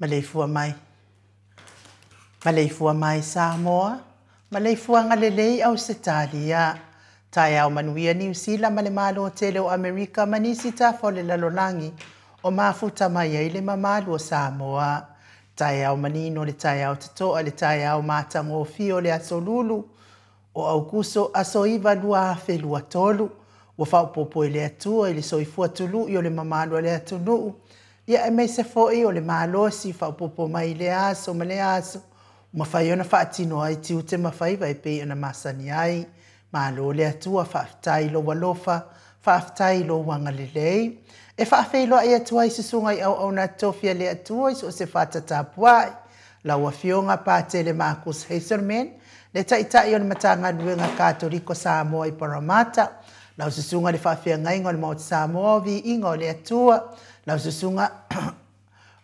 Maleifua mai. Maleifua mai Samoa, maleifuaga lelei Ausetalia. Taeao manuia Niu Sila ma le Malo tele o Amerika ma nisi tafa o le lalolagi o mafuta mai ai le mamalu o Samoa. Taeao manino le taeao totoa le taeao matagofie o le aso Lulu o Aukuso aso 9 2023 ua faaopoopo e le Atua i le soifua tului o le mamalu a le atunuu ia aemaise foi o le malosi faaopoopo mai i lea aso ma lea aso ua mafai ona faatino ai tiute ma faiva e pei ona masani ai. Malo le Atua, faafetai i lou alofa, faafetai i lou agalelei. E faafeiloai atu ai susuga i auauna tofi a le Atua i so o se fata tapuai. Lau Afioga Patele Marcus Hazelman, le Taitai o le Matagaluega Katoliko Samoa i Parramatta, lau Susuga i le Faafeagaiga o le Maota Samoa o Viiga o le Atua, lau Susuga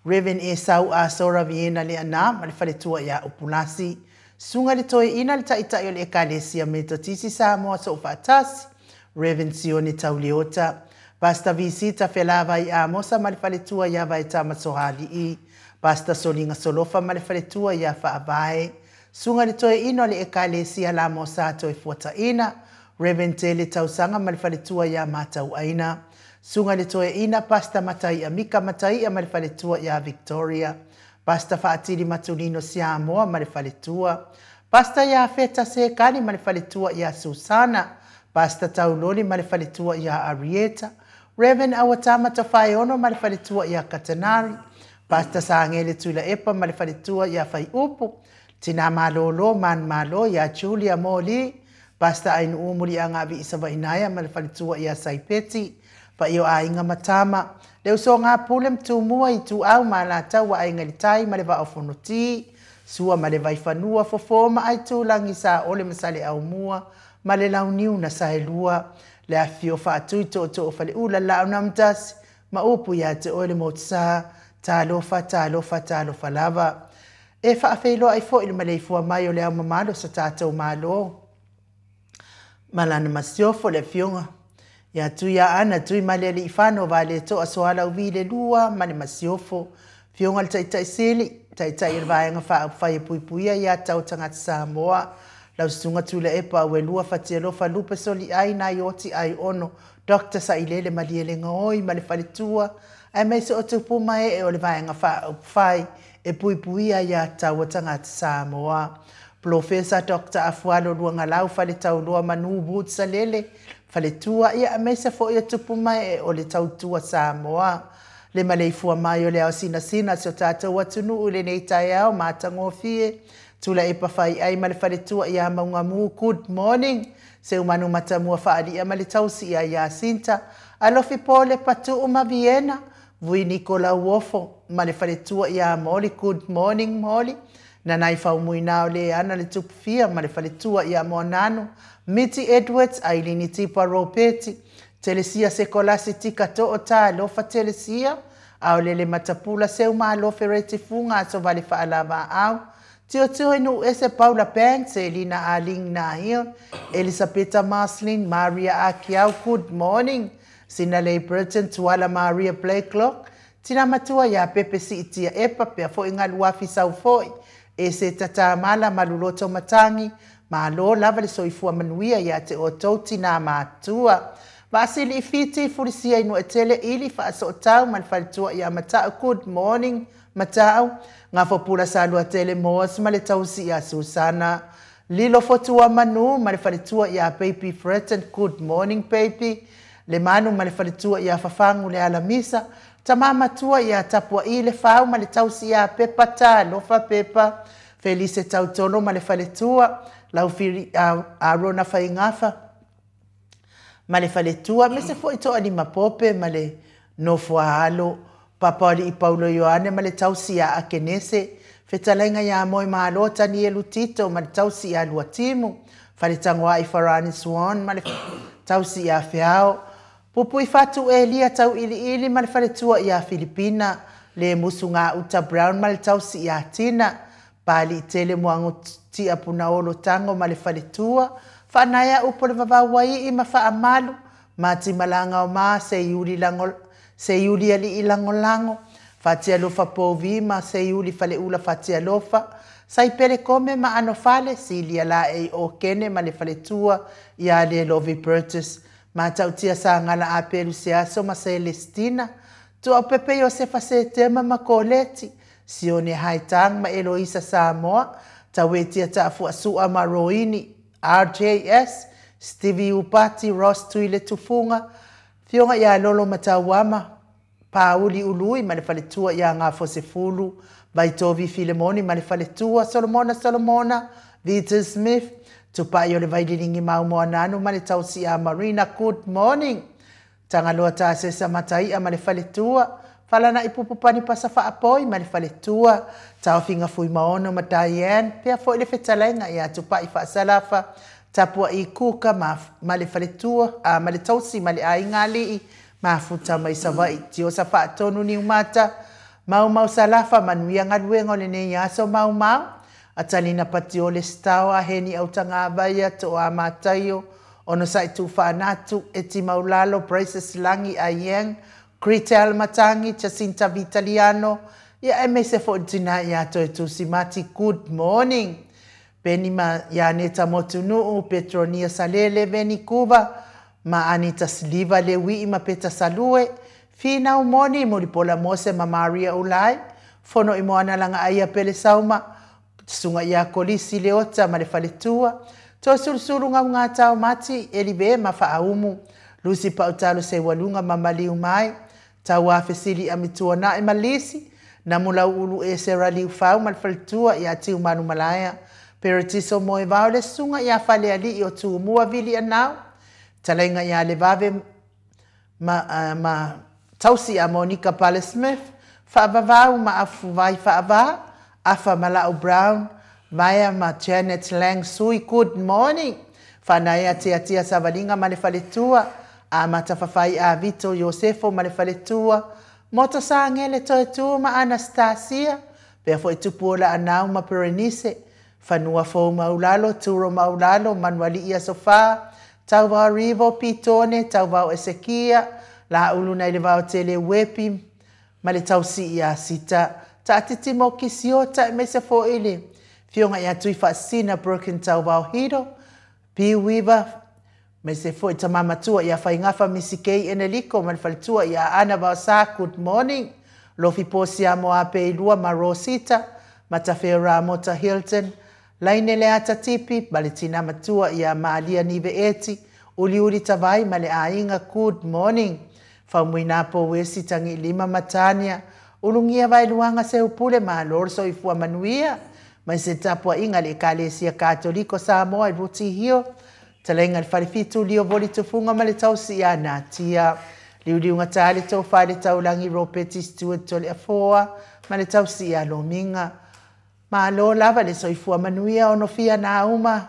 Rev. Esau Asora Viena Leana ma le faletua ia Upulasi. Susuga i le Toeaina le Taitai o le Ekalesia Metotisi Samoa Soofaatasi, Rev. Sione Tauleota, Pastor Visita Felavai Amosa ma le faletua ia Vaetama Soalii, Pastor Soliga Solofa ma le faletua ia Faavae, Susuga i le Toeaina o le Ekalesia Lamosa Toefuataina, Rev. Tele Tausaga ma le faletua ia Matauaina, Susuga i le Toeaina Pastor Mataia Mika Mataia ma le faletua ia Victoria, Pastor Faatili Matulino Siamoa ma le faletua, Pastor Iafeta Sekani ma le faletua ia Susana, Pastor Tauloli ma le faletua ia Arieta, Rev. Awatama Tofaeono ma le faletua ia Katanari, Pastor Sagele Tuilaepa ma le faletua ia Faiupu, Tina Malolo Manumalo ia Julia Moli, Pastor Ainuu Muliagavi'i Savainaea ma le faletua ia Saipeti, Paia o Aiga ma Tama, le Usoga a Pule ma Tumua, Ituau ma Alataua, Aiga i le Tai ma le Vaa o Fonoti, Sua ma le Vaifanua, Fofo ma Aitulagi, Saole ma Saleaaumua ma le Launiu na Saelua, le Afifio o Faatui, Tootoo o Faleula, Laau na Amotasi ma upu ia te oe le Motusa, talofa, talofa, talofa lava. E faafeiloai foi le maleifua mai o le Ao Mamalu o so tatou Malo ma lana masiofo le Afioga ia Tuiaana Tuimalealiifano Vaaletoa Sualauvi le Lua ma le masiofo, Afioga i le Taitai Sili, Taitai o le Vaega Faaupufai e Puipuia Ia Tau Tagata Samoa, lau Susuga Tuilaepa Auelua Fatialofa Lupe Soliai Naioti Aiono Dr. Sailele Malielegaoi ma le faletua, aemaise o tupu ma ee o le Vaega Faaupufai e Puipuia Ia Tau Tagata Samoa. Polofesa Dr. Afualo Luagalau Faletauloa Manu Woods Salele, faletua, ia aemaise foi o tupu ma ee o le Tautua Samoa. Le maleifua mai o le ao sinasina o si o tatou atunuu i lenei taeao matagofie, Tuilaepa Faiai ma le faletua ia Maugamu, good morning. Seumanu Matamua Faalia ma le tausi ia Iasinta, Alofi Pole Patuu ma Viena, Vui Nikolau Ofo ma le faletua ia Moli, good morning Moli. Nanai Faumuina o le ana le Tupufia ma le faletua ia Moananu, Miti Edwards, Ailini Tipa Ropeti, Telesia Sekolasi Tika Too Talofa Telesia, Aolele Matapula Seumalo Fereti Fuga Aso Vale Faalava Au, Tio Inu Ese Paula Banks, Elina Aling Nahil, Elisabetta Marslin, Maria Akiau, good morning. Sinalei Burton, Tuala Maria Blakelock, Tina Matua ia Pepe Siitia Epa, pea foi ngaluafi sau foi, e se tatamala maluloto matangi, malo lava le soifua manuia ia te o tou tina matua. Vaasili Fiti, Fulisia Inu Etele, Ili Faasootau, ma le faletua ia Matau, good morning, Matau. Ngafopula Salua Tele Moas ma le tausi ia Susana. Lilo Fotua Manu ma le faletua ia Baby Freton, good morning baby. Le Manu ma le faletua ia Fafangu le Alamisa. Tama matua ia Tapuai le Fau ma le tausi ia Pepa Talofa Pepa. Felice Tautolo ma le faletua. Laufiri Arona Faingafa ma le faletua. Mese foi toa lima pope ma le nofo a alo. Papa o Paulo Ioane ma le tausi ia Akenese. Fetalaiga ia Moe Malo Tanielu Tito ma le tausi ia Luatimu. Faletangoai Farani Swan ma le tausi ia Feao. Pupui Fatu Elia Tau Iliili ma le faletua ia Filipina. Le Musunga Uta Brown ma le tausi ia Tina. Pali Tele Moango Tia Punaolo Tango ma le faletua. Whaanaya upo le vavauai i ma faamalu. Mati malanga o maa se iuli lango, se iuli ali i langolango. Fatialofa Povi ma se iuli faleula Fatialofa. Saipele kome ma ano fale, silia la e o kene ma le faletua ia le Lovi Burgess. Matautia sa ngala apelu se aso ma Celestina. Tua pepe Josefa se tema ma Coleti. Sione Haitang ma Eloisa Samoa. Tawetia taafua sua ma Roini. RJS, Stevie Upati, Ross Tuile Tufunga, Fionga ia Lolo Matauama, Pauli Ului ma le faletua ia Ngafosefulu, Vaitovi Filemoni ma le faletua, Solomona Solomona, Vita Smith, Tupai o le Vaililingi Maumoananu ma le tausi ia Marina, good morning. Tangaloa Tasesa Mataia ma le faletua, Falana Ipupupani Pasa Faapoi ma le faletua, Taofinga Fui Maono ma Diane, pea foi le fetalaiga ia Tupai Faasalafa, Tapua i Kuka ma le faletua, ma le tausi ma le aiga alii, mafuta mai Savaii, Tiosa Faatonu Niumata, Maumau Salafa, manuia galuega o lenei aso Maumau, Atalina Patiole Stawa, Heni Autagavaia, Toa Mataio, Onosai Tufaanatu, Eti Maulalo, Braces Langi Ayeng, Kritel Matangi, Jacinta Vitaliano, ia aemaise foi le tina ia Toetusi Mati, good morning. Peni ma ia Aneta Motunuu, Petronia Salele, Veni Kuva, ma Anita Sliva Lewii ma Peta Salue, Finau Moni, Mulipola Mose ma Maria Ulai, Fono i Moana Langa Aia Pele Sauma, Susuga ia Kolisi Leota ma le Faletua, Toasulusulu Gaugata o Mati, Elive ma Faaumu, Lusi Pautalo Seualuga ma Maliu Mai, Tauā Fesili Amituanai ma Lisi, Namulauulu Esera Liufau ma le Faletua ia Tiumalu Malaea, Peretiso Moevao le Susuga ia Falealii o Tumua Vili Anau, Talaiga ia Levave ma, ma Tausi a Monica Pale Smith, Faavavau ma Afuvai Faava, Afa Malau Brown, Vaea ma Janet Lang Sui, good morning. Faanaea Tiatia Savaliga ma le Faletua, Amata Fafai a Vito Iosefo ma le Faletua, Mota Sagele Toetua ma Anastasia, pea foi Tupuola Anau ma Berenice, Fanua Fou Maulalo, Turo Maulalo, Manualii Aso Fa, Tauvao Rivo Pitone, Tauvao Esekia, Laulu nai le Vaotele Uepi ma le Tausii ia Sita, Taatiti mo Kisiota aemaise foi le Afioga ia Tuifaasisina Broken Tauvao Hiro, P Weaver, aemaise foi Tama Matua ia Faigafa Misi Kei Eneliko ma le Faletua ia Ana Vaosa, good morning. Lofi Posia Moape Ilua ma Rosita, Matafeo Ramota Hilton, Laine Leata Tipi ma le Tina Matua ia Malia Nive Eti, Uliuli Tavai ma le Aiga, good morning. Faumuina Pouesi Tagilima ma Tania, Ulugia Vaeluaga Seupule, malo le soifua manuia, mai se tapuaiga a le Ekalesia Katoliko Samoa i Rutihio, Talaiga i le Falefitu Lio Voli Tufuga ma le Tausi ia Natia, Liuliugata le Tofa i le Taulagi Ropeti Stewart Toleafoa ma le Tausi ia Lomiga. Malo lava le soifua manuia onofia nauma.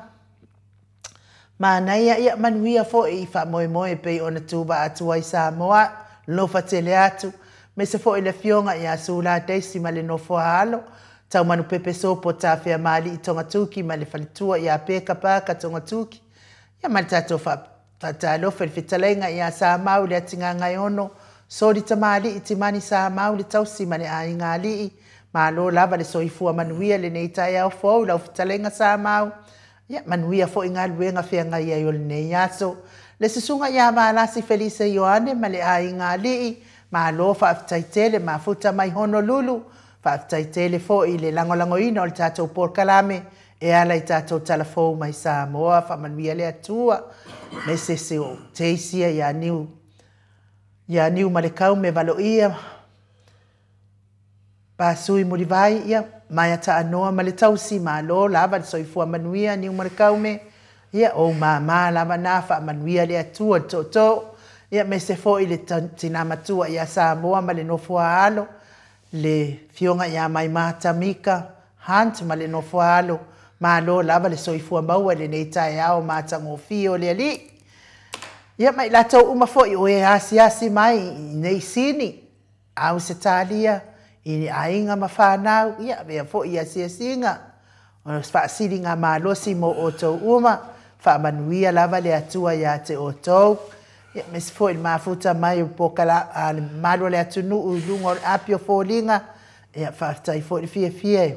Manaia ia manuia foi i faamoemoe e pei ona tuva atu ai Samoa, lofa tele atu, aemaise foi le Afioga ia Sula Daisy ma le nofo a alo, Taumanu Pepe Sopo Tafea Maali'i Togatuki ma le faletua ia Peka Paka Togatuki, ia ma le tatou faatalofa i le fetalaiga ia Samau le Atigagaeono, Soli Tamali'i Timani Samau le tausi ma le aiga alii, malo lava le soifua manuia lenei taeao fou i lau fetalaiga Samau, Ia manuia foi galuega feagai ai o lenei aso. Le susuga ia Valasi Felise Ioane ma le aiga alii, malo faafetai tele mafuta mai Honolulu, faafetai tele foi i le lagolagoina o le tatou polokalame e ala i tatou talafou mai Samoa, faamanuia le Atua. Mesese o Teisia ia Niu, ia Niu Malekaume Valoia, Pasui Mulivai, ia, Maia Taanoa ma le tausi, malo lava le soifua manuia, Niumalekaume, ia, ou mama lava na, faamanuia le Atua le tootoo, ia, aemaise foi le tina matua ia Samoa ma le nofo a alo, le Afioga ia Maimata Mika Hunt ma le nofo a alo, malo lava le soifua maua i lenei taeao matagofie o le Alii. Ia, ma i latou uma foi o e asiasi mai i nei sini, Ausetalia, i aiga ma fanau, ia, avea foi i asiasiga, o faasiliga malosi mo outou uma, faamanuia lava le Atua ia te outou. Ia, aemaise foi le mafuta mai o pokala, a le mamalu o le atunuu i luga o le api o foliga, ia, faafetai foi le fiafia e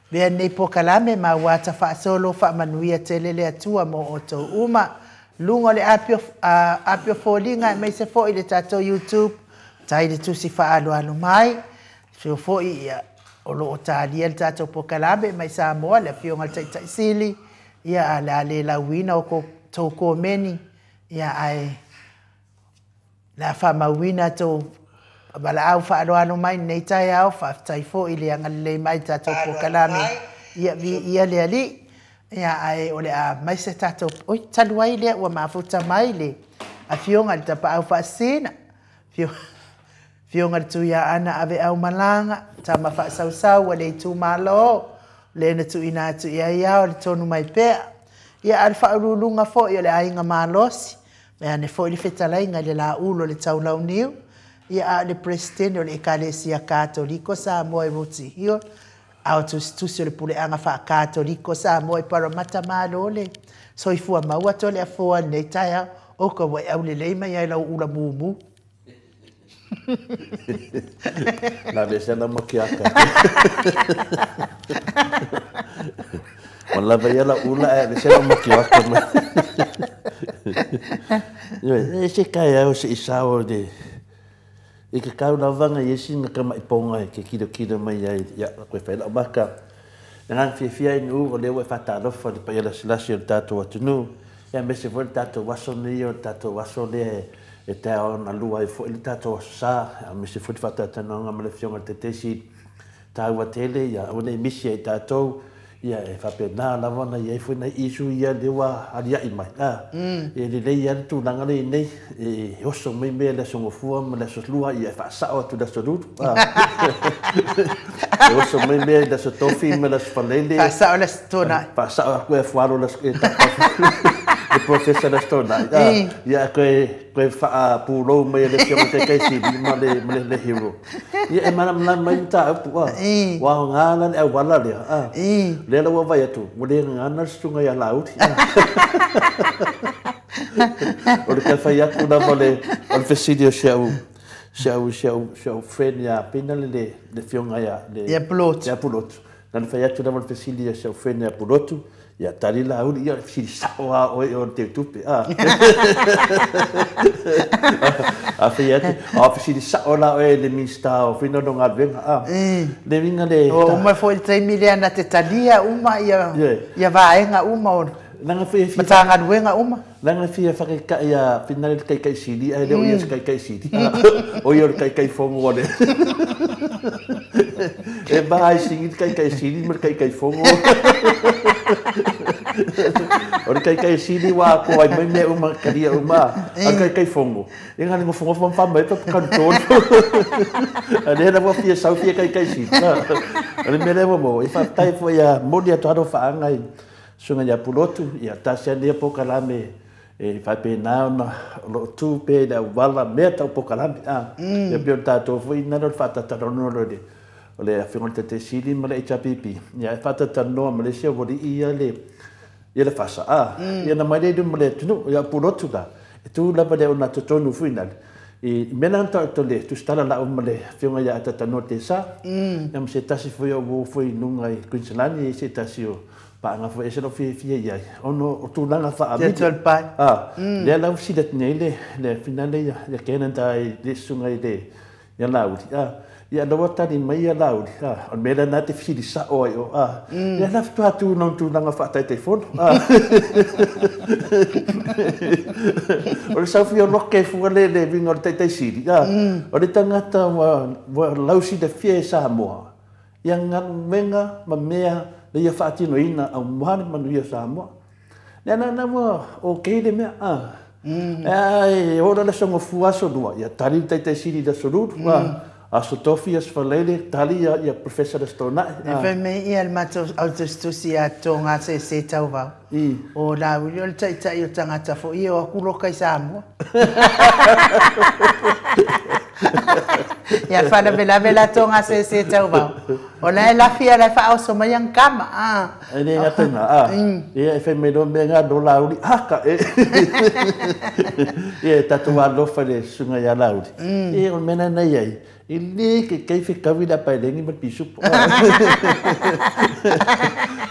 avea lenei pokalame ma ua ata faasolo, faamanuia tele le Atua mo outou uma. Luga o le api o, api o foliga aemaise foi le tatou YouTube, tai le tusi faaaloalo mai, afio foi ia, o lo o talia le tatou pokalame mai Samoa, le Afioga i le Taitai Sili, ia, a le a le lauina o tou komeni, ia, ae le a faamauina tou valaau faaaloalo mai lenei taeao, faafetai foi i le agalelei mai i le tatou pokalame, ia, viia le Alii. Ia, ae o le a mai se tatou, oi, talu ai lea ua mafuta mai le Afioga i le Tapaau Faasisina, Afioga i le Tuiaana Aveau Malaga, tama faasausau a le itumalo, le na tuuina atu i ai ao le tonu mai pea. Ia, a o le faauluuluga foi o le aiga malosi, vaeane foi le fetalaiga i le laulu o le Taulauniu, ia, a o le Peresetene o le Ekalesia Katoliko Samoa i Rotihio, A o tusitusi o le puleaga faakatoliko Samoa i Paramata malo le soifua maua Toleafoa i lenei taeao. Oka ua e aulelei mai ai lau ula mumu. Na vese na makiaka. Ma lava ia la ula e vese na makiaka mai. E se kai au se isao de i ke kau lava nga isi na kama i ponga e ke kilo kilo mai ai ia koe whai lau maka. Nga fia fia inu o leo e whatalofa le paia lasi o le tātou atunu. Ia mese foi le tātou waso nei o le tātou waso le e te ao na lua e foi le tātou aso sa. A mese foi le whatatanonga ma le fionga te tesi tāua tele ia o nei misi ai tātou. Ia e whape nā lava na ia foi nei isu ia lewa alia i mai. E le lei ia le tūlanga le nei e oso mai mea le aso ngofua ma le aso lua ia e whaasao atu le aso lulu. E oso mai mea le aso tofi ma le aso falele. Whaasao le aso tōnai. Whaasao aku e fuaro le aso e tapa. Le professor le aso tōnai. Ia koe whaapūrou mai le fionga te kaisiri ma le hero. Ia e mana mana mai ta upu. Wa ngā le au wala lea. Le la ua vai atu. Ua le ngā na sunga ia lauri. O le kawhai aku na mo le o le fesili o siau friend ia pina le fionga ia le ia pulotu. Ia pulotu. Na le whai atu na mo le fesili o siau friend ia pulotu. Ia tari la uri ia fesili sao a oe o te tupe. A whai atu a fesili sao la oe le minista o whina no ngā venga. Le vinga le o uma foi le taimi lea na te talia uma ia ia vaenga uma o Langa fia fia matagaluega uma. Langa fia whakaika ia whina le kai kai sili ai le o ia kai kai sili. O ia o le kai kai fongo o le. E mai singi kai kai sili ma le kai kai fongo. O le kai kai sili wa ko ai mai mea uma karia uma. A kai kai fongo. E ngā lingo fongo wham wham mai pa kantonu. A le na fia sau fia kai kai sili. A le mea lea mo. E whaatai fo ia moni atu aro whaanga i sunga ia pulotu, ia tasia nia pokalame e whaipe nā ona lo tū pe le wala mea tau pokalame. Ia pio tātou fui nā lo whātatanoa lo le o le awhingo te te sili ma le HPP. Ia e whātatanoa ma le sia wori ia le ia le whasa. Ia na mai le ma le tunu, ia pulotu la. E tū lava le ona totonu fui nā. I mena anta o le tustala la o ma le whionga ia atatanoa te sa. Ia ma se tasi fui o wo fui nunga i Queenslandi i se tasi o paanga foi ese lo fia fia ia ono o tūlanga wha amiti. Te tolpai. Lea lau sila nei le finale ia kena tai le sunga i le ia lauri. Ia lawa tani mai ia lauri. O mea nā te whiri sa oi o. Ia la whitua tū nong tūlanga wha tai te fono. O le saufi o loke fua le le vinga o le taitai siri. O le tangata wa lausi le fia e Samoa. Ia ngā ma mea le ia whaatino ina au mohane manu ia Samoa. Nea nā nā wā o keire mea. E ora le songo fuaso lua. Ia tali taitai siri da soruru. Aso tofi as falele tali ia professor Stonai. E whai me ia le matou au tusi a tō se se tau vau. O la uli o le taitai o tangata fo ia o akuloka i Samoa. Ia whana vela vela tō ngā se se tau vau. O la e lawhia lai wha oso mai ang kama. E ne ngā tanga. Ia e whai me no mea ngā no lauri. Haka e. Ia e tātou alofa le sunga ia lauri. Ia o mena nei ai. I le ke kei whikawi la paelengi ma pisupo.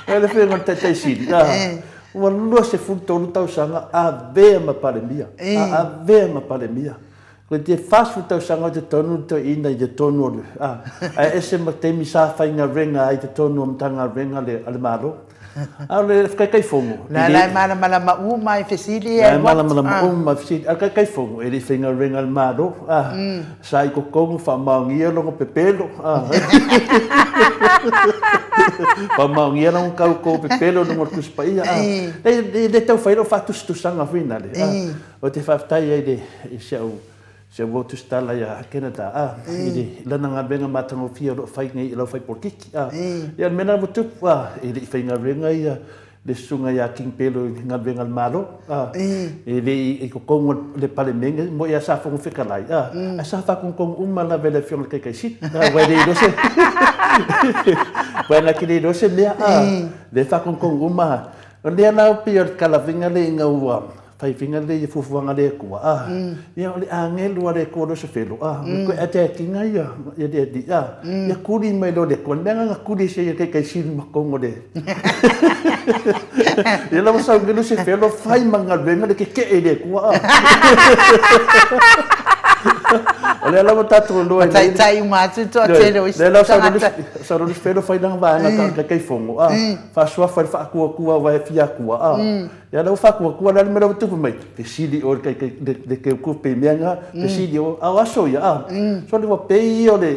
E le whenga taitai siri. Ua lua se fulu tolu tausanga a vea ma palemia. A vea ma palemia. Koe te whasu tausanga o te tonu te ina i te tonu o le. A ese ma te misa whainga renga ai te tonu o mtanga renga le ale malo. A le whakaikai fongo. La la mana mana ma uma i fesili e wat. Mana mana ma uma i fesili. A kaikai fongo e le whainga renga le malo. Sa i kokongu wha maungia longo pepelo. Wha maungia longo kau pepelo longo tuspaia. Le tau whairo whatustusanga whina le. O te whaftai ai le i se o tustala ia Canada i le lana ngā venga mātango fia o whai nei i lau whai portiki. Ia mena mo tupu i le whainga renga ia le susuga ia King Pelo i galuega a le Malo, e le i totonu o le Palemene, mo ia sa Fofoga Fetalai, ae sa faatogatogo uma lava e le Afioga i le Taitaisili, aua e le iloa se aua na te le iloa se mea, lea e faatogatogo uma. O lea la pei o le talavega lea ina ua faifiga lea i fuafuaga a le Atua, ia o le agelu a le Atua Lusifelo, toe attack ina ia le Alii, ia tuli mai loa le Atua. O le mea lena na tuli ai le Taitaisili ma totonu o le ia la ua sau nei Lusifelo fai ma galuega le tetee i le Atua. O lea lava tatou iloa i taitai uma atu le toatele o isi tagata. Lea la sau Lusifelo fai lana vaega Taitaifono, faasuafa i le faatuatua aua e fia atua. Ia la ua faatuatua le a le mea la ua tupu mai? Fesili oe i le teutupe i mea na, fesili oe, a o aso ia, sole ua pei ia o le,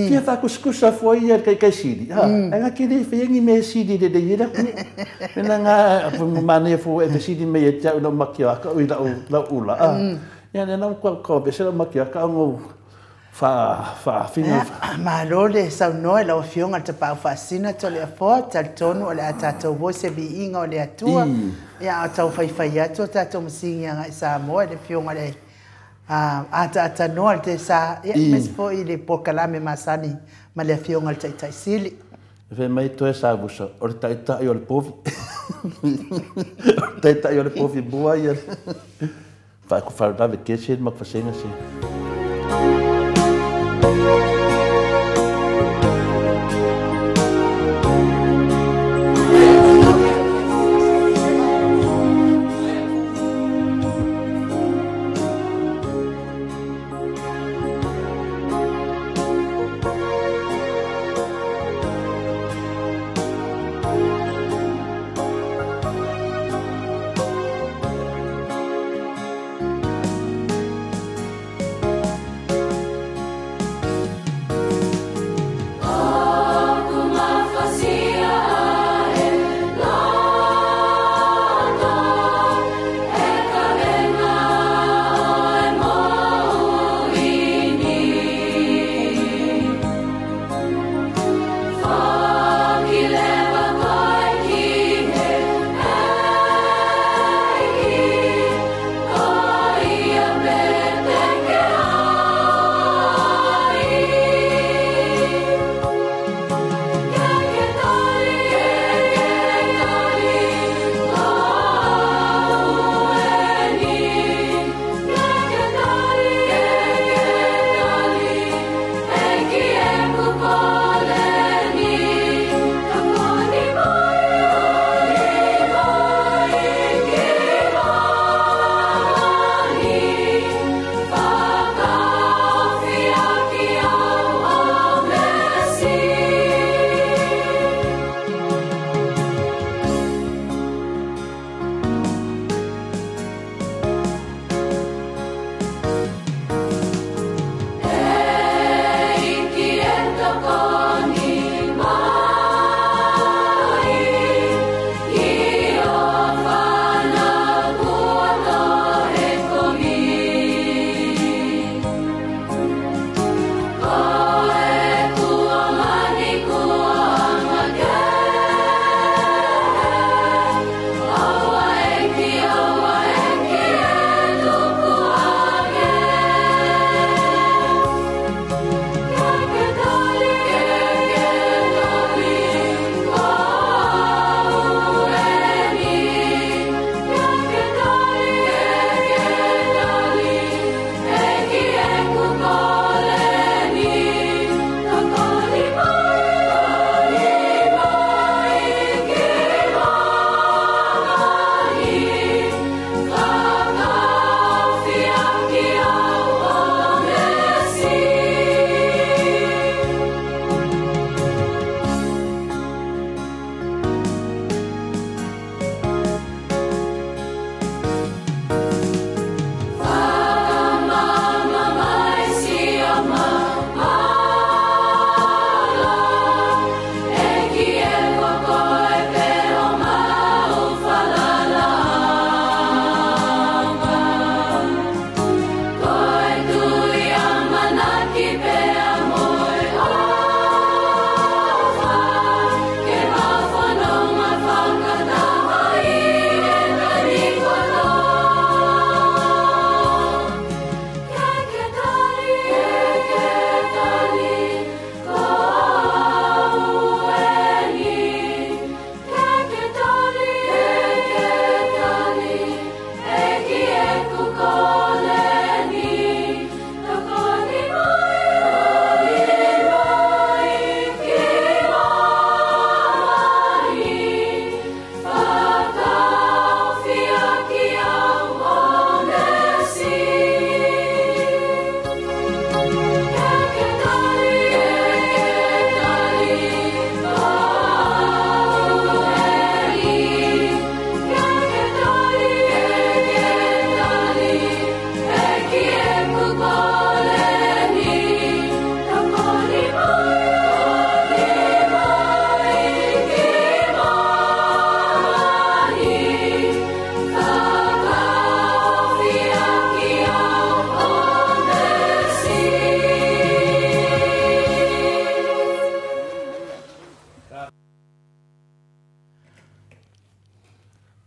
fia faatusatusa foi ia i le Taitaisili, ae na te le faia ni mea e sili lelei ai le atunuu. Mea na manaia foi ua e fesili mai ia te au i lau makiaka, i lau ula, ia lea la ua tau aveese lau makiaka ona ou faafiga. Malo le saunoa i lau Afioga i le Tapaau Faasisina Toleafoa, talitonu o le a tatou o i se viiga o le Atua, ia a o tau faifai atu a tatou masigi agai Samoa i le Afioga i le Ataatānoa le Tesa, ia aemaise foi i le polokalame masani ma le Afioga i le Taitaisili. Fai mai toe savusa, o le taitai o le povi. O le taitai o le povi mua ia. Faaku faalavelave tele se ma fasega se.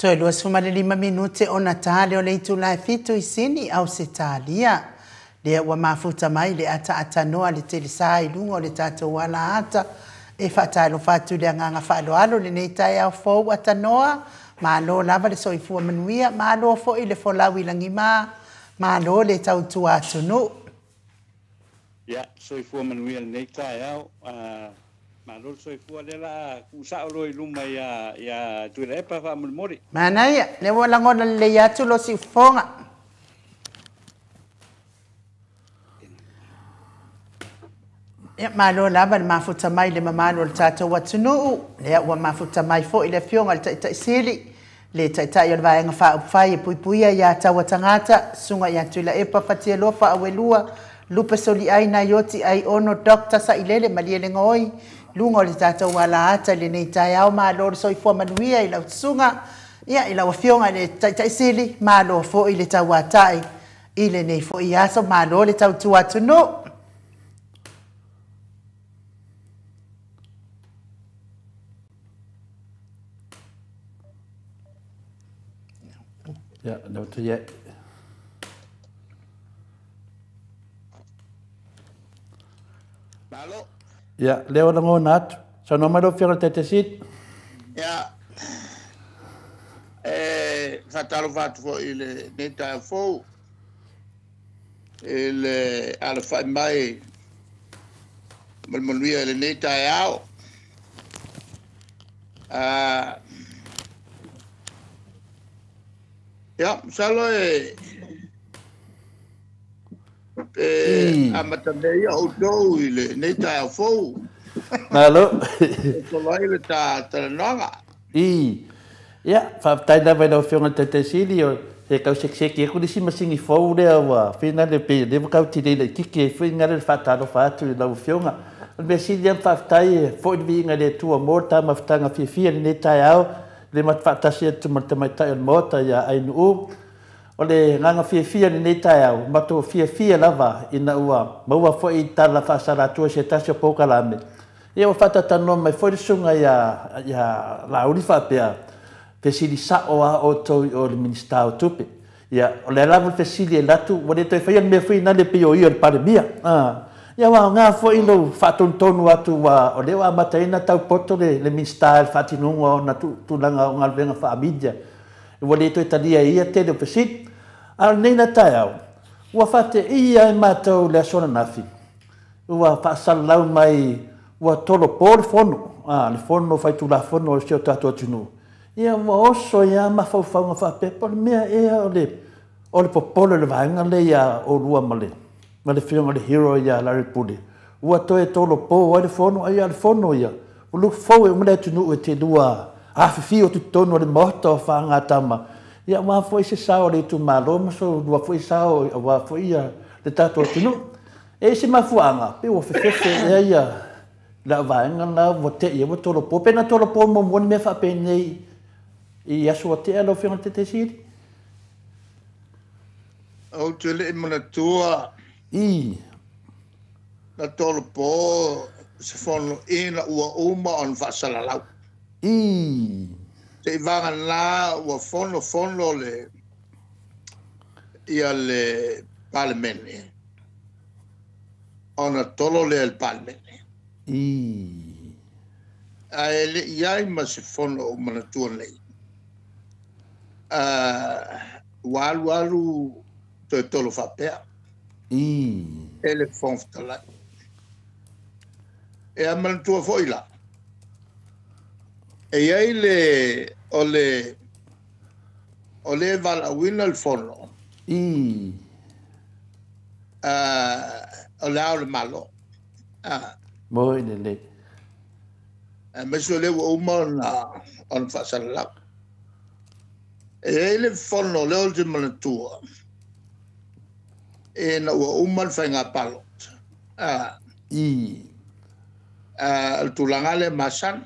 Toe 25 minute ona tā leo le itula e 7 i Sini au se tālia. Lea ua mafuta mai le ata atanoa le telesa i lunga o le tātou ala ata. E whaatalo whātu le anganga whaaloalo le nei tae au fōu atanoa. Malo lava le soifua manuia, malo foi le folau i langima, malo le tautua atunu. Ia, soifua manuia le nei tae au. Malo le soifua le la kusao lo i luma ia Tuilaepa faamolemole. Manaia, le ua lagona lelei atu lo siufofoga. Ia, malo lava le mafuta mai le mamalu o le tatou atunuu. Lea ua mafuta mai foi le afioga i le Taitaisili, le Taitai o le Vaega Faaupufai e puipuia ia taua tagata, susuga ia Tuilaepa Fatialofa Auelua, Lupe Soliai Naioti Ai Ono Dr. Sailele Malie Oi, lunga o le tatou alaata i lenei taeao. Malo le soifua manuia i lau susuga, ia i lau afioga i le Taitaisili, malo foi le tauatai i lenei foi aso, malo le tautua atunuu. Ia, lea ua toe ai. Malo. Ia, lea ua lagona atu. Saunoa mai lau Afioga i le Taitaisili. Ia, e faatalofa atu foi i lenei taeao fou i le alafai mai ma le manuia i lenei taeao. Ia, masalo e pe amata mea ia outou i lenei taeao fou. Malo. E tolo ai le ta talanoaga. Ia, faafetai lava i lau Afioga i le Taitaisili, o se tau sekiseki aku le isi masini fou lea ua whina le pe le kau tile le kiki e whina le whaatalofa atu i lau Afioga. O le mea sili lea faafetai e foi le viiga i le Atua mo le tamafutaga fiafia lenei taeao, le matawhaatasi atu ma le tamaitai o le Maota ia Ainuu. O le nganga fiafia lenei taeao, matou fiafia lava ina ua maua foi tala faasalatua se tasi o polokalame. Ia ua faatatanoa mai foi le susuga ia Laauli faapea, fesili sao a outou i o le Minisita o Tupe. Ia, o le lava le fesili e latu, ua le toe faia le mea foi na le pei o ia o le Palemia. Ia, ua aoga foi lou faatonutonu atu ua o lea ua amataina tau poto le Minisita i le faatinoga o ona tulaga o galuega faa-media. Ua le toe talia e ia tele o fesili. A o lenei na taeao, ua faateia ai matou le aso ananafi. Ua faasalalau mai ua tolopo le fono, le fono faitulafono o si o tatou atunuu. Ia, ua oso ai lava mafaufauga faapea, po o le mea ea o le popole o le vaega lea ia oulua ma le afioga i le hero ia Larry Pule. Ua toe tolopo ai le fono, ai a le fono ia, ua look forward uma le atunuu e te lua afifio atu totonu o le Maota o Faagatama. Ia, aua foi se sao o le itumalo ma so lua foi sao aua foi ia le tatou atunuu. E i se mafuaaga, pe ua fefefe ea ia le vaega la ua te ia ua tolopo. Pe na tolopo muamua ni mea faapenei i aso ua tea lau Afioga i le Taitaisili? Ou te le i manatua na tolopo se fono ina ua uma ona faasalalau. Se i vagana ua fono fono le ia le Palemene ona tolo lea le Palemene. Ae le i ai ma se fono o manatua nei. Ua alu alu toe tolo faapea. E le Fofoga Fetalai. E a manatua foi la. E iai le o le o le valaauina le fono. O le ao le Malo. Moi lelei. Aemaise o lea ua uma ona faasalalau. E iai le fono lea o te manatua ina ua uma le faiga palota. O le tulaga lea masani.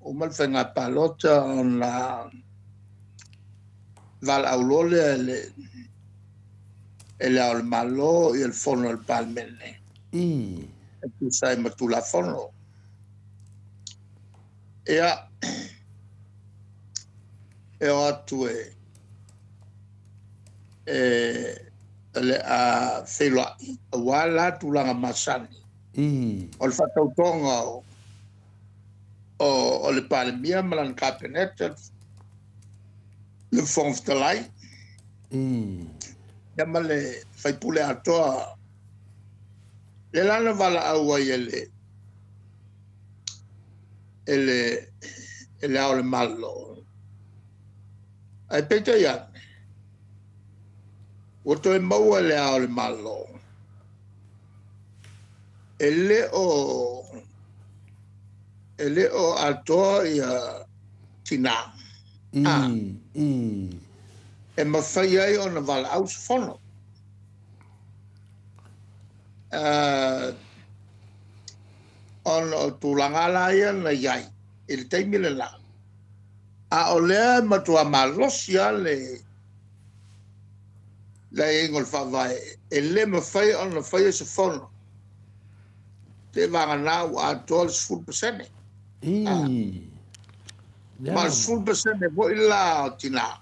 Uma le faiga palota ona valaau loa lea e le ao le Malo ia le fono a le Palemene. E tusa ai ma Tulafono. Ia, e o atu e le a feiloai auā la tulaga masani o le faatautoga o le Palemia ma lana Kapeneta le Fofoga Fetalai ia ma le faipule atoa le lana valaau ai e le Ao o le Malo. Ae peitai ane ua toe maua le Ao o le Malo e le o atoa ia tinā e mafai ai ona valaau se fono. Ona o tulaga la ia na iai i le taimi lena. A o lea matua malosi a le aiaiga o le faavae e le mafai ona faia se fono te vagana ua atoa le 10%. Ma le 10% foi la o tinā.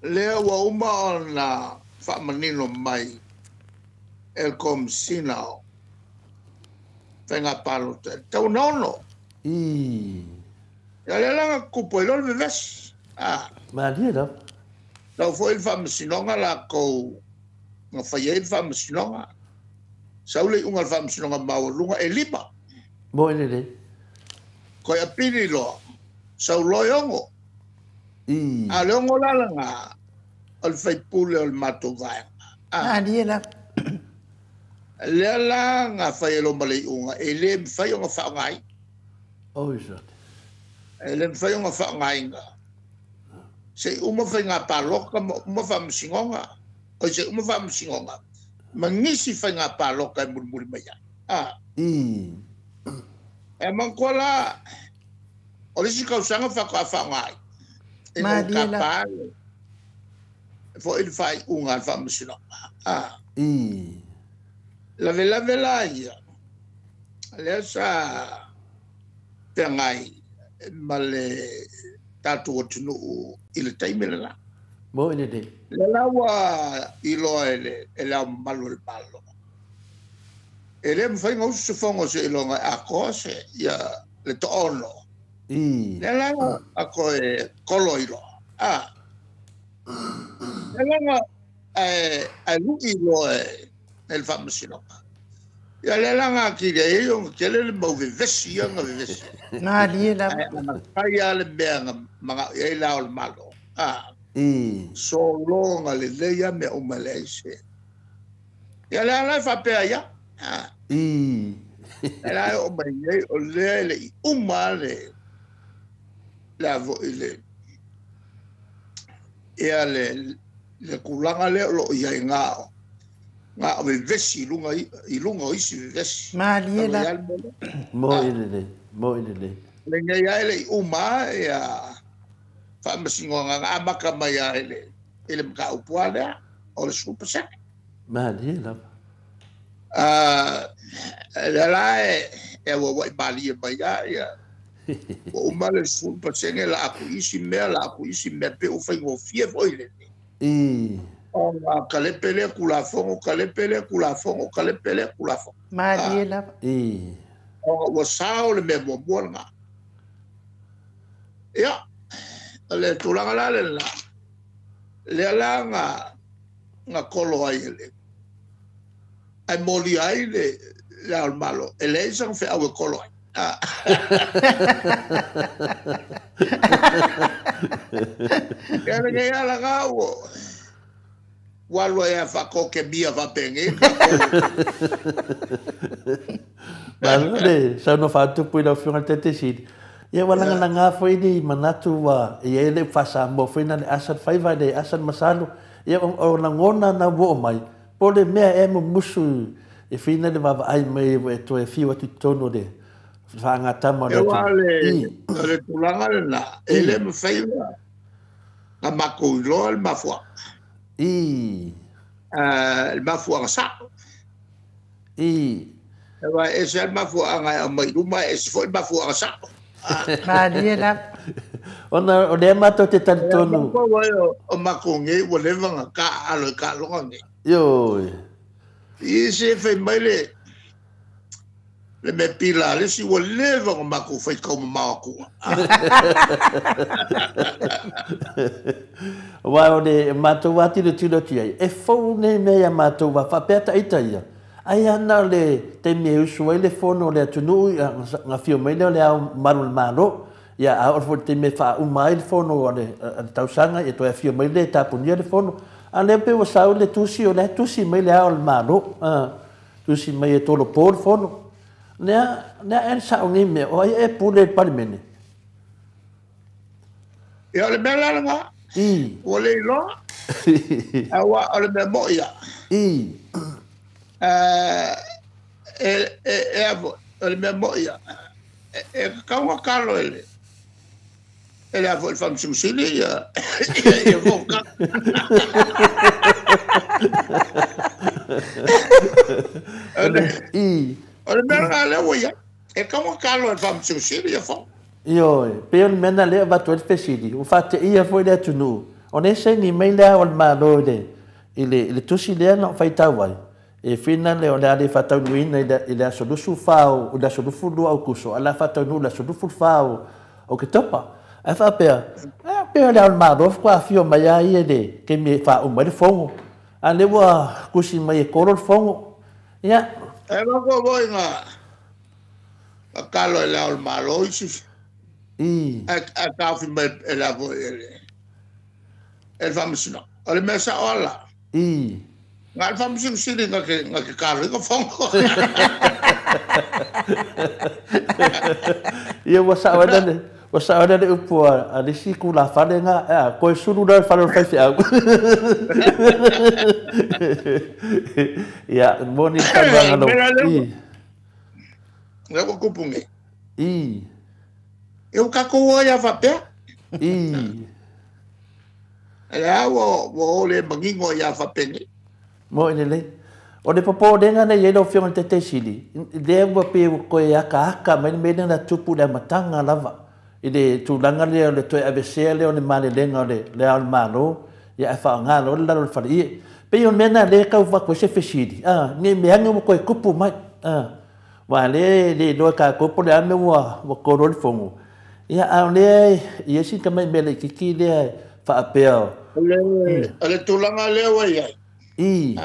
Lea ua uma ona faamanino mai e le Komesina o Faiga Palota e tatau ona ono. Ia lea la tupu ai loa le vevesi. Malie lava. Lau foi le faamasinoga lakou na fai ai le faamasinoga. Sau le iuga o le faamasinoga maualuga e 5. Mo e lelei. Koe apili loa. Sau loa e 6. A le 6 la laga o le faipule o le matou vaega. Malie lava. Lea la nga fai e loma le iuga e le mafai ona faaaogaina. E le mafai ona faaaogaina. Se uma faiga paloka ma uma faamasinoga. O se uma faamasinoga. Ma nisi faiga paloka e mulimuli mai ai. E manatua la o le isi tausaga faatoa faaaoga ai. E Malie lava. Tapa foi le faaiuga a le faamasinoga. Lavelave la ia. Lea sa feagai ma le tatou atunuu i le taimi lena. Mo e lelei. Lea la ua iloa e le Ao Mamalu o le Malo. E le mafai ona usu se fono seiloga e atoa se ia le 6. Lea la ako e kolo iloa. Lea la ae lui loa e le faamasinoga. Ia lea la atili ai ona tele le mau vevesi ia na vevesi. Malie lava. Ae ana fai lava le mea na manao i ai le Ao o le Malo. Sologa lelei lava mea uma e leai se. Ia lea la e faapea ia. E la e oo mai nei o lea e le i uma le avo i le ia le tulaga lea o loo iai nga o vevesi i luga o isi vevesi. Malie la. Mo e lelei, mo e lelei. Lenei ai le i uma ia faamasinoga na amata mai ai i le mataupu a lea o le 10%. Malie lava. Lea la e auauai malie mai a ia. Ua uma le 10% la aku isi mea, la aku isi mea pe ua faigofie foi lenei. Ona kalepe lea kulafono, kalepe lea kulafono, kalepe lea kulafono. Malie lava. Ona ua sao le mea muamua lena. Ia, le tulaga la lena, lea la nga kolo ai e le. Ai moli ai le Ao o le Malo, e leai sana feau e kolo ai. Ia lenei ala nga ua alu ai a faakoke mia faapenei. Malo le saunoa faatupu i lau Afioga i le Taitaiseili. Ia ua lagalaga foi ni manatu ua i ai le faasamoa foi na le asa le faiva le asa le masalo. Ia o lagona na ua oo mai po o le mea ea mumusu e whina le vaavaai mai e toe fiu atu i totonu o le faagatama o le E ua atunuu. le tulaga lena e le mafai na matou iloa le mafuaaga. Le mafuaaga sao. E ua ese le mafuaaga e aumai i luma, e ese foi le mafuaaga sao. Malie lava. Ona o lea matou te talitonu. O makou nei ua leva ona taaalo i taaloga nei. Ioe. I se fai mai le mea pila a le isi ua leva ona matou faitau mamao atu. Aua o le matou lava tilotilo atu i ai, e fou nei mea ia matou va faapea taita ia, ai ana o le taimi e usu ai le fono o le atunuu na afio mai lea o le Ao Mamalu o le Malo, ia a oo foi i le taimi e faauma ai le fono a le tausaga, ia toe afio mai lea e tapunia le fono. A o lea pei ua sau le tusi, o lea e tusi mai le Ao o le Malo, tusi mai e tolopo le fono. Lea, lea e sao nei mea, o ai e pule i le Palemene? Ia o le mea la lena. I. Ua le iloa. Aua o le mea moi ia. I. E o le mea moi ia. E tatau ona talo e le e le afo i le Faamasino Sili ia ia foka. I. O le mea lena lea ua i ai. E tatau ona talo e le Faamasino Sili ia foka. Ioe, pei o le mea lena lea e avatu ai le fesili, ua faateia foi le atunuu, ona e saini mai le Ao o le Malo i le tusi lea na ou faitau ai, e fina lea o le a le faataunuuina i le aso 24 o le aso 22 o Aokuso, ae o le a faataunuu i le aso 24 o Oketopa. Ae faapea, pei o le Ao o le Malo faatoa afio mai lava ia i le taimi e faauma ai le fono, a o lea ua tusi mai e kolo le fono. Ia. E mafua foi na talo e le Ao o le Malo isi. I. Ae taofi mai e le afo e le Faamasinoga. O le mea sao ala. I. Na le Faamasino Sili na te talo i ka fono. Ia ua sao ai le ua sao ai le upu a le isi tulafale na, koe sulu la le fale o le faifeau. Ia, moni le saunoaga lau. I. Lea ua tupu nei. I. E o tatou o ia faapea. I. E lea ua o le manino ia faapea nei. Mo i lelei. O le popolega lea e i ai lau Afioga i le Taitaisili, lea ua pei ua toe akaaka mai le mea lea na tupu i le amataga lava, i le tulaga lea o le toe avesea lea o le malelega o le Ao o le Malo, ia ae faaaoga loa le lalo o le faleie. Pei o le mea lena lea e tau avatu ai se fesili, ne i mea ane ua toe tupu mai. Aua lea e le iloa e tatou po o le a le mea ua tolo ai le fono. Ia, a o lea e i ai si tamai mea laitiiti lea e faapea. O le tulaga lea ua i ai. I.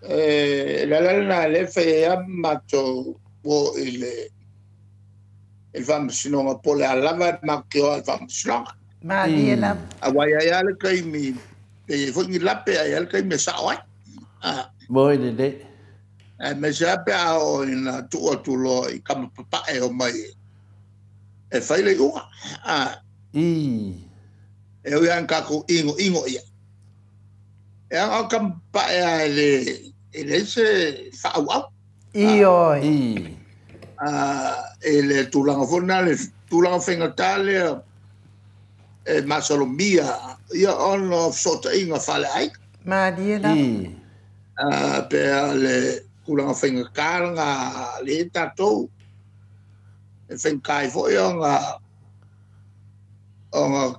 E le ala lena lea e fai ai lava matou o i le Faamasinoga po o le a lava e matou te o i le Faamasinoga. Malie lava. Aua e i ai lava le taimi, e i ai foi ni lape, ae i ai le taimi e sao ai. Mo i lelei. Aemaise lava pe a oo ina tuu atu loa i tama papae o mai e fai le iuga. I. E ui lava ina tatou inoino i ai. E aga o tama papae lava e leai se faaauau. Ioe. I. E le tulaga foi lena, le tulaga faigata lea e masalomia ia ona o fesootaiga faaleaiga. Malie lava. I. Pe a le tulaga faigata lena le tatou e faigata ai foi ona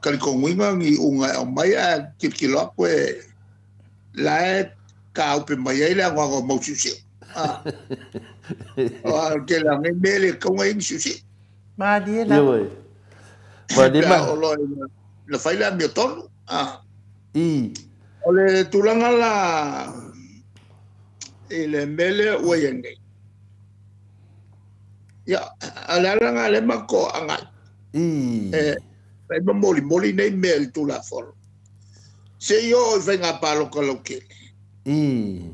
talitonuina ni iuga e aumai ae tilotilo atu e la e taupe mai ai le anoano o mau siusiu. O a tele a nei mea le tatau ona i ai ni siusiu. Malie lava. Ioe. Malie Pe ma. a oo loa ina fai le amiotonu. I. O le tulaga la i le mea lea ua i ai nei. Ia, o le ala lena lea matou agai. I. E fai ma molimoli nei mea i le Tulafono. Se i oo i faiga palota lautele. I.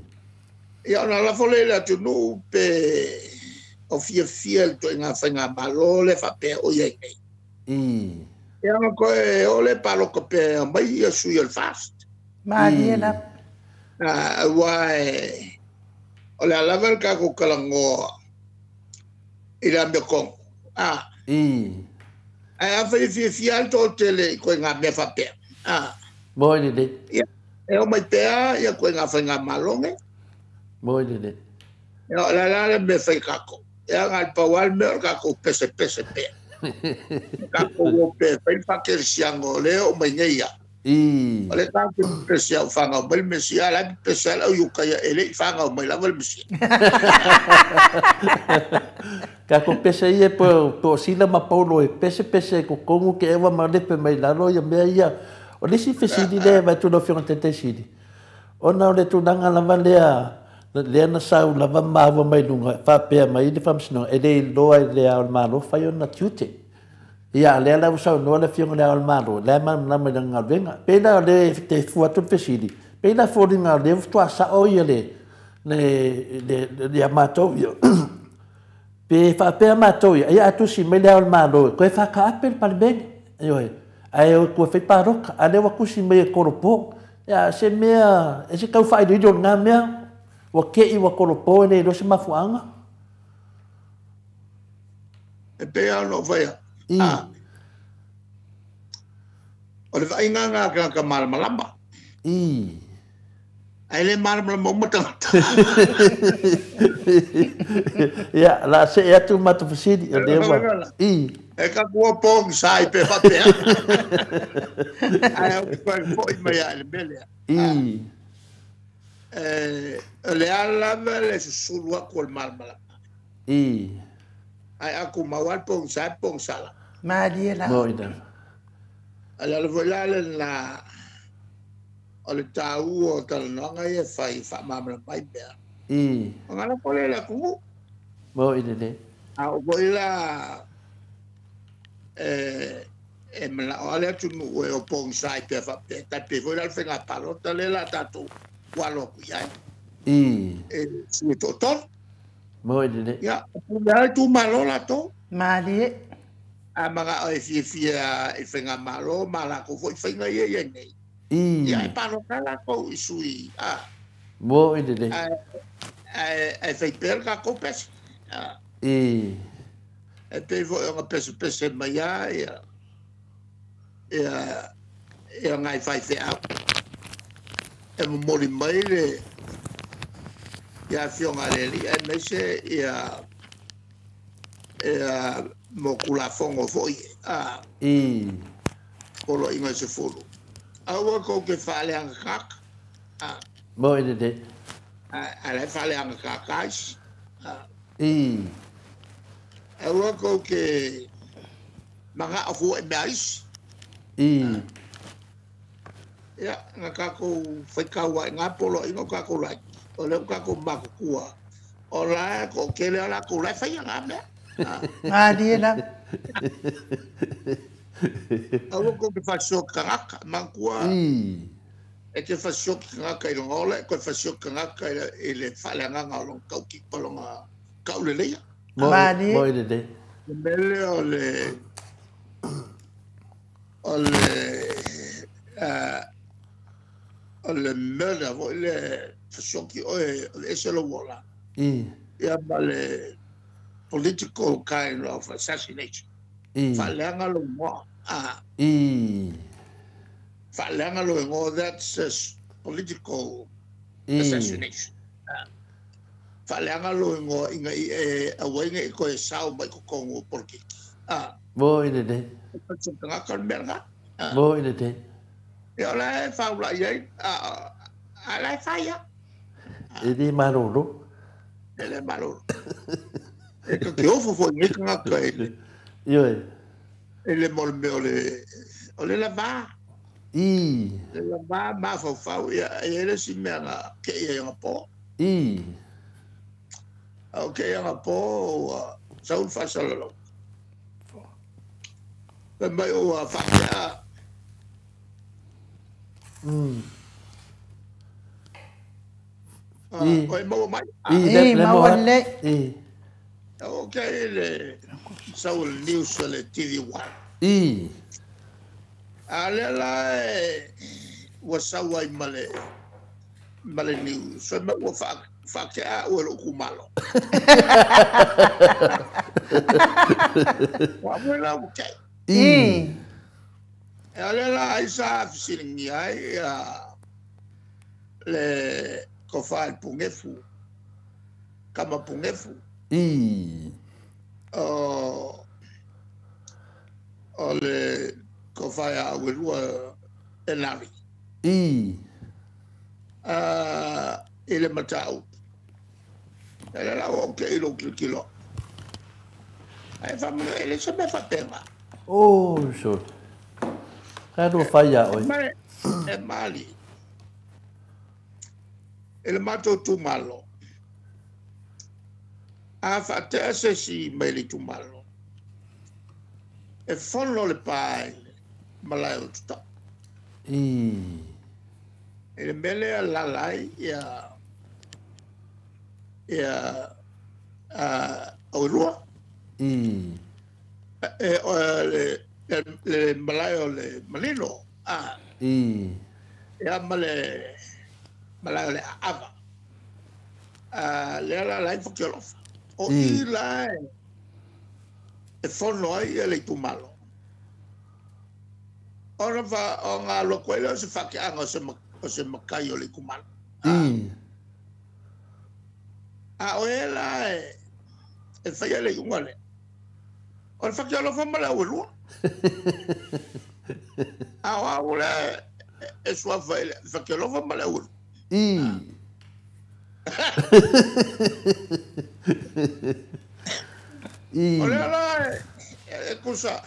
Ia, ona lafo lea i le atunuu pe o fiafia le ituaiga faigamalo lea faapea o i ai nei. I. Ia, ona toe oo lea palota pe aumai ia sui o le FAST. Malie lava. Aua e o le a lava le tatou talanoa i le amiotonu. I. Ae afai e fiafia lava le toatele i ituaiga mea faapea. Mo i lelei. Ia, e omai pea ia ituaiga faigamalo nei. Mo i lelei. Ia, o le a la le mea fai tatou. Ia, na o le pau lava le mea o le tatou pesepese pea. Ka ko pe pe fa ke siango le o mai nei ia. I. O le ka ke pese au fanga mai le mesia la pese au yu ka ia ele fanga mai la le mesia. Ka ko pese ia po po sila ma Paulo e pese pese ko kongu ke ewa ma lepe mai lalo ia mea ia. O le si fesili le vai tu no fionga tete sili. Ona o le tulaga lava lea lea na sau lava maua mai luga faapea mai le faamasinoga e le iloa i le Ao o le Malo fai ona tiute. Ia lea la ua saunoa le afioga i le Ao o le Malo, lea malamalama i lana galuega. Pei la o le te fua atu le fesili, pei la foliga o lea faatoa sao ia le le le ia matou ia. Pe faapea matou ia, ia a tusi mai le Ao o le Malo e toe faakaape le Palemene. Ioe, ae o tua fai paloka, a lea ua tusi mai e kolopo. Ia se mea, e se tau faailoilo o lena mea, ua ke'i ua kolopo e le iloa se mafuaaga. E pe a no vai. I. A. O le vaaiga nga ka ka malamalama. I. Ai le malamalama uma tagata. Ia, la se e atu matou fesili, o lea ua. I. E ka kua pong sai pe faapea. Ai o ke foi mai a le mele. I. E le ala le susulu aku o le malamalama. I. Ai aku mawal pong sai pong sala. Malie la. Mo ina. Ale le foi la le na o le tau o talanoaga ia fai faamalamalama mai mea. I. O ngala ko le la kumu. Mo ina le. A o foi la e mana o ale atu nu e o pong sai pe fa pe ta pe foi la fenga palota le la tatu walo ku iai. I. E su to to. Mo ina le. Ia, o le tu malo la to. Malie. A manga o e fia fia e fenga malo ma la ko foi fenga ia ia nei. I. Ia e palota la ko i sui. A. Mo ina le. A e fei per ka ko pes. A. I. E te foi o pese pese mai ia ia ia ngai fai fe au. E momoli mai le ia fionga le li e mese ia ia mo kula fongo foi a. I. Polo inga se fulu. Aua ko ke fale anga kak. A. Mo ina le. A le fale anga kakais. A. I. Aua ko ke manga o e meais. I. Ia, nga kako whaikaua i ngā polo i ngā kako lai. O leo kako makukua. O la, ko kele ala ko lai whaia ngā mea. Malie la. Aua ko ke whasoki kangaka, mangkua. I. E te whasoki kangaka i longa ola, e koe whasoki kangaka i le whaleanganga o longa kauki o longa kauleleia. Malie. Mo ina le. Le mele o le o le o le murder foi le whasoki oe o le ese lo wola. I. Ia ma le political kind of assassination. I. Whaleanga lo ngoa. A. I. Whaleanga lo ngoa, that's a political I. assassination. Whaleanga lo ngoa inga i e awainga i koe sao mai ko kongo porkiki. A. Mo ina le. Tanga mea nga. Mo ina le. Ia o la e whaula i ai, a la e whaia. E le maroro. E le maroro. E ka ke ofo foi ngai kangaka e le. Ioe. E le mo le mea o le lava. I. Le lava mafaufau ia e le si mea nga ke ia nga po. I. O ke ia nga po ua saul whasalalo. Pe mai ua whakea. I. Oi maua mai. I, I, le maua moa. le. I. O ke le saul news le TV1. I. A le la e ua sau ai ma le news. So ma ua whakea ua lo kumalo. Wa ua la ua kei. I. E a le la ai sa fisilingi ai ia le kofa i pungefu. Kama pungefu. I. O O le kowhai a awelua e nari. I. I le matau. E le lau o ke ilo kilo. Ai whamanu e le se mea whapenga. Oh, so. Ka rua whai a oi. Mai, e mali. E le mātou tūmalo. A whaatea se si mai le tūmalo. E whono le pai malai o tuta. I. E le mele a lalai ia ia aurua. I. E o le malai o le malino. A. I. Ia male malai o le ava. A le lalai whakialofa. O i lai e whono ai e le tumalo. Ona fa o ngā loko ele o se whakeanga o se makai o le kumalo. I. A o e la e whaia le unga le. O le whakealofa ma le awelua. A o au le e suafa e le whakealofa ma le awelua. I. I. O le ala e kusa.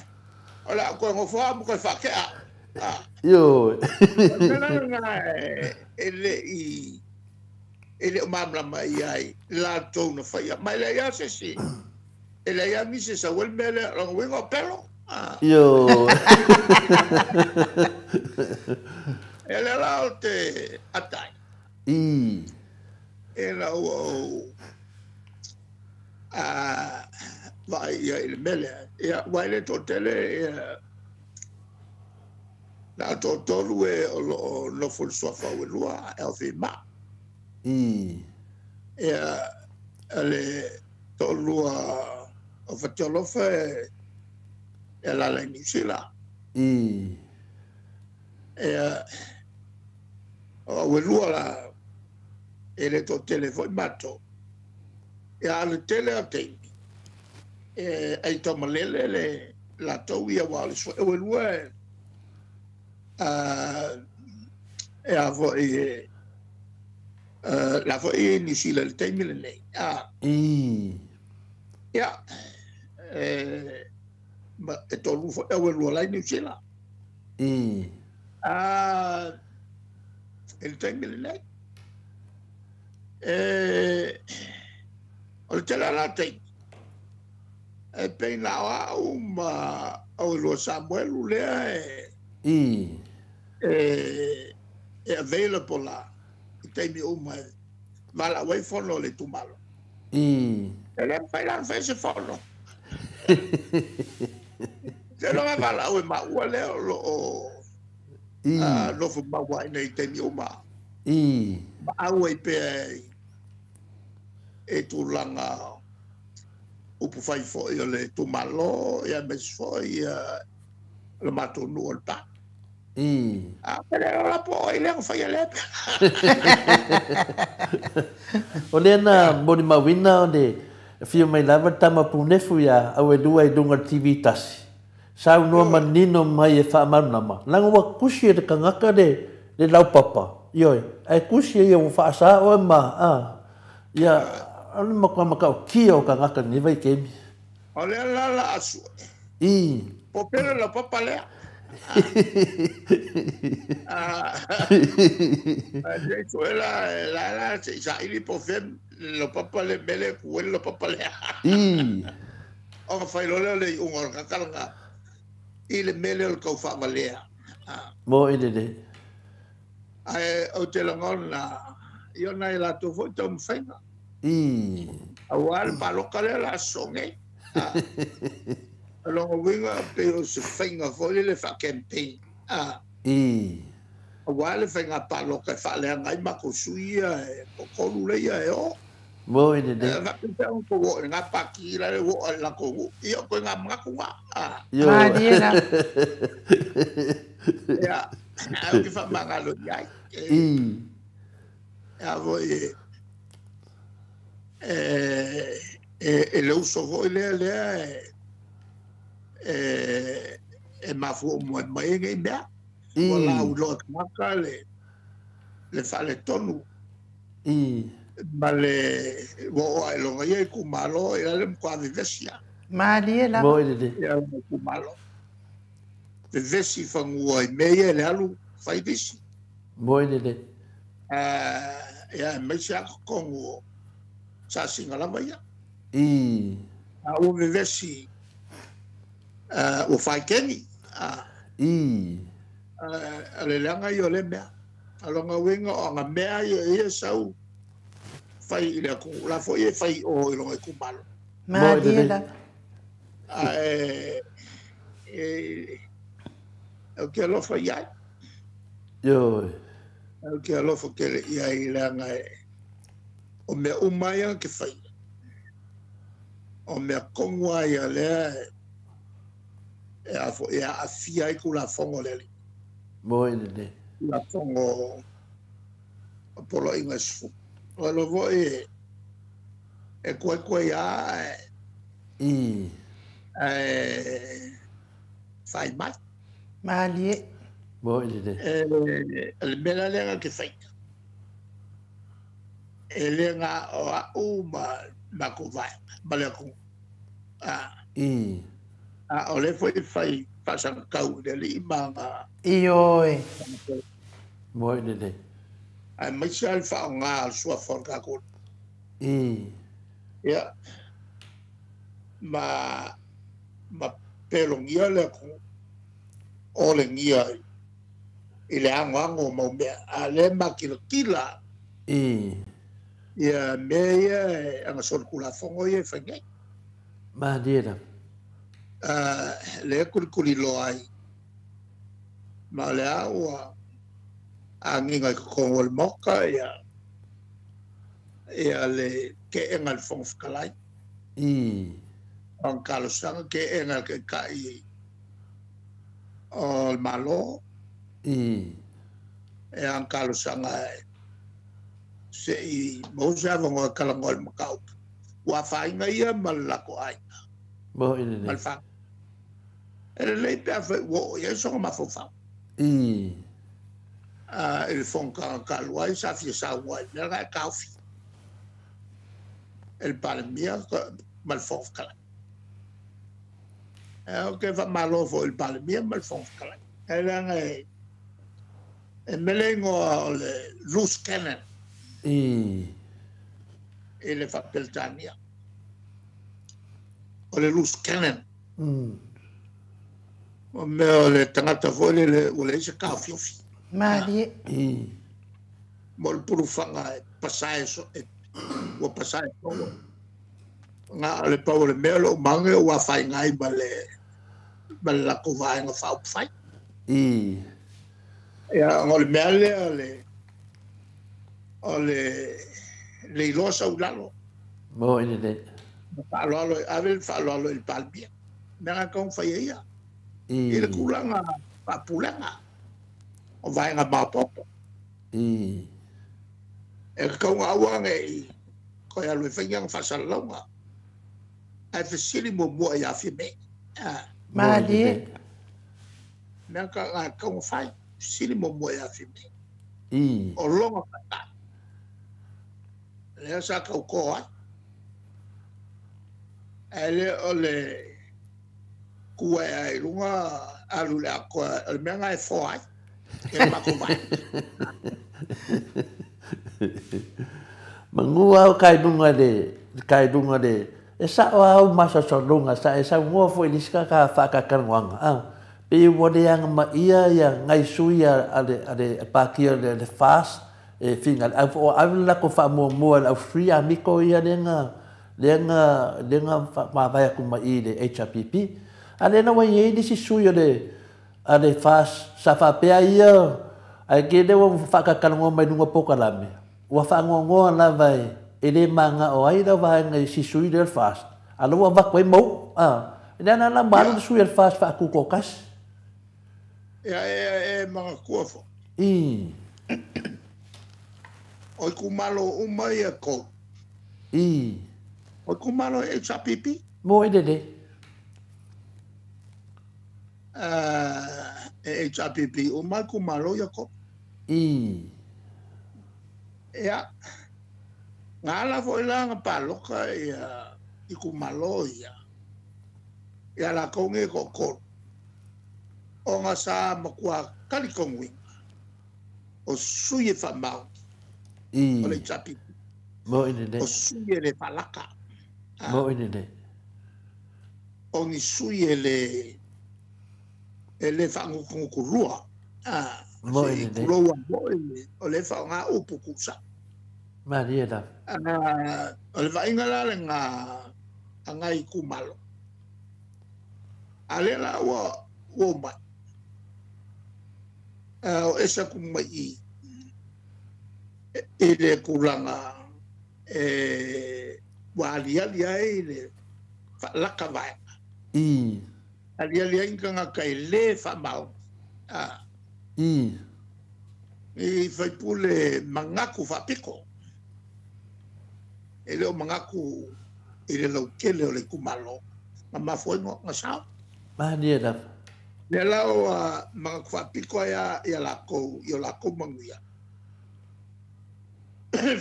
O le au koe ngofoa mo koe whakea. Io. O le ala e le i e le o mamlama i ai la tōna whaia. Mai le ia se si. E le ia nisi sa wel mele ranga winga o pelo. Io. E le ala o te atai. I. E la ua o vai ia i le mele. Ia wai le tō tele ia nā tō tōru e o lo nofo le suafa ue lua e au whima. I. Ia le tō lua o whatialofa e lala i New Zealand. I. Ia o ue lua la e le tō tele foi mātou. Ia ale tele a teimi. E ai tō malele le la tau ia wā le sua. E ue lua e e a foi e la foi e New Zealand le teimi le nei. I. Ia e e tō lu foi e ue lua lai New Zealand. I. E le teimi le nei. E o le tele ala teimi. E peina o au ma au lua Samuelu lea e I. E available la i teimi uma e wala wai whono le tumalo. I. E le whai lan whai se whono. Te loa wala au e maua lea o lo o I. Nofo maua ina i teimi uma. I. Ma au e pea e tūlanga upu whai foi o le tumalo, ia mes foi le mātou nu o le pā. I. A pele o la po i lea whai a lea. O lea na moni mawina o le whio mai lava tama pūnefu ia au e lua i lunga TV tasi. Sau noa manino mai e whaamanama. Langa wa kusi e le kangaka le laupapa. Ioi, ai kusi e ia ua whaasa oe ma. Ia, anu makua makau kia o kangaka ni vai kemi. O lea la la asu. I. Po pele la papa lea. E la la se isa ili po fem lo papa le mele kuel lo papa lea. I. O ka whailole le unga o kakalanga i le mele o le kau whaamalea. Mo i le. Ai o te langona i ona i la tō foi tau mwhainga. I. Aua le paloka lea la songe. Longa winga pe o se whainga foi le wha campaign. I. Aua le whainga paloka e whaalea ngai mako suia e kokolu leia e o. Mo i le. Whakite ang ko wo ngā paki la le wo la ko wo. I o koe ngā mga ngā. Yo. Mārie la. Ia. Au ki whamangalo i ai. I. Ia voi e le uso foi lea lea e e mafua uma mai ai nei mea. Ua lauiloa e tagata le faaletonu ma le ua oo ae loga ia itumalo ia le matua vevesi lava. Malie lava. Mo i lelei. Ia lona itumalo. Vevesi i fanua i mea ia i le alu fai lisi. Mo i lelei. Ia aemaise lava totonu o Sasiga lava ia. I. A ua vevesi ua faikeni. I. O le leaga ia o lea mea. A o lona uiga o aga mea ia ia sau fai i le atunuu la foi e fai i o i lona itumalo. Malie lava. Ae ou te alofa i ai. Ioe. Ou te alofa tele i ai leaga o mea uma ia na te faia. O mea tonu lava ia lea e a foi e aafia ai Tulafono a le Alii. Mo i lenei. Tulafono o Poloaiga e 10. O lo foi e koekoe lava ae I. ae fai mai. Malie. Mo i lenei. E le mea la lea na te faia. E le na o au ma matou vaega ma le atunuu. I. A o lea foi e fai faasagatau i le alii ma ana. Ioe. Mo i lenei. Aemaise lava le faaaoga o le suafa o le tatou. I. Ia. Ma ma pelogia le atunuu olegia i le agoago o mau mea. A o lea e makilatila. I. Ia mea ia e aga solitulafono ia e fai nei. Malie lava. Lea e kulikuliloa ai ma o lea ua agiga i totonu o le Maota ia ia le keʻena a le Fofoga Fetalai. I. O ana talosaga keʻena a le Taitai o le Malo. I. E ana talosaga se i maua se avanoa e talanoa i le mataupu. Ua afaina ia ma le latou aiga. Mo i lenei. Ma le fanau. E lelei pe afai ua oo i ai sona mafaufau. I. I le fonotaga talu ai sa fia saunoa ai mea na e taofi e le Palemia ma le Fofoga Fetalai. Ou te faamalo foi i le Palemia ma le Fofoga Fetalai. E leaga e mele igoa o le loose cannon. I. I le Faa-Peretania. O le loose cannon. O mea o le tagata foi lele ua leai se taofiofi. Malie. I. Mo le pulufaga e pasae so, e, ua pasae solo. Na o le pau o le mea o lou mage ua afaina ai ma le ma le latou vaega faaupufai. I. Ia, ona o le mea lea o le o le le iloa sau i lalo. Mo i lenei. Ma faaaloalo, ave le faaaloalo i le Palemia. Mea na tatau ona fai e ia. I. I le tulaga faapulega o vaega maopoopo. I. E tatau ona aua ne i toe alu e fai ni ana faasalalauga. Ae fesili muamua ia Fiamē. Malie. Mea ka na tatau ona fai, fesili muamua ia Fiamē. I. O lona taitai. Lea sa tautō ai. Ae le o le tu ae ae i luga alu i le atoa, o le mea lena e foa ai e le matou vaega. Manu au kai luga le kai luga le e sao lava au masalosaloga sa e saunoa foi i le isi kaka faakakalanoaga a pei ua leaga maia ia nai sui a le a le Pātia o le FAST e finagalo ae ua ave le latou faamuamua i le au Free Amico ia lea na lea na lea na mavae atu mai i le HRPP a lea la ua i ai le isi sui o le a le FAST sa faapea ia ae tele ua faakakalanoa mai luga o polokalame ua faanoanoa lava e le manao ai lau vaega i si sui lea o le FAST a la ua avatu ai ma uu a lea la la ua alu le sui a le FAST faatutoatasi. Ia e manatua foi. I. O itumalo uma ia tou. I. O itumalo e HRPP. Mo i lelei. E HRPP o mai itumalo ia Koko. Ia, na ala foi la na paloka ia itumalo ia. Ia lakou nei toatolu. Ona sa matua talitonuina o sui e faamaoni o le HRPP. Mo i le O sui e le faalaka. Mo i le O ni sui e le e le faagutugutu Mo i le tulou foi o le faaaoga upu tusa. Malie lava. O le vaaiga la lena a nai itumalo. A lea la ua omai. O ese atu mai i i le tulaga e ua aliali ai le faalaka vaega. Aliali ai ni tagata e lē faamaoni. I faipule manatu faapito. E le o manatu i le lautele o le itumalo. Na mafua ai na sao. Malie lava. Lea la ua manatu faapito ai ia lakou i o lakou manuia.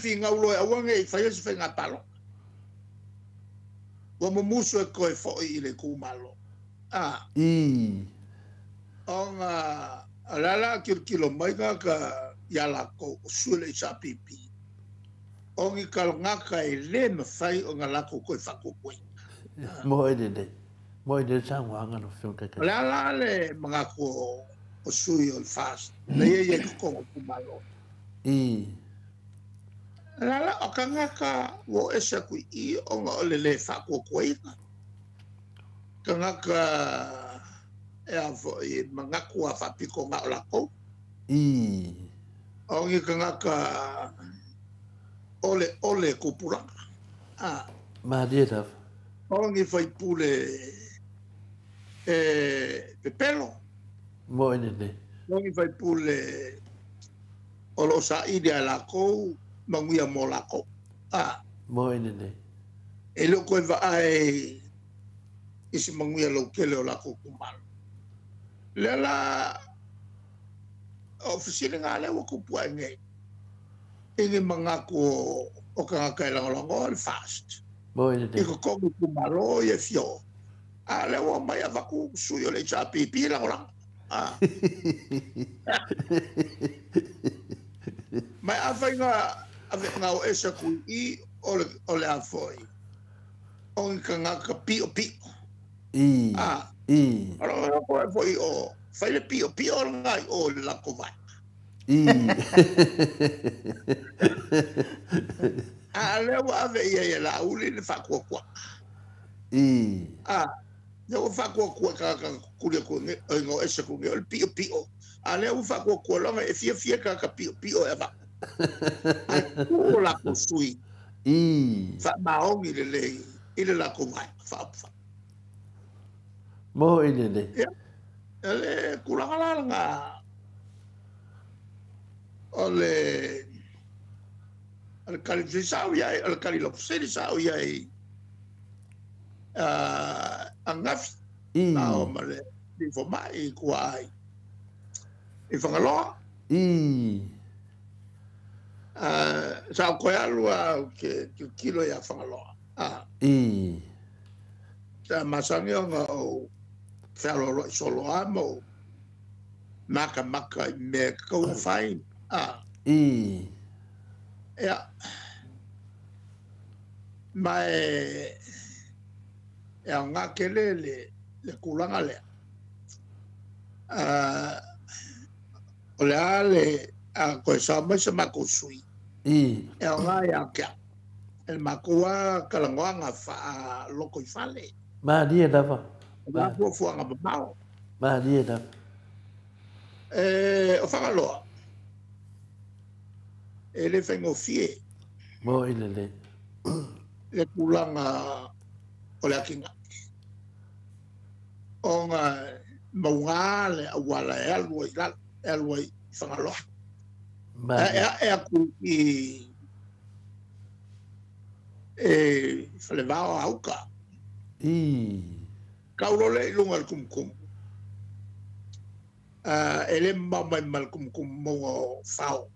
Finau loa e aua nei faia se faiga palota. Ua mumusu e toe foi i le itumalo. Ona o le a la tilotilo mai tagata ia lakou o sui o le HRPP. O ni tagata e lē mafai ona latou toe faatuatuaina. Mo i le Mo i le saunoaga lau Afioga. O le a la le manatu o sui o le FAST lea e i ai i totonu o itumalo. O le a la o tagata ua o ese atu i i ona o le lē faatuatuaina. Tagata e a foi manatu a faapito na o lakou. O ni tagata ole ole tupulaga. Malie lava. O ni faipule e pepelo. Mo i le O ni faipule o lo o saili a lakou manuia mo lakou. Mo i le E le o koe vaai i se manuia lautele o lakou itumalo. Lea la o fesiliga lea ua tupu ae nei i ni manatu o tagata e lagolagoa le FAST. Mo i le I totonu itumalo ia e fia o. A lea ua omai avatu sui o le HRPP e lagolago. Mai afai na ave na o ese atu i i o le a foi o ni tagata piopio. O lo o foi o fai le piopio lena i o i le latou vaega. A lea ua ave i ai e Laauli le faatuatua. Lea ua faatuatua i tagata na tutuli atu e na o ese atu nei o le piopio. A lea ua faatuatua loga e fiafia tagata piopio e avatu. Ae tu o latou sui faamaoni lelei i le latou vaega faaupufai. Mo i lelei. Ia, le tulaga la lena o le tali sa ou i ai, o le tali laufesili sa ou i ai ananafi na o ma le fomai i tua ai i Fagaloa. Sa ou toe alu au ke tilotilo ia Fagaloa. Sa masani ona ou fealoaloai solo lava ma ou makamaka i mea e tatau ona fai. Ia, ma e aoga tele le tulaga lea. O le a le a toe sao mai se matou sui e aoga ia te au. E le matou lava talanoaga faalotoifale. Malie lava. O le a fuafuaga mamao. Malie lava. E, o Fagaloa, e le faigofie. Mo i lelei. Le tulaga o le atinae. Ona mauga le auala e alu ai i lalo, e alu ai i Fagaloa. E ae atu i e Falevao a uka. Tau loa lea i luga o le tumutumu. E le mamao mai ma le kumukumumauga o Fao.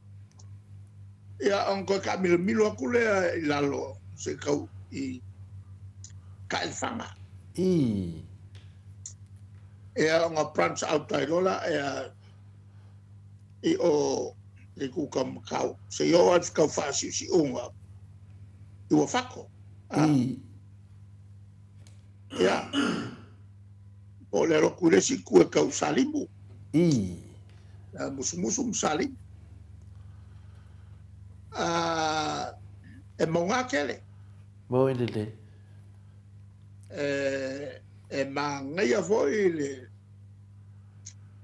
Ia ona toe taamilomilo atu lea i lalo se i tau i Taelefaga. Ia ona branch out ai loa lea i o le itu taumatau seia oo atu i tau faasiusiuga i Uafato. Ia, po o le alu atu i le isi itu e tau i Salimu. Musumusu ma Salimu. E mauga tele. Mo e lelei. E manaia foi le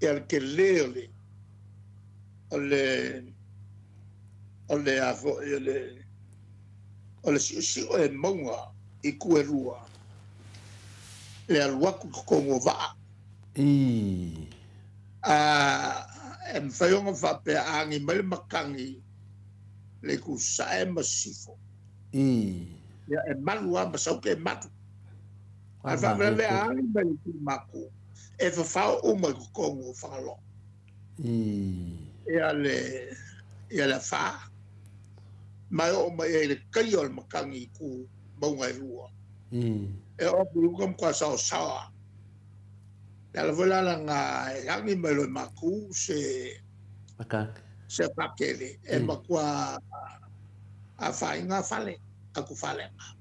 ia le tele o le o le o le a foi o le o le siosio e mauga i itu e lua le alu atu i totonu o vaa. E mafai ona faapea a agi mai le matagi le itu sae ma sisifo. Ia e malu lava ma sau ke malu. Ae faalavelave a agi mai le itu maku e fafao uma i totonu o Fagaloa. Ia le ia le afa ma e oo mai ai le taia o le matagi i itu mauga e lua. E oo atu i uka matua saosaoa. Le ala foi la laga e agi mai loa e maku se Matagi. Se afa tele e matua afaina fale aku falega.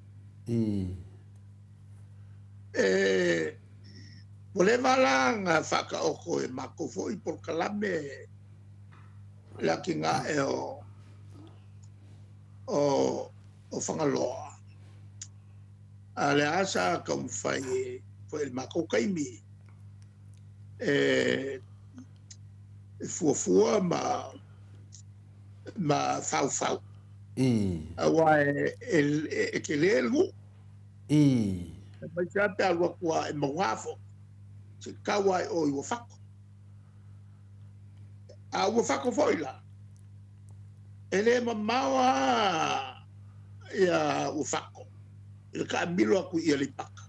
E ua leva la ona faataoto e matou foi polokalame le atinae o Fagaloa. A o le a sa taumafai foi i le matou taimi e fuafua ma faufau. Aua e tele le nuu. Aemaise lava pe a alu atu lava e mauga foi, se i tau lava i o i Uafato. A o Uafato foi la, e le mamao lava ia Uafato i le taamilo atu i Aleipata.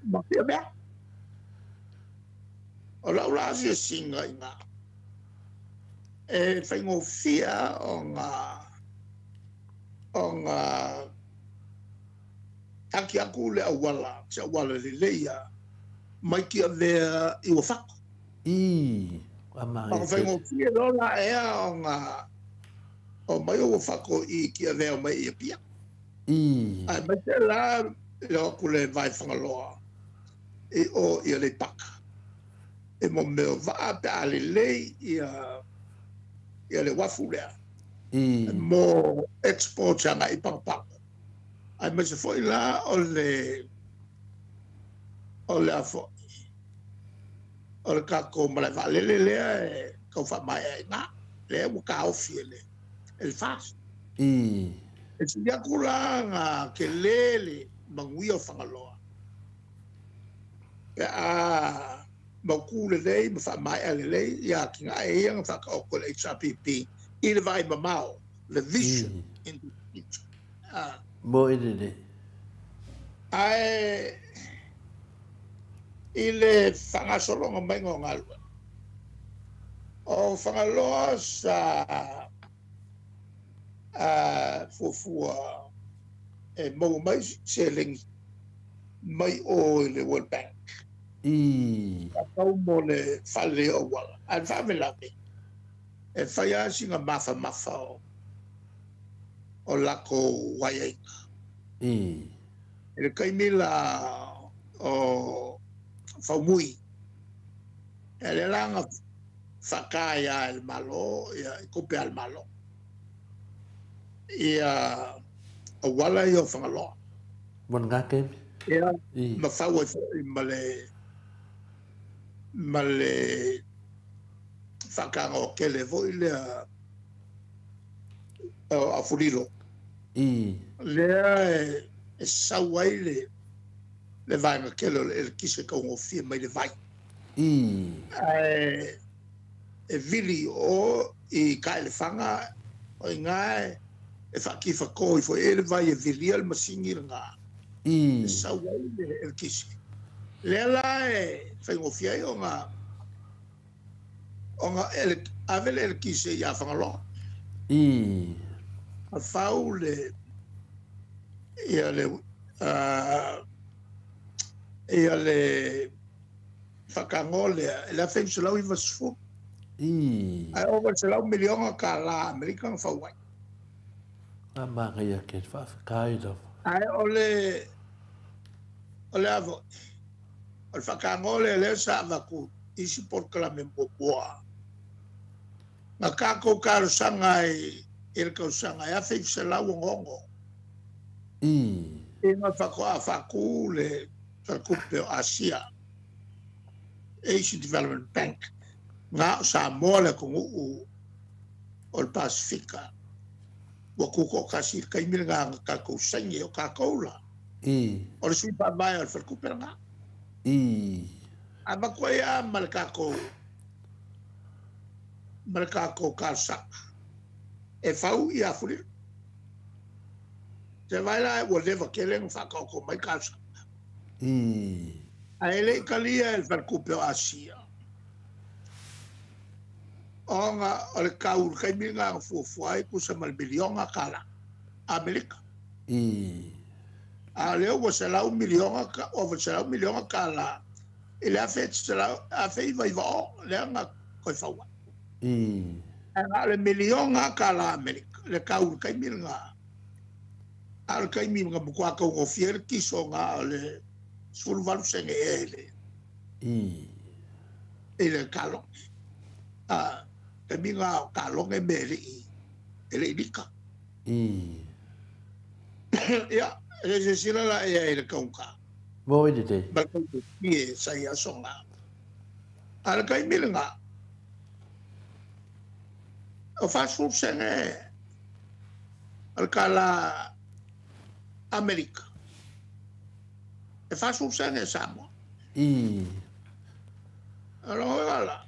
Ma Fiamea. O lau la asiasiga i ina, e faigofie ona taki atu le auala, se auala lelei lava mai Tiavea i Uafato. Ua Ona manaia tele. faigofie loa la ea ona omai o Uafato i Tiavea omai i Apia. Aemaise la le o atu le vai Fagaloa i o i Aleipata. E mo mea o vaa pe a lelei ia le uafu lea. Mo export agai i Pagopago. Aemaise foi la o le a foi o le tatou malae vaalele lea e tau faamaea i ina. Lea ua taofi e le FAST. E sili atu la ona tele le manuia o Fagaloa pe a mautu lelei ma faamaea lelei ia atinae ia na faataoto e le HRPP i le vaai mamao, the vision in the future. Mo e lelei. Ae i le faagasologa maiga o galuega o Fagaloa sa fuafua e maua mai seleni mai o i le World Bank. Tatau mo le faaleleia o auala. Ae le faalavelave, e fai lava sina mafamafa o latou aiaiga. I le taimi la o Faumui, e lea la na faata ai lava e le Malo, ia, i tupe a le Malo, ia auala ia o Fagaloa. Mo lena taimi. Ia, ma fau ai foi ma le faataga o tele foi lea o Afulilo. Lea e sau ai le vaega tele o le eletise taugofie mai le vai. Ae e vili o i Taelefaga o i ina e faatifato ifo e le vai e vilia le masini lena. E sau ai le eletise. Lea la e faigofie ai ona Ona ele ave le elekise ia Fagaloa. I. A fau le ia le ia le whakango lea, le 1990. I. Ai over 100 miliona ka la Amerika na fau ai. A manga ia ke whawhakai lava. Ai o le avo, o le whakango lea lea sa avaku isi polokalame muamua. Na kākou kalosanga i le kausaga e 1966. I. I nga whakoa whaku le Faletupe o Asia, Asian Development Bank, ngā o Samoa le atunuu o le Pasifika. Ua kuko kasi le kaimi le ngā kākou saini o kākou la. I. O le sui faavae o le Faletupe lena. I. A matua ia ma le kākou talosaga. E fau i Afulilo. Te vai la ua leva kele nga whakaoko mai talosaga. I. A ele i kalia e le Faletupe o Asia. Ona o le kau le kaimi ngā fuafua ai kusa ma le miliona kala. Amerika. I. A lea ua 100 miliona, over 100 miliona kala. I le afe selau, afe iva iva o, lea nga koe faua. I. A nga le miliona kala Amerika. Le kau le kaimi ngā. A le kaimi ngā mukua kau ngofia le kiso ngā o le 18 sene e le. I. I le kalo. A, kaimi ngā o kalonge me le i. E le i lika. I. Ia, e se sila la e ai le kaunka. Mo i te. Ma le kaunka e sa ia songa. A le kaimi le ngā. O 40 sene o le kala Amerika. E 40 sene Samoa. I. Alo wala.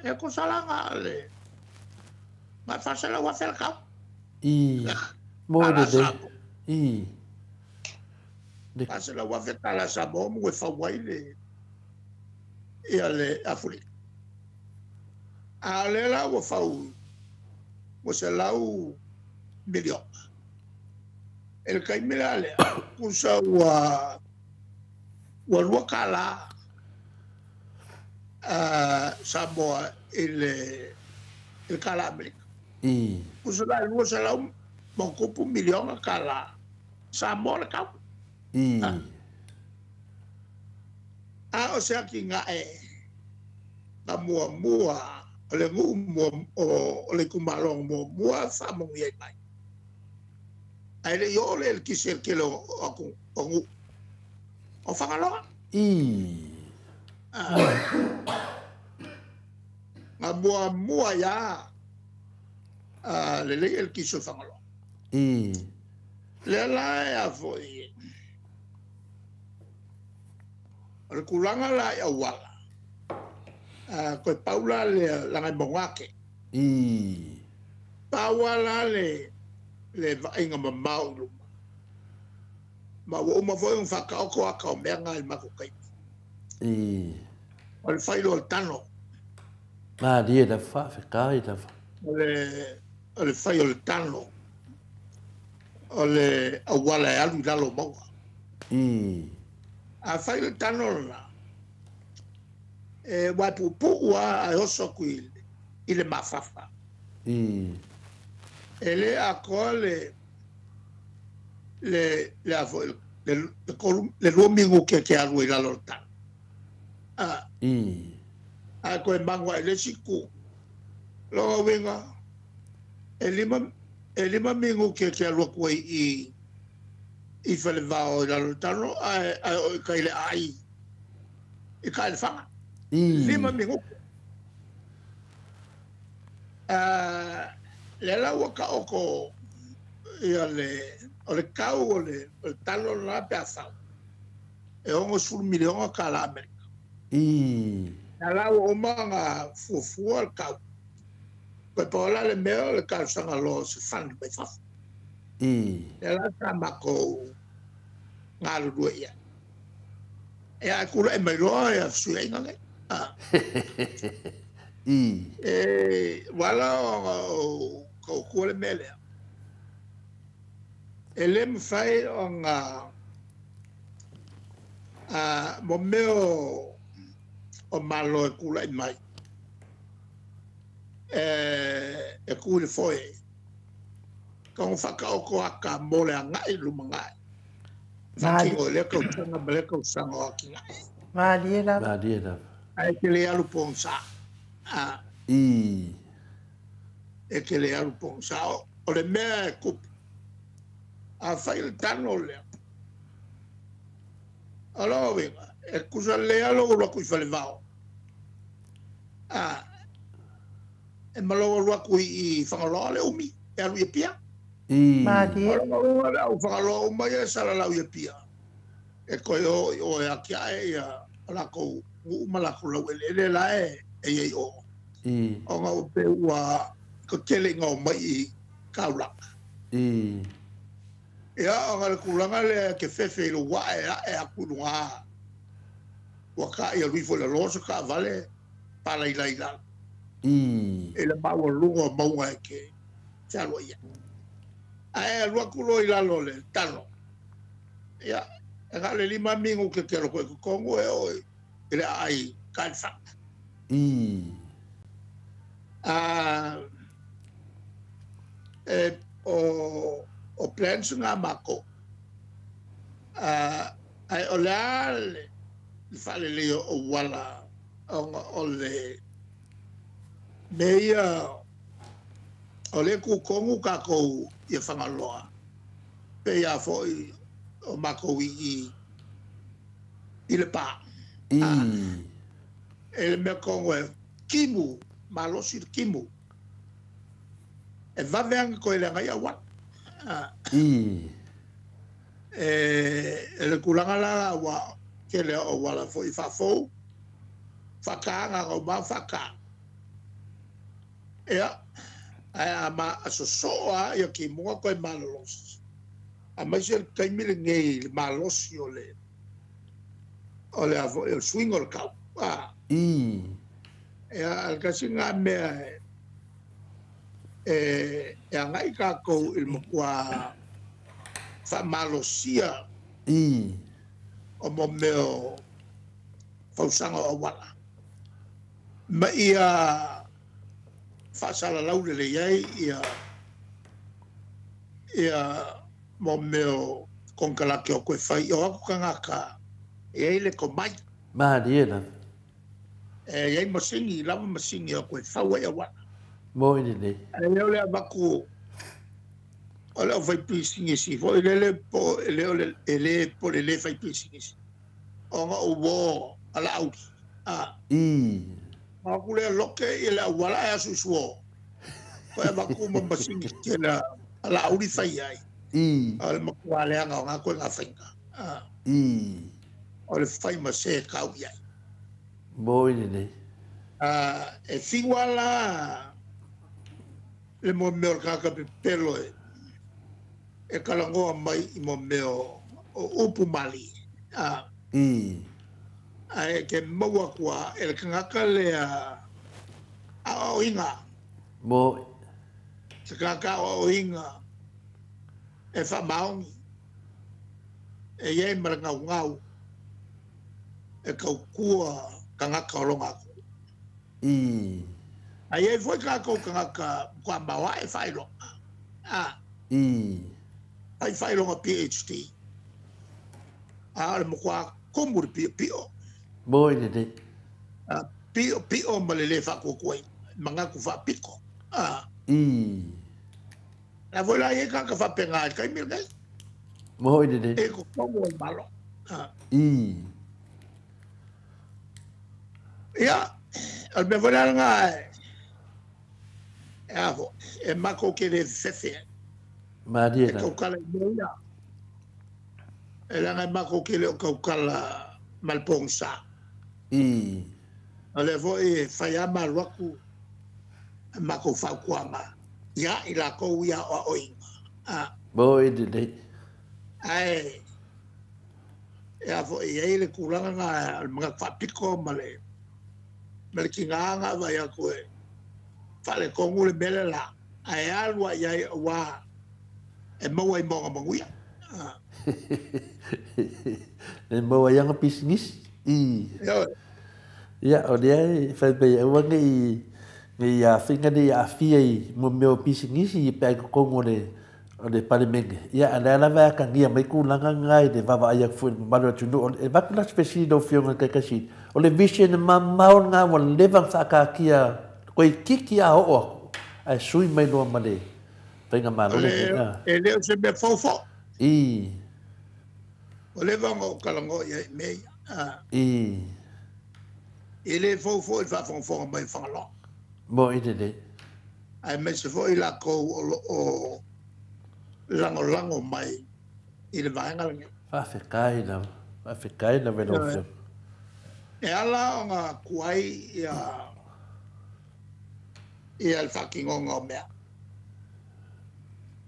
E ko salanga le. Ma 400,000 le kau. I. Mo i te. I. 400,000 tala Samoa mo e fau ai le ia le Afrika. A le la ua fau ua 100 miliona. E le kaimi la lea, kusa ua lua kala Samoa i le kala Amerika. I. Kusa la 200 ma kupu miliona kala Samoa le kau. I. A o se aki ngā e nga mua mua o le ngu mua o le kumalonga mua mua whaamongi ai mai. Ai le i o le le kisi el kele o aku o ngu. O Fagaloa. I. Nga mua mua ia le lei el kisi o Fagaloa. I. Le la e a foi. O le kulanga la i auala. Koe paula le langa i mongake. I. Paua la le vainga mamau i luma. Ma ua uma foi un whakaoko aka o mea ngā i mako kaimi. I. O le whailo o le tano. A ria la whawhekai la. O le whai o le tano. O le auala e alu i lalo maua. I. A whai le tano la. E waipupu a ai oso ku i le mafafa. I. E le a koa le a foi, le lua mingu ke alu i lalo le tano. A, I. a koe mangua i le siku. Longa winga, e 5 mingu ke alu koe i whalewao i lalo le tano, ai o i kai le ai, i kai le whanga. I. 5 mingu. Le la ua ka oko ia le o le kau o le talo la pe a fau. E 60 miliona ka la Amerika. I. Na la ua uma nga fuafua le kau. Koe pa ola le mea o le talosaga loa se fund mai fafo. I. Le la sa makou galulue ia. E a kula e mai loa e fesuiaiga nei. Ah. E wala o ko kua le mea. E le mawhai o ngā mo mea o malo e kula i mai. E kule foe. Ka ngo whakaoko aka mō le angai lumangai. Whakingo le kautanga ma le kausanga o aki ngai. Malie lava. Malie lava. Ai ke le alu pongsa. I. E ke le alu pongsa. O le mea e kupu. A whai le tano lea. Alo winga. E kusa le alo o luaku i whalevao. E maloa luaku i whangaloa le umi. E alu i pia. I. Malie. O whangaloa umai e salalau i pia. E koe o e akia e ia lako uma lako lau ele la e e i o. I. O ngā upe ua ko tele ngā mai i kaulaka. I. Ia o ngā le kulanga le ke fefe i lo wae a e aku lunga. Ua ka ia lui fo le loso ka vale pala i lai lalo. I. E le maua lunga o maunga e ke talo ia. Ae lua kulo i lalo le talo. Ia, e ngā le lima mingu ke kero koe kongo e o e le ai kalfa. I. E o plans ngā mako. Ai o le a le whale leo o wala o le mea o le kukongu kakou i whangaloa. Pe ia foi o mako i le pā. I. E le mea kongo e kimu, malosi le kimu. E vaveanga koe le ngai awa. I. E le kulanga la wa ke le o wala foi whafou. Whakaanga ngau mau whakaanga. Ea, ai a ma asosoa ia ki munga koe malolosi. A mai se kaimile ngei le malosi o le o le avo o swing o le kau. I. Ea, al kasi ngā mea e angai kākou i le makua whamalosia I. o mo meo fausanga o wala. Ma ia whaasala laule le iai ia mo meo konkalake o koe whai o aku kangaka e ei le komai. Marie la. E iai masingi, lava masingi o koe whaua ia wana. Mo i nei. E leo lea maku o leo whai pisingi si fo e lele po e leo e le po le le whai pisingi si. O ngā uo ala auri. I. Maku lea loke i lea wala e asu suo. Koe maku ma masingi ki la ala auri whai ai. I. O le maku aleanga o ngā koe ngā whainga. I. O le whai ma se kau iai. Mo i nei. E whiwa la le mo meo kaka pepelo e kalangoa mai i mo meo o upu mali. I. Ae ke maua kua e le kangaka lea a o inga. Mo. Se kangaka o inga e whamaongi. E iei mara ngau ngau e kaukua kangaka o longa aku. I. Ai e foi kākou kangaka kua maua e whailonga. I. Ai whailonga PhD. A le mokua komuri pio pio. Mo i nei. Pio pio ma le le whakuakua mangaku whapiko. I. La voi la e kaka whapenga ai kai mil ngai. Mo i nei. E ko kongo e malo. I. Ia, al me voi la ngā e aho, e mako ke le fefe. Marie E la. kaukala i mea. E langa e mako ke le o kaukala malpongsa. I. O le voi e whai ama luaku e mako whaukuanga. Ia i la kou ia o oinga. Mo i nei. Ae, e aho e ei le kulanga ngā mga whapiko ma le Ma le tigaga vaai atu e faaletonu le mea le la ae alu ai ai auā e maua ai ma ona manuia. E maua ai ana pisinisi. Ioe. Ia, o lea e fai mai aua ne i afiga ne i aafia i mea o pisinisi pe a i totonu o le Palemene. Ia, a o lea lava e atagia mai tulaga na i le vaavaai atu foi i le mamalu o le atunuu. E avatu la se fesili i lau Afioga i le Taitaifono, o le vision mamao lena ua leva ona faataatia toeitiiti a oo atu ae sui mai loa ma le faigamalo lenei. E le o se mea fou foi. I. Ua leva ona ou talanoa i ai i mea ia. I. E le fou foi i le faafogafoga mai o Fagaloa. Moni lelei. Aemaise foi i latou o lo o lagolago mai i le vaega lenei. Faafetai lava. Faafetai lava i lau Afioga. E ala ona tuai ia le faatinoga o mea.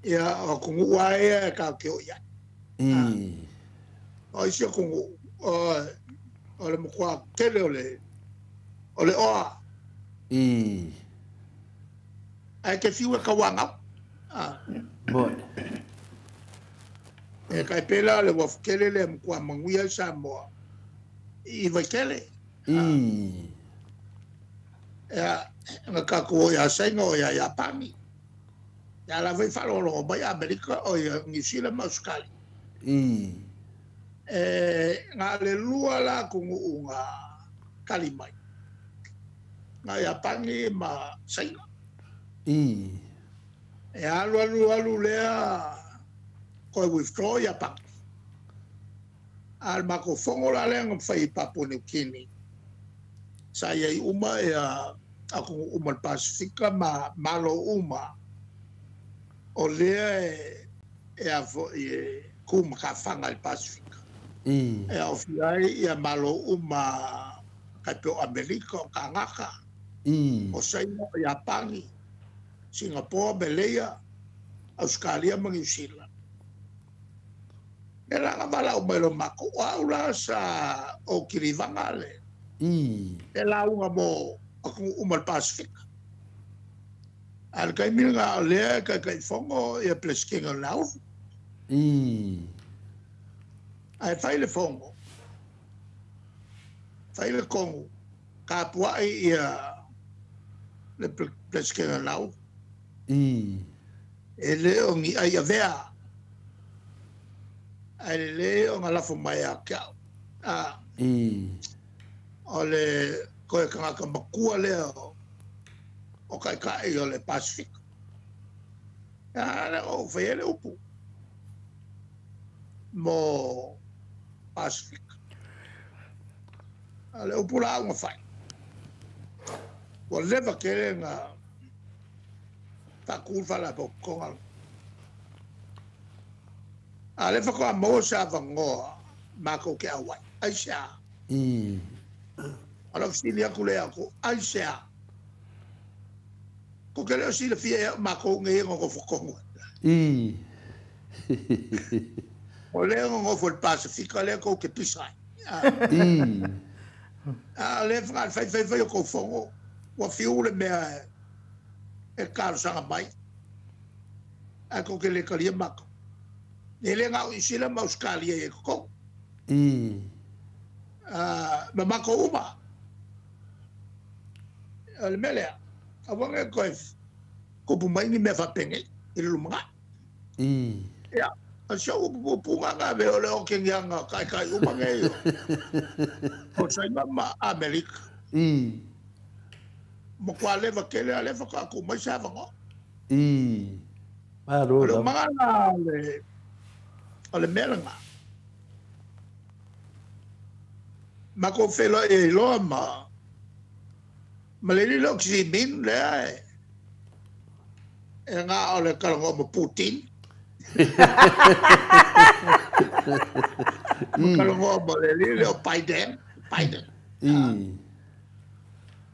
Ia, o atunuu lava ia e tatou te o i ai. I. O isi atunuu, o le matua tele o le oa. I. Ae te fiu e tauanau. Moni. E tai pei la o le uafu tele lea e matua manuia ai Samoa i Vaitele. I. Ia, na tatou o ia Saina o ia Iapani. Ia lava i faalogologo mai Amerika o ia Niu Sila ma Ausetalia. I. E na o le lua la atunuu na tali mai. Na Iapani ma Saina. I. E alu alu alu lea koe withdraw Iapani. A o le matou fono la lea na fai i Papua New Guinea. Sa i ai uma ia atunuu uma o le Pasifika ma Malo uma o lea e a foi e ku matafaga i le Pasifika. I. E aofia ai ia Malo uma tai pei o Amerika, o Kanaka, I. o Saina, o Iapani, Singapore, Meleia, Ausetalia ma Niu Sila. E la na valaau mai loa matou, o au la sa ou kilivaga le I. le lauga mo atunuu uma o le Pasifika. A o le taimi lena o lea e Taitaifono ia Peresetene o le Nauru. I. Ae fai le fono, fai le tonu, tapuai ia le Peresetene o le Nauru. I. E le o ni ai avea, ae lelei ona lafo mai ia te au. I. O le koe tagata matua lea o taitai o le Pasifika. Ia, lea ua ou fai ai le upu mo Pasifika. A o le upu la au na fai, ua leva tele na faatu le faalapotopotoga lea. A o lea faatoa maua se avanoa matou te auai. Aisea? I. O lau fesili atu lea atu, aisea? Ko te le o silafia ea o matou nei e nonofo tonu ai. I. O lea e nonofo i le Pasifika lea tou te pisa ai. I. A o lea whakaari fai fai fai o kou fono, ua fiu le mea e talosaga mai. Ae tou te le talia matou. E le na o Niu Sila ma Ausetalia i ai totonu. I. Ma matou uma. O le mea lea, aua ne i toe tupu mai ni mea faapenei i le lumanai. I. Ia, o si ou upu pupuga na ave o le okegiaga o taitai uma nei o Saina ma Amerika. I. Matua leva tele a lea faatoa tuu mai se avanoa. I. Malo O le lava. umaga la o le mea lena. Matou feiloai ai loa ma le alii lea o Xi Min lea e na o le talanoa ma Putin. Ma talanoa ma le alii lea o Biden. Biden. I.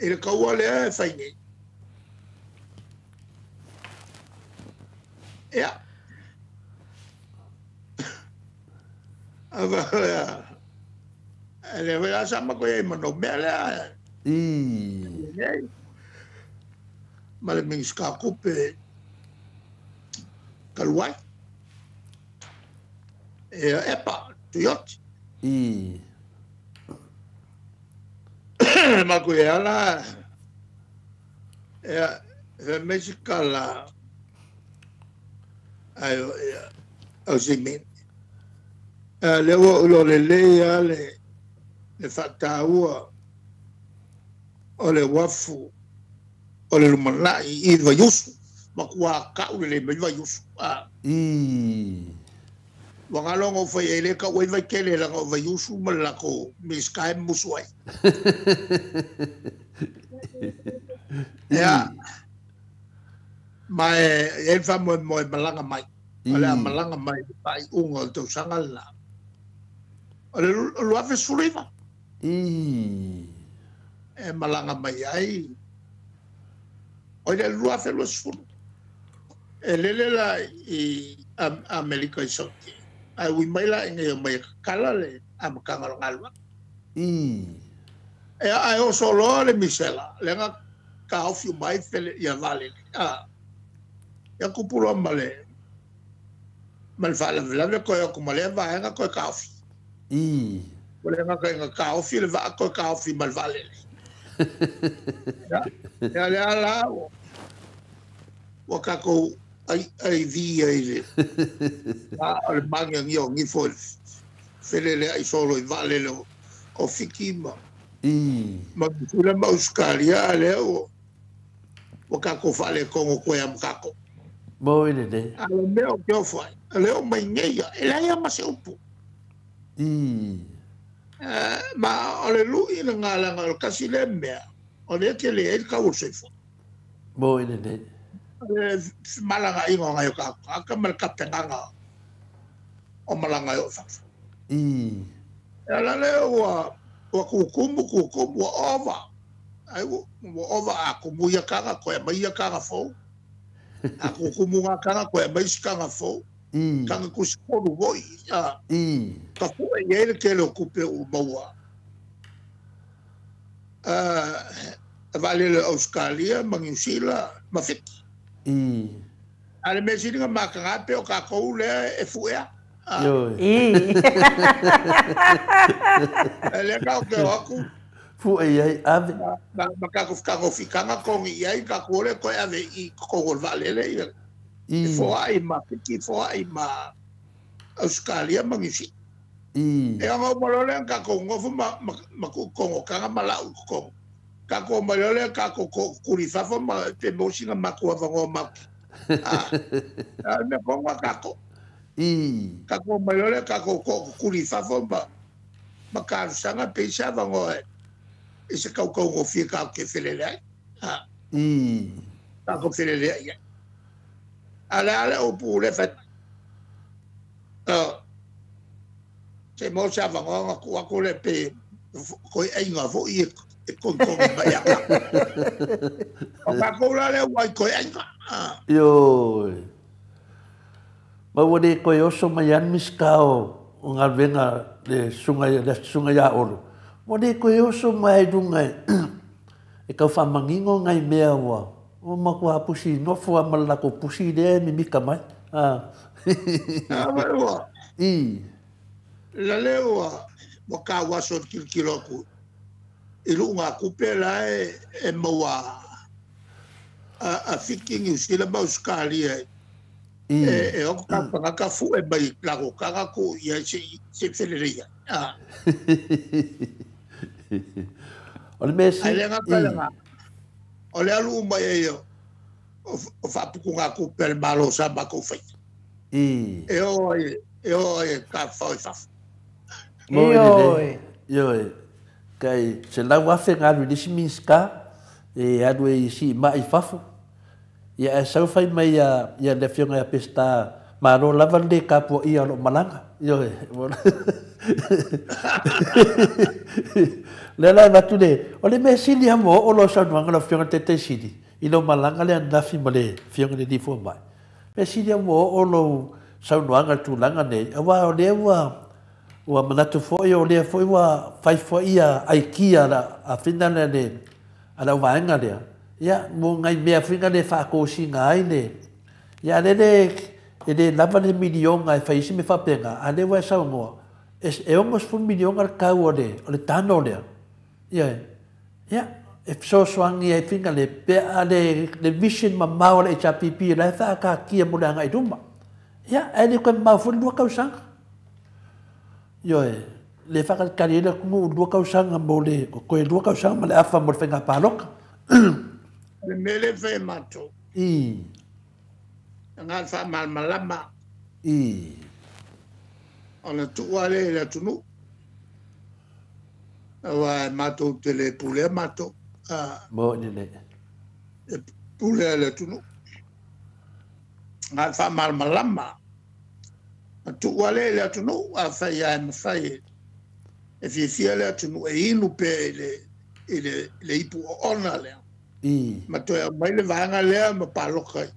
I le kaua lea e fai nei. Ia. Ava lea. E le wea sa ma koe i mano mea lea. I. Ma le Minisita o Tupe talu ai. Ia Epa Tuioti. I. Ma ku ia la ia fe mai se kala ai ia au si me. Le ua ulo le lei a le faataua o le uafu o le lumanai i Vaiusu ma kua kau le le mai Vaiusu. I. Ua ngalo fai e le ka ua vai kele la ngo Vaiusu ma la ko miska e musu ai. Ia ma e fa mo mo malanga mai. O le malanga mai pa i unga o tausaga la. O le luafe suliva. I. E malanga mai ai. O le luafe lo sulu. E lele la i Amerika i Sauti. Ai ui mai la inge mai kala le amakanga lo ngalua. I. E ai o solo le misela. Le nga ka ofi mai fele ia vale. A. Ia kupulo male. Mal fala vela ko ia ko male va nga ko ka ofi. I. O le nga ka ka ofi le va ko ka ofi mal vale. Ya. Ya le ala o ka ko ai vi ai le. A o le manga ngi o ngi fo fele le ai solo i vale le o fikima. I. Ma tula ma Australia le o o ka ko fale kongo ko ya mkako. Mo ile le. A le mea o ke o fai. Le o mai nei e le ia ma se upu. I. Ma o le lui le ngalanga o kasi le mea. O le ke le el ka o se fo. Mo ile le. Le malanga ingo ngai ka ka mal kapenganga. O malanga o fa. I. Ala le o o kukumu kukumu ova. Ai o ova a kumu ia kanga ko e mai ia kanga fo. A kukumu ngā kanga ko e mai si kanga fo. I. Kanga kusikolu voi. I. Ka fua i eile ke le o kupe o maua. A vale le Australia, ma New Zealand, ma Fiti. I. A le mea silinga makanga pe o kakou lea e fuea. Ioe. I. E lea kau ke o aku. Fue ai ave. Ma kako kako fikanga kongi ai kako le ko ave i ko vale le ia. I. Foa i ma Fiti, foa i ma Australia ma New Zealand. I. E anga o malole ang kako ngofu ma kongo kanga malau kongo. Kako malole ang kako kurifafa ma te mosinga makua vango maki. A me kongo kako. I. Kako malole kako kurifafa ma karusanga peisa vango e. I se kau kau ngofia kau ke felele ai. I. Kako felele ai. Ale ale o pule fet. Se mo sa vango ku aku le pe ko ai nga fo i e kon kon mai a. O ka ko la le wai ko ai nga. Ioe. Ma ua le koe oso mai ani miska o galuega le susuga iā Olo. Ua le koe oso mai ai luga e taufamagigo nai mea ua o makuapusi nofo a ma le lakou pusi lea e mimika mai. I. La le ua ua kauaso le kilokilo aku i luʻuga kupe la e maua a Fiti Niu Sila ma Ausekalia e oko kapagaka fuʻe mai lako kaga ku ia se feleleia. O le mea Ai le gakalega o le aluʻu mai ai o faapukuga kupe a le Malo sa makou faia. I. E o ai e o ai ka fao i fafo. Mo ile ioe. Kai se lau afe ngalu i lisi Minisita e alu e si mai fafo. Ia e sau fai mai ia le afioga ia Peseta Malo lava le kapua ia o loo malaga. Ioe. Lea la e avatu le o le mea sili lava ua oo lou saunoaga lau afioga le Taitaisili i lou malaga lea ananafi ma le afioga i le alii fomai. Mea sili lava ua oo lou saunoaga i le tulaga nei auā o lea ua Ua manatu fo'i o lea fo'i ua fai fo'i ia aikia la a fina le le a lau vaega lea. Ia, mo ngai mea fuiga le faatosina ai le. Ia, le le e le lava le milionga e fai isi me faapenga, a le ua e saunoa, e 60 miliona le tau o le tano lea. Ia, ia, e fesoasoani ai figa le pea le vision mamao a le HRPP la e faakaatia mo le agai i luma. Ia, ae le toe mamao foi le 2 tausaga. Ioe, le faakalikali ai le atunuu 2 tausaga mo le o toe 2 tausaga ma le afa mo le faiga palota. Le mea le fai matou. E ngā faamalamalama. Ona tuua lea i le atunuu. Aua e matou te le pulea matou. Mo ni le. E pulea le atunuu. Ngā faamalamalama. Na tuua lea i le atunuu, a fai e mafai e fiafia le atunuu e inu pea i le ipu oona lea. Ma toe aumai le vaega lea ma paloka ai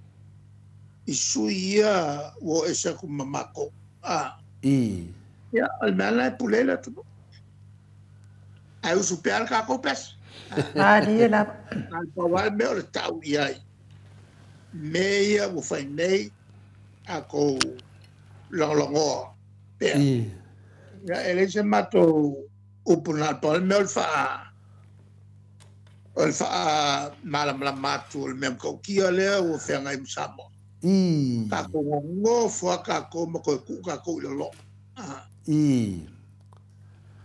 i sui ia ua o ese aku ma matou. Ia, o le mea la e pule le atunuu. Ae usu pea le tatou pesa. Malie la. A pau lava le mea o le tau i ai. Mea ia ua fai nei a kou lagolagoa pea. Ia, e leai se matou upu na pau le mea o le faamalamalama atu o le mea matautia lea ua feagai ma Samoa. Tatou gogofo lava tatou ma toe tuu tatou i lalo.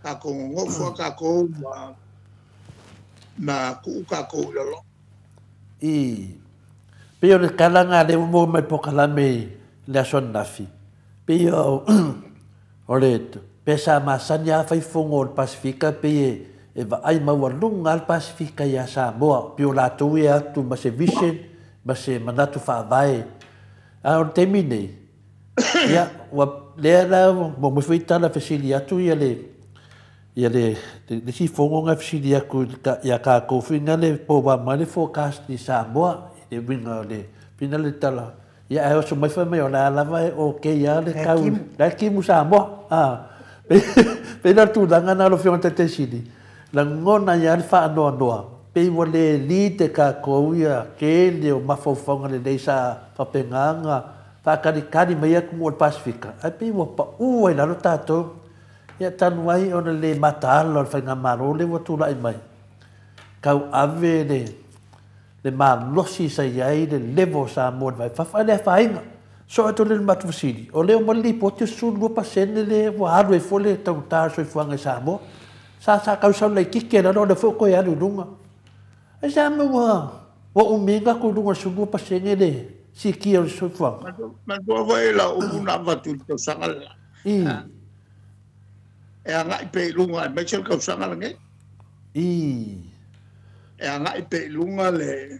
Tatou gogofo lava tatou ma tuu tatou i lalo. Pei o le tala lea ua maua mai polokalame i le aso ananafi. Pei o le pesa masani a fai fogo o le Pasifika pei e vaai maualuga le Pasifika ia Samoa. Pei o latou e atu ma se vision ma se manatu faavae. A o le taimi nei, ia, ua lea la mo mo foi tala fesili atu ia le isi fogo nga fesili atu ia tatou fuiga le po wa mai le forecast i Samoa i le uiga o le fina le tala. Ia, ae oso mai fai mai o le a lava e okay a le tau la kimu Samoa. Pe la tulaga na lo fionga Taitaisili lagona ia le faanoanoa pei ua le li te tatou ia kele o mafaufauga lelei sa faapegāga faakalikali mai atunuu o le Pasifika, ae pei ua pau ai lalo tatou. Ia, talu ai ona le mataala o le faigamalo le ua tulai mai tau ave le malosi sa i ai le level o Samoa i le vaifafo, ae le afaina so atu le matou fesili o lea o le lipoti o 12% le ua alu ai foi le taugata o le soifuaga i Samoa sa tausau laitiiti ai lalo o lea foi o toe alu i luga. Ai sa me ua umi atu i luga o le 12% le sikia o le soifuaga. Manatua foi la upu na avatu i le tausaga le la. E agai pea i luga aemaise le tausaga lenei. E agai pea i luga le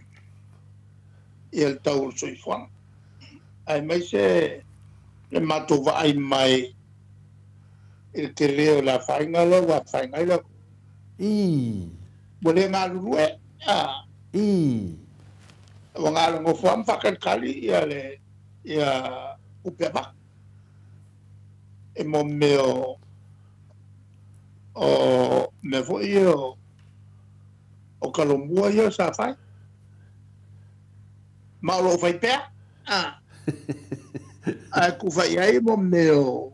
ia le tau o le soifuaga. Aemaise le matou vaai mai i le tele o le afaina lea ua afaina ai le Ua le galulue. Ua galogofo lava ma faakalikali ia le ia upe avatu. E mo mea o mea foi ia o kalomua ia sa fai. Ma o loo fai pea. Ae kufai ai mo mea o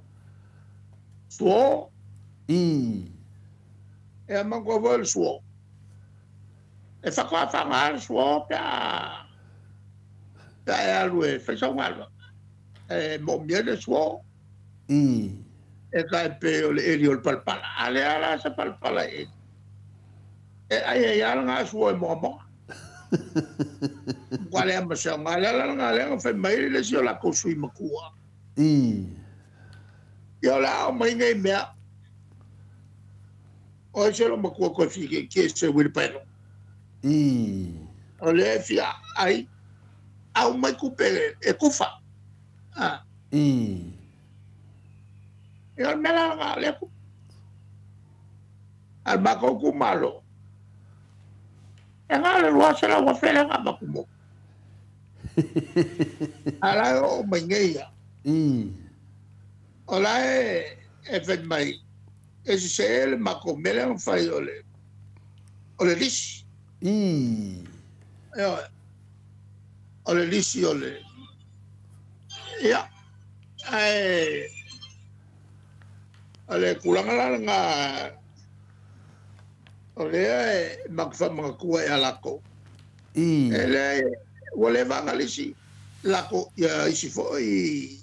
suo. E manatua foi le suo. E faatoa le suo pe a e alu e fai sau galuega. E moomia le suo. E tai pei o le eli o le palapala. A lea la se palapala e eli. E ai ai ala ngā suo e moamoa. Ua lea ma se ngā lea la ngā lea nga fai mai le si o la kou sui makua. Ia o le ao mai nei mea. O se lo makua koe fi ke ke se wili pelo. O le fia ai au mai kupe e kufa. Ia o le mea la ngā lea ku. Al mako ku malo. E ngā le lua se la ua fele ngā makumo. Ala o mai nei ia. O la e fai mai. E se le makou mea lea na fai o le lisi. I. O le lisi o le... Ia, ae... O le tulaga la lena... O lea e matou faamanatua ia latou. I. E le... Ua leva ona lisi latou ia isi foi...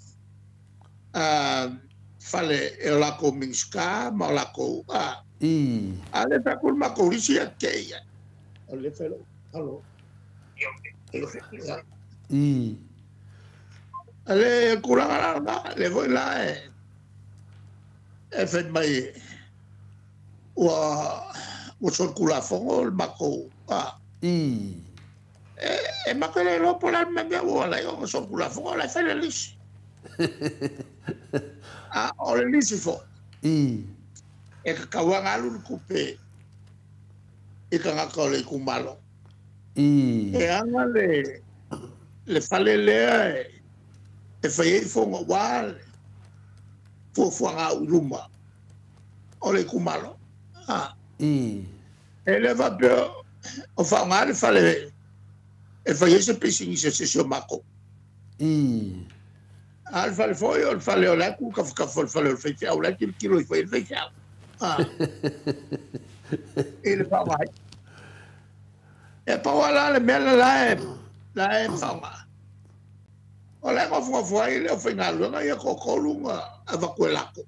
Fale e o latou Minisita ma o latou... I. A le fai atu le matou lisi ia te ia. O le fai lou... Alo. I. A le tulaga la lena, le foi la e... E fai mai... Ua solitulafono le matou... I. E matou le iloa po o le a le mea ua ala ai ona solitulafono, o la e fai le lisi. A o le lisi foi. I. E tatau ona alu le tupe i tagata o le itumalo. I. E aga le fale lea e fai ai fono aua le fuafuaga au i luma o le itumalo. I. E le faapea o faaaoga le fale e fai ai se pisinisi a se isi o matou. I. A le fale foi o le fale o le atu kafakafa o le fale o le faifeau, la e tilotilo i fai ai le faifeau. I le faaaoga ai. E pau lava la le mea la e faaaoga. O le nofonofo ai le aufaigaluega ia toatolu na avatu e latou.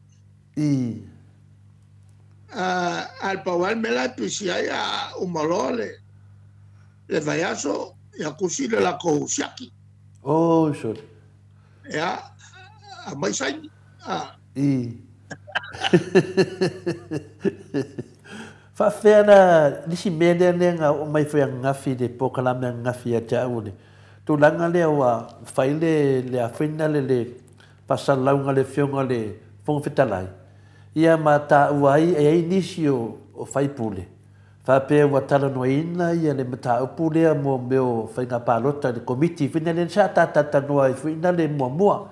I. A le pau lava le mea la e pisi ai a uma loa le vaiaso, ia tusi le latou siaki. Oh, sorry. Ia, a mai saini. I. Faafefea la nisi mea lea lea na oo mai foi ananafi le polokalame ananafi ia te au le tulaga lea ua fai le afoina le le faasalalauga le afioga le Fofoga Fetalai ia ma taua ai e ai nisi o faipule faapea ua talanoaina ia le mataupu lea mo mea o faiga palota i le komiti foi lea sa tatalanoa ai foi le muamua.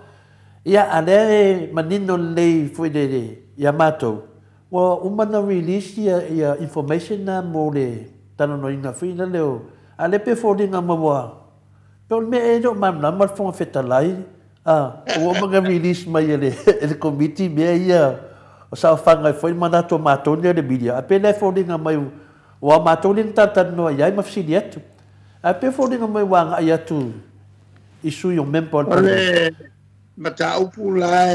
Ia a lea e manino lelei foi le ia matou ua uma na release ia information na mo le talanoaina foi lea o a le pe foliga ma ua pe o le mea e le o malamalama le Fofoga Fetalai ua uma na release mai e le komiti mea ia o saofaga ai foi manatu o matou nei o le media a pe le foliga mai ua matou le talatalanoa i ai ma fesili atu a pe foliga mai ua agai atu i sui o member o le mataupu la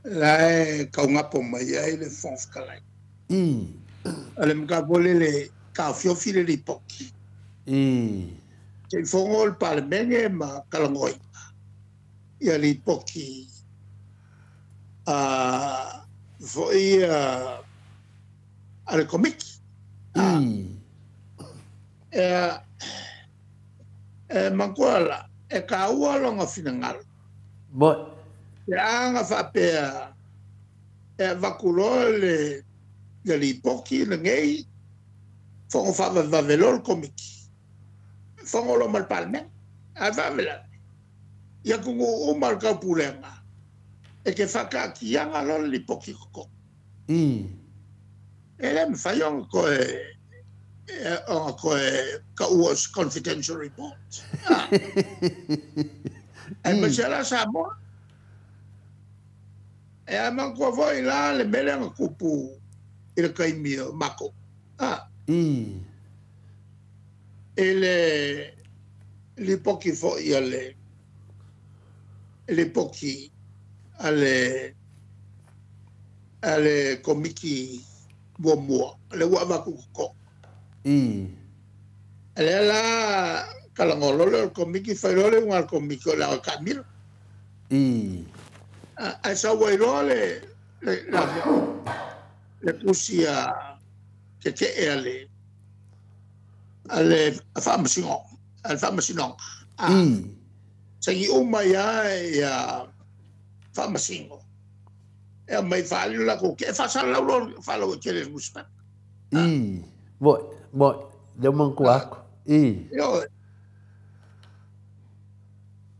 e kaugapo mai ai le Fofoga Fetalai. I. O le mataupu le taofiofi le lipoti. I. Te fono le Palemene ma talanoaina ia lipoti foi a le komiti. I. E manatua la e taua lona finagalo. Mo. E aga faapea e avatu loa le lipoti lenei fono faavavevave loa le komiti. Fono loa ma le Palemene. Ae faalavelave ia atunuu uma o le taupulega e te faataatiaga loa le lipoti totonu. I. E le mafai ona toe taua se confidential report. Ae maise la Samoa. E a manatua foi la le mea lea na tupu i le taimi o matou. I. I le lipoti foi a le lipoti a le komiti muamua le ua avatu totonu. I. E lea la talanoa loa lea o le komiti fai loa le iuga a le komiti o le a taamilo. I. Ae sau ai loa le tusi a tetee a le faamasinoga. I. Saini uma ia faamasino. E mai faaali le latou e faasalalau loa faalauaitele i le newspaper. I. Mo, lea ua manatua atu. I.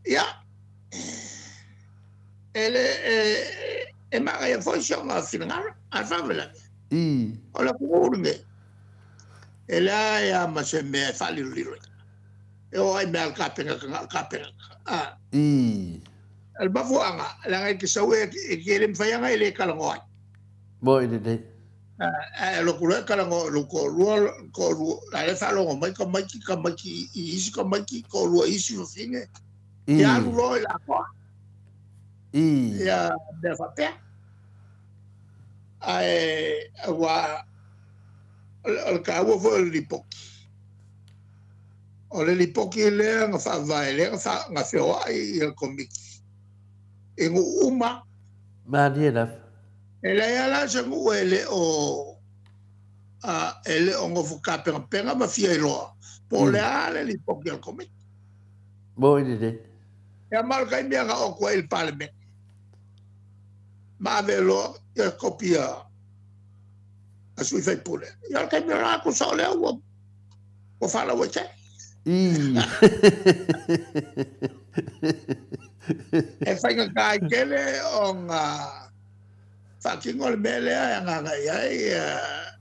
Ia. E E maga ia foi se o ngā whingara, a whawela. O le kuurunge. E lea ia ma se mea e whaliro. E o ai mea kapenga kapenga. Al mafuanga, la ngai ke sau e ke le mfaianga e le kalangoa. Mo i le. A lo kula kalango lo ko lua ko lua la le falongo mai ka mai ka mai i isi ka mai ko lua isi finge. Ia lu lo la ko. Ia me fa pe. Ai wa al ka wo fo li poki. O le lipoki lea nga whaavae lea nga whioa i le komiki. E ngu uma. Mani enough. E lea la se ngu e le o e le o ngofu ka penga penga ma fia i loa. Po le a le lipoki al komiki. Mo i le. E a malka i mea nga o kua il parliament. Ma ave loa ia kopia a sui fai pule. Ia al kai mea la ku sa o lea ua whala ua te. E whainga kai kele o ngā whakingo le mea lea e ngā ngai ai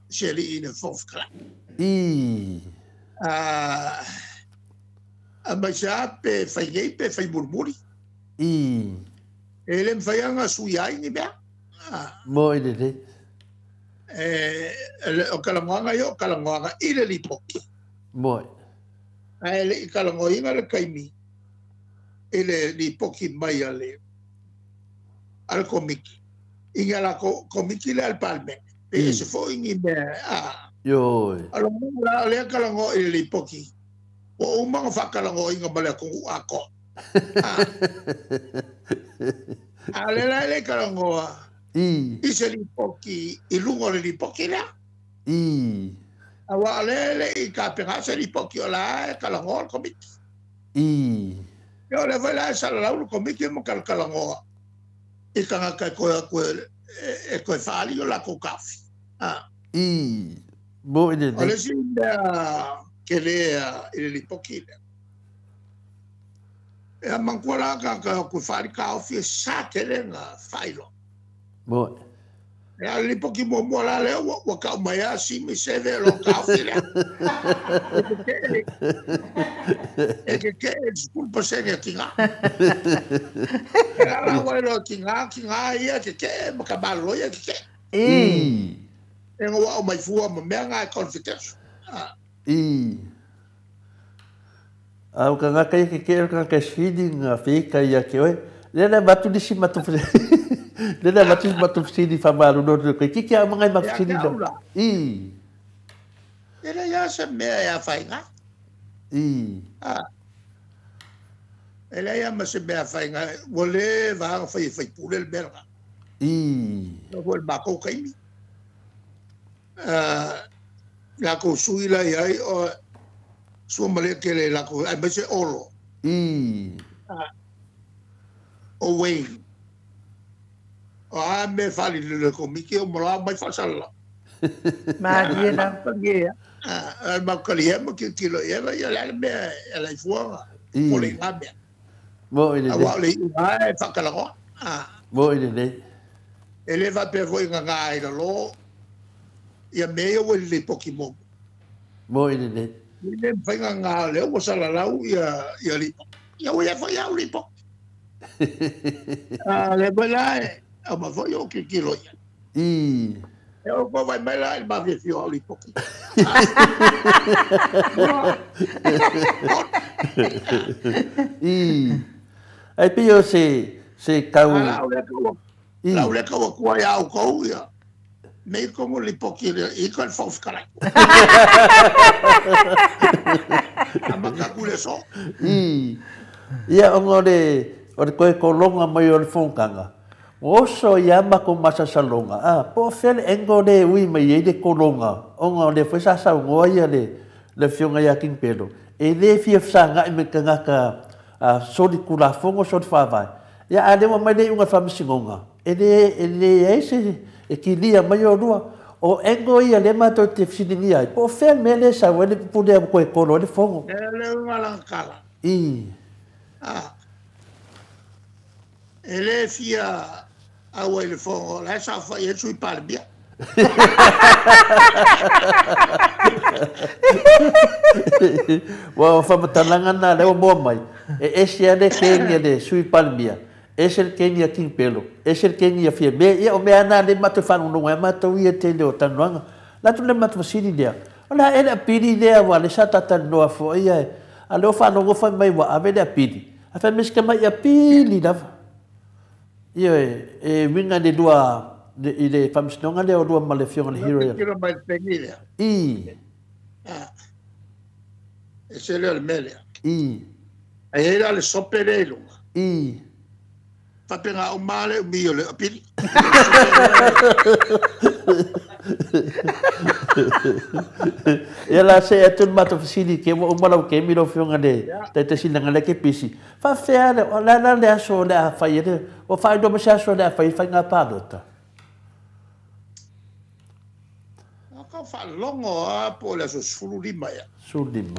seli i le fourth class. A mai se a pe whaingei pe whai murmuri. E le mwhaianga sui ai ni mea. Mo i le le. E o kalangoanga i o kalangoanga i le lipoki. Mo i. Ae le i kalangoinga le kaimi. I le lipoki mai a le komiki. Inga la komiki le al palme. Pe se fo ingi mea a. Ioi. Alo la lea kalango i le lipoki. O umanga whakalango inga ma le kongu ako. A le la le kalangoa. I se lipoki, i lungo le lipoki lea. Awa le le i kapenga se lipoki o la e kalangoa le komiki. Ia le vai la sa lau le komiki mo kalakangoa. I kanga kai koe e koe whaali o la ko kafi. Mo i le. O le si mea ke lea i le lipoki lea. E a mangkua la ka koe whaali kaofi e sa tele ngā whailo. Mo. E a lipoki mua mua la lea ua kau mai a simi seve lo kaofi lea. E ke ke e school pasenge ki ngā. E a la wai lo ki ngā ia ke ke ma ka malo ia ke ke. E ngā o mai fua ma mea ngā e confidential. A o ka ngā kai ke ke o ka ngā kai sfidi ngā whika ia ke oe. Lea lea matu nisi matu lea matu matu fsini whamaru no koe. Kiki a mangai matu fsini no. E lea ia se mea e a whainga. E lea ia ma se mea a whainga. Ua le vahanga whai whai pule le mea nga. No koe le mākou kaimi. La kou sui la iai o sua malea kele la kou ai mai se olo. O Wayne. O a me whali le komiki o mora mai whasala. Maria la. A makali he ma ki kilo ia ia la mea e la fuanga. O le ngā mea. Mo i le. A wa le i e whakalagoa. Mo i le. E le wapea foi ngā ngā i lo ia mea ia le poki mo. Mo i le. Le whainga ngā leo wa salalau ia lipo. Ia ua ia whai au lipo. A le wala e a ma foi o ki kilo ia. E o ko vai mai la e ma fia fio au lipoki. Ai pio se kau. Lau le kau kua ia au kou ia. Me kongo lipoki le i kon fofkara. A makaku le so. Ia ongo le o le koe kolonga mai o le fongkanga. Oso ia mako masasalonga. Po fele engo le ui mai e le kolonga. Onga le foi sa sa ngoa ia le fionga ia King Pelo. E le fia fsanga i me kangaka soli kula fongo soli whawai. Ia a lewa mai le unga whamisingonga. E le eise e ki lia mai o rua. O engo ia le mato te fsiningi ai. Po fele me le sa wele pupule a koe kolo le fongo. E le unga langkala. E le fia Aua i le fogo, la e saofai ai le Sui Palemia. Ua faamatalaga na lea ua moa mai, e ese lava le kegi a le Sui Palemia, ese le kegi a King Pelo, ese le kegi a Fiame. Ia o mea lava na lea matou faalogologo ai matou ia i le tele o talanoaga. O le a le matou fesili lea, o le a ea le apili lea aua o lea sa ta talanoa foi a o lea ua faalogo fai mai ua ave le apili, ae fai mai si tamai apili lava. Ioe, e uiga i le lua i le faamasinoga lea o lua ma le Afioga i le Hero. Ia tiro mai le peni lea. I. E se lea o le mea lea. I. Ai ai la le sope lea i luga. I. Faapena uma le umi o le apili. Ia la se atu le matou fesili ke ua uma lau kemi lau Afioga le Taitaisinga lea ke pisi. Faafefea le o le a le aso o le a fai ai le ua faailoa mai se aso o le a fai ai faiga palota. Na tau faalogo lava po o le aso 15 ea. 15.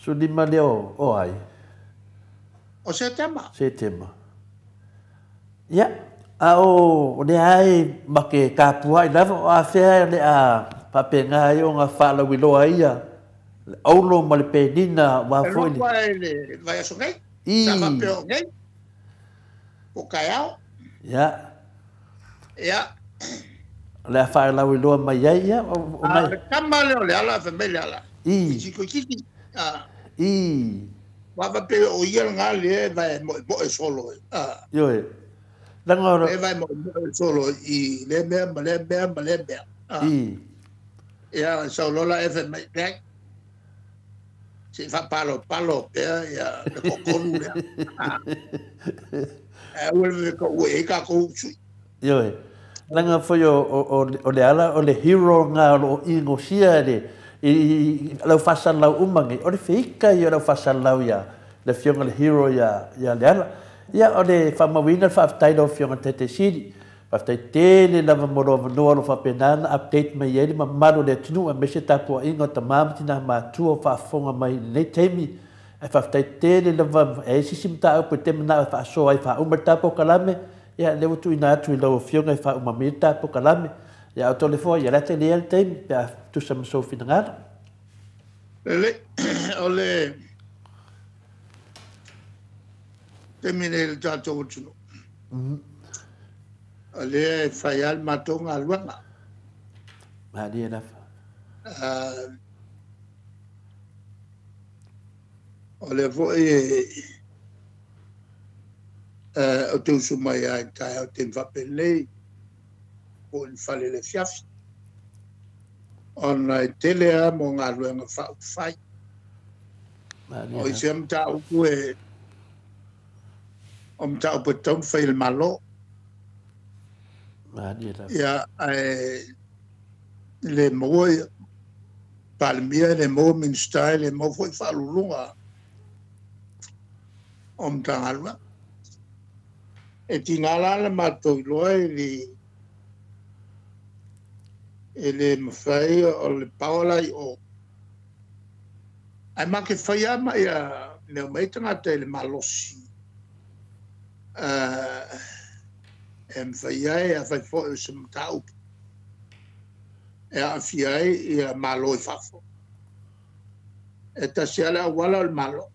15 lea o ai? O Setema. Setema. Ia, a o lea e ma ke kapua'i lava o afea le a faapena ai ona faalauiloa ia le aulo ma le penina aua foi le. E lua i le vaiaso nei. I. Sa faapea o nei. Po o taeao. Ia. Ia. O le a faalauiloa mai ai ia. O nai. A o le tama lea o le ala, fai mai le ala. I. Titi. I. Ua faapea o ia lena lea e vae moemoe solo. Ioe. Laga o. E vae moemoe solo i lea mea ma lea mea ma lea mea. I. Ia, sau loa la e fai mai, leai. Se i faapalopalo pea ia le toatolu lea. Ae aua le vave taua i ai tatou sui. Ioe. Laga foi o le ala o le hero lena o lo o inosia e le i lau faasalalau uma nei, o le feika ia o lau faasalalau ia le Afioga i le hero ia Leala. Ia o le faamauina le faafetai i lau Afioga i le Taitaisili. Faafetai tele lava mo lou avanoa o lo o faapena ona update mai ai le mamalu o le atunuu aemaise tapuaiga o tama ma tina matua o faafofoga mai i lenei taimi. Ae faafetai tele lava e i ai se isi mataupu e te manao e faasoa ai faauma le ta polokalame, ia lea ua tuuina atu i lau Afioga e faauma mai ai le ta polokalame. Ia outou le foa, ia le a tele ia le taimi pe a tusa ma sou finagalo. Lelei, o le taimi nei i le tatou atunuu, o lea e fai lava le matou galuega. Malie lava. O lea foi ou te usu mai lava i taeao taimi faapenei po o le fale i le afiafi, ona e tele lava mo galuega faaupufai. O isi lava mataupu e o mataupu e tatau ona fai e le Malo. Ia, ae le maua Palemia, e le maua Minisita, e le maua foi faauluuluga o Matagaluega. E tiga la le matou iloa e le mafai o le power la i o. Ae ma te fai lava ma ia mea mai tagata i le malosi e mafai ai, afai foi o se mataupu e aafia ai ia Malo i fafo. E tasi lava le auala o le Malo.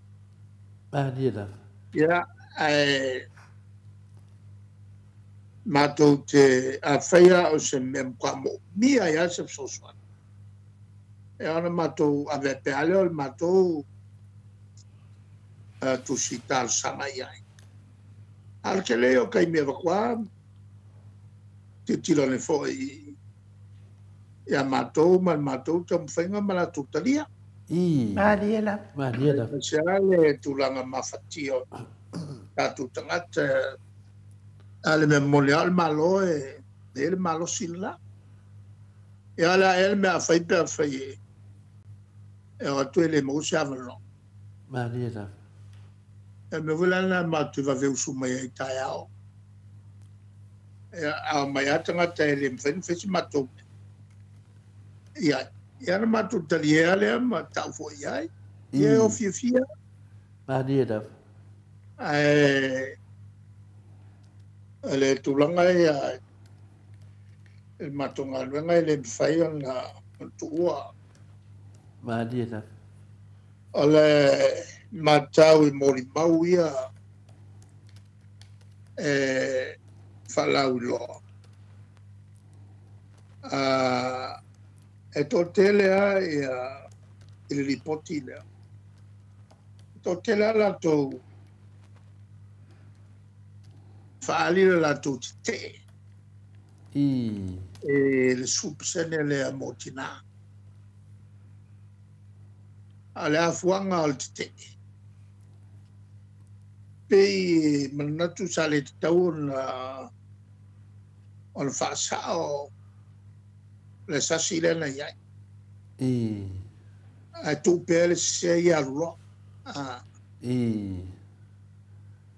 Malie lava. Ia, ae matou te afai lava o se mea matua moomia ai lava se fesoasoani, e ona matou ave pea lea o le matou tusi talosaga i ai. A o le tele ia o taimi e avatu lava, tilotilo ane foi ia matou ma le matou taumafaiga ma latou talia. I. Malie lava. Malie lava. Aemaise lava le tulaga mafatia o tatou tagata. A le mea moni lava o le Malo e i ai le malosi lena. Ia o le a ea le mea a fai pe a fai e o atu e le maua se avanoa. Malie lava. Ia mea foi la lena matou te vave usu mai ai i taeao. Ia a omai lava tagata e le mafai ona fai se matou mea. Ia, ia na matou taliea lea ma tau foi i ai. Ia e o fiafia. Malie lava. Ae Le tulaga ia e matou galuega e lē mafai ona tuua. Malie lava. O le matau i molimau ia e faalauiloa e toatele a ia i le lipoti lea. E toatele a latou faaali le latou tetee e le 10% lea mo tinā. A le afuaga o le tetee, pei manatu sa le tatau ona faasao le sasi lea na i ai. Ae tuu pea le sese ia alu loa.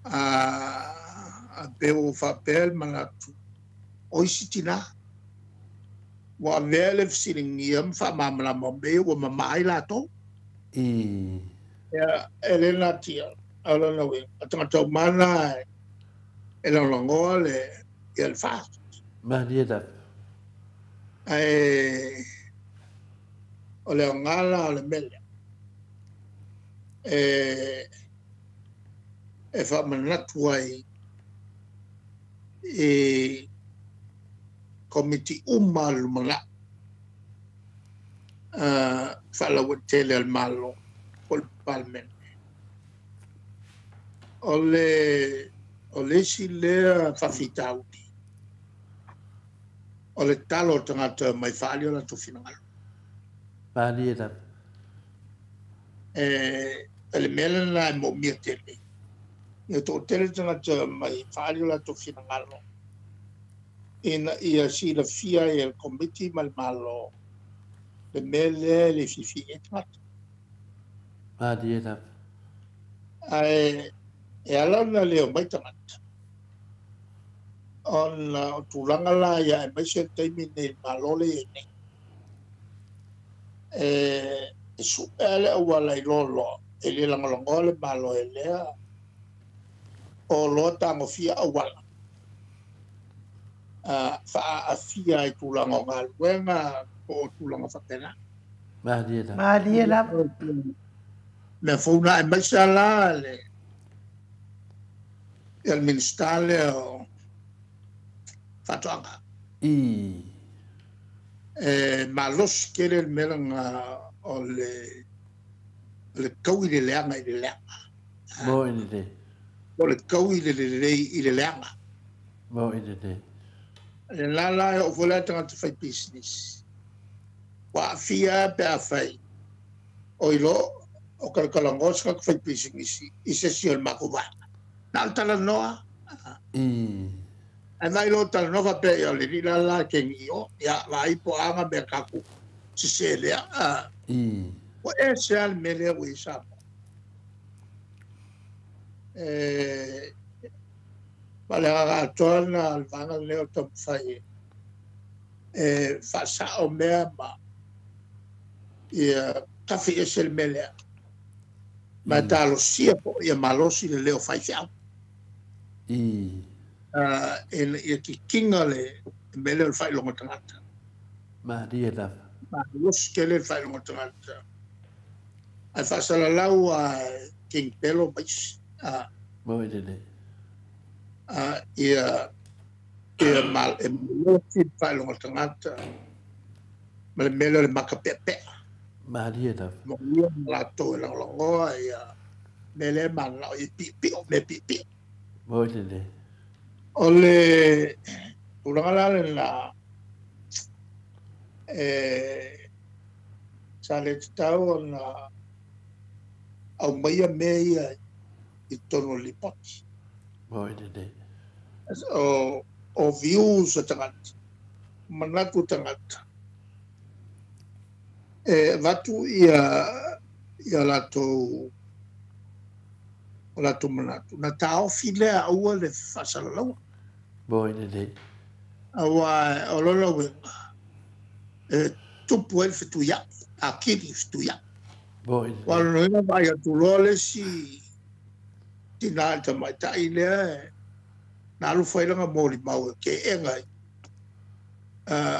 A pe ua faapea le manatu o isi tinā ua avea le fesiligia ma faamalamalama o mea ua mamā ai latou. Ia, e le natia, o lona uiga, o tagata uma na e lagolagoa le ia le FAST. Malie lava. Ae o le aoga la o le mea lea, e faamanatu ai i komiti uma a le lumanai faalauaitele a le Malo po o le Palemene. O le isi lea faafitauli, o le talo o tagata mai faaali o latou finagalo. Malie lava. E le mea lena e moomia tele. Ia toatele tagata mai faaali o latou finagalo ina ia silafia ai e le komiti ma le Malo le mea lea e le fiafia ai tagata. Malie lava. Ae e ala ona le omai tagata ona o tulaga la ia aemaise le taimi nei i le Malo lea e i ai nei. E su'e le auala i loa e le lagolagoa le Malo e lea o loa tagofia auala faaafia ai tulaga o galuega po o tulaga faapena. Malie lava. Malie lava. Mea fou na aemaise la le Minisita lea o Faatoaga. E malosi tele le mea lena o le tau i le leaga i le leaga. Mo i le. O le tau i le lelei i le leaga. Mo i le. Le la la e oo foi lea tagata fai pisinisi. Ua aafia pe afai o i lo o kalakalanoa se tagata fai pisinisi i se isi o le matou vaega. Na o le talanoa. Ae vaai loa talanoa faapea ia o le alii la la ke ni o. Ia vaai po o a mea tatou sese lea. Ua ese lava le mea lea ua i ai Samoa. Ma le agaga atoa lena o le vaega lenei o taumafai e faasao mea ma ia tafi ese le mea lea. Ma e talosia po ia malosi le leo faifeau. Ina ia kikiga le mea lea o le faailoga tagata. Malie lava. Malosi tele le faailoga tagata. Ae faasalalau a King Pelo ma isi. Mo i lelei. Ia e malosi le faailoga tagata ma le mea lea o le makapeapea. Malie lava. Mo ia ma latou e lagolagoa ia mea lea e mananao ia piopio, mea piopio. Mo i lelei. O le tulaga la lena e sa le tatau ona aumaia mea ia i totonu o le lipoti. Mo i lelei. O views o tagata, manatu o tagata. E avatu ia latou o latou manatu. Na taofi lea aua le faasalalauga. Mo i lelei. Aua o lona uiga e tupu ai le fetuiai, akili fetuiai. Mo i lelei. Ua lona uiga vaai atu loa le isi tinā i le tamaitai lea e Na alofa ai laga molimau e ke'ega ai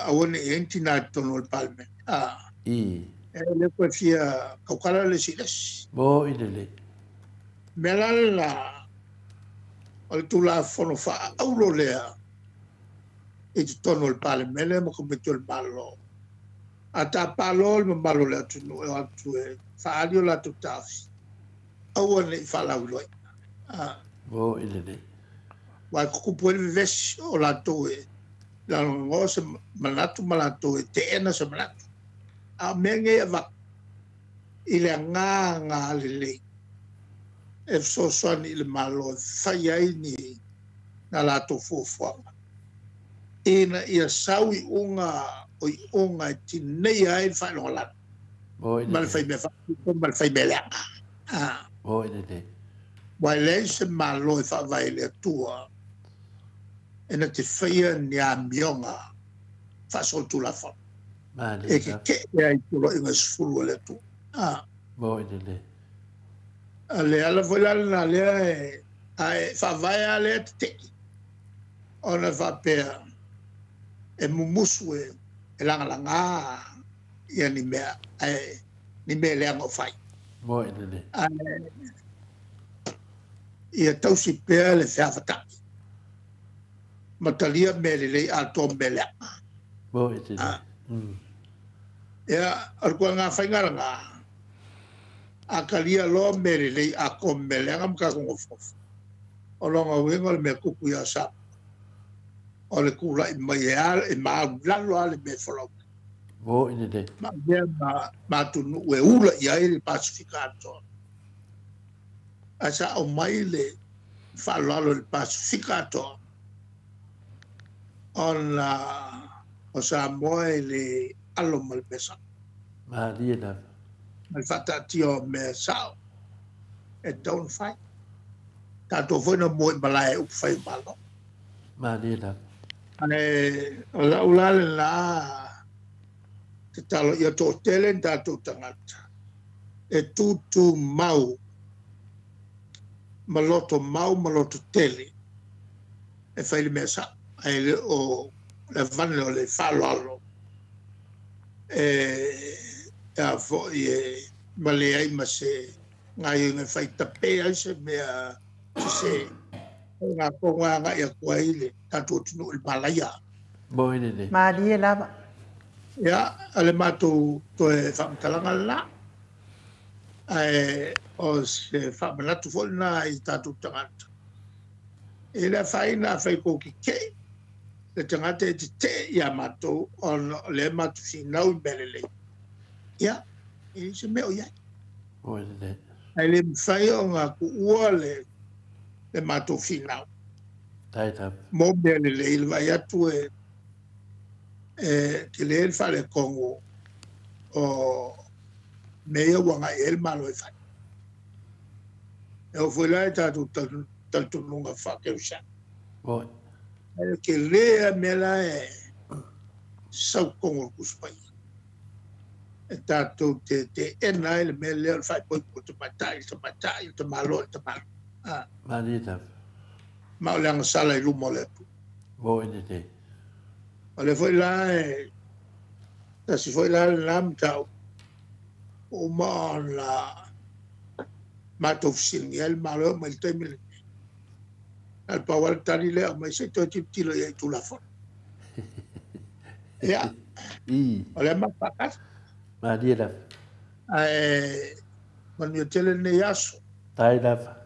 aua ne'i i ai ni tinā i totonu o le Palemene. E le koe fia tautala le isi i le isi. Mo'i lelei. Mea la lena o le Tulafono faaaulo lea i totonu o le Palemene ma Komiti o le Malo. A tapā loa le mamalu o le atunuu e o atu e faaali o latou taofi, aua ne i faalauiloaina. Mo'i lelei. Aua e tutupu ai le vevesi o latou e lagolagoa se manatu ma latou e teena se manatu. A o mea nei e avatu i le agaga lelei e fesoasoani i le Malo e fai ai ni na latou fuafuaga ina ia sau iuga o iuga e tineia ai le faailogalanu ma le faimea faapito ma le faimea leaga. Mo'i lelei. Ua e leai se Malo e faavae i le Atua e na te faia ni amioga faasolitulafono e keke'e ai i poloaiga e 10 a le Atua. Mo'i lelei. A le ala foi la lena lea e a e faavae lava lea tete'i ona faapea e mumusu e lagalaga ia ni mea ae ni mea leaga o fai. Mo'i lelei. Ae ia tausi pea le feavata'i ma talia mea lelei atoa mea leaga. Mo'i lelei. Ia, o le koega faiga lena, a talia loa mea lelei atoa mea leaga ma tatou nofonofo. O lona uiga o le mea tupu ia Samoa, o le tula'i mai e e maulalo lava le mea e folau mai. Mo'i lelei. Ma avea ma atunuu e ula i ai le Pasefika atoa. Ae sa aumai le faaaloalo i le Pasefika atoa ona o Samoa e le alo ma le mea sa'o. Malie lava. Ma le faataatia o mea sa'o e tatau ona fai. Tatou foi na mua i malae upu fai o Malo. Malie lava. Ae o la'u la lena tatalo ia to'atele ni tatou tagata e tūtū mau ma loto mau ma loto tele e fai le mea sa'o ae le o le avane o le faaaloalo e a fo'i e ma leai ma se gaioiga e fai tape ai se mea sesē o ngā konga agai atu ai le tatou atunuu i le malaia. Mo'i lelei. Malie lava. Ia, o le matou toe faamatalaga lena, ae o se faamanatu foi lena i tatou tagata. E le afaina afai tou tete'e le tagata e tete'e iā matou ona o lea matou finau i mea lelei. Ia, e leai se mea o i ai. Mo'i lelei. Ae le mafai ona tuua le matou finau Tai lava. mo mea lelei le vaai atu e tele le faaletonu o mea ia ua agai i ai le Malo e fai. E oo foi la i tatou talitonuga faakerisiano. Mo'i. Ae tele lava mea la e sau totonu o le Tusi Paia e tatou te teena ai le mea lea o le faaipoipo o le tamaitai i le tamaitai, le tamaloa i le tamaloa. Malie lava. Ma o le agasala i luma o le Atua. Mo'i lelei. O lea foi la e tasi foi la lena mataupu ua uma ona matou fesiligia ai le Malo e oo mai i le taimi lenei. Na o le pau lava le tali lea e aumai se i toe tilotilo i ai i Tulafono. Ia, o lea matou faatali. Malie lava. Ae manuia tele lenei aso. Tai lava.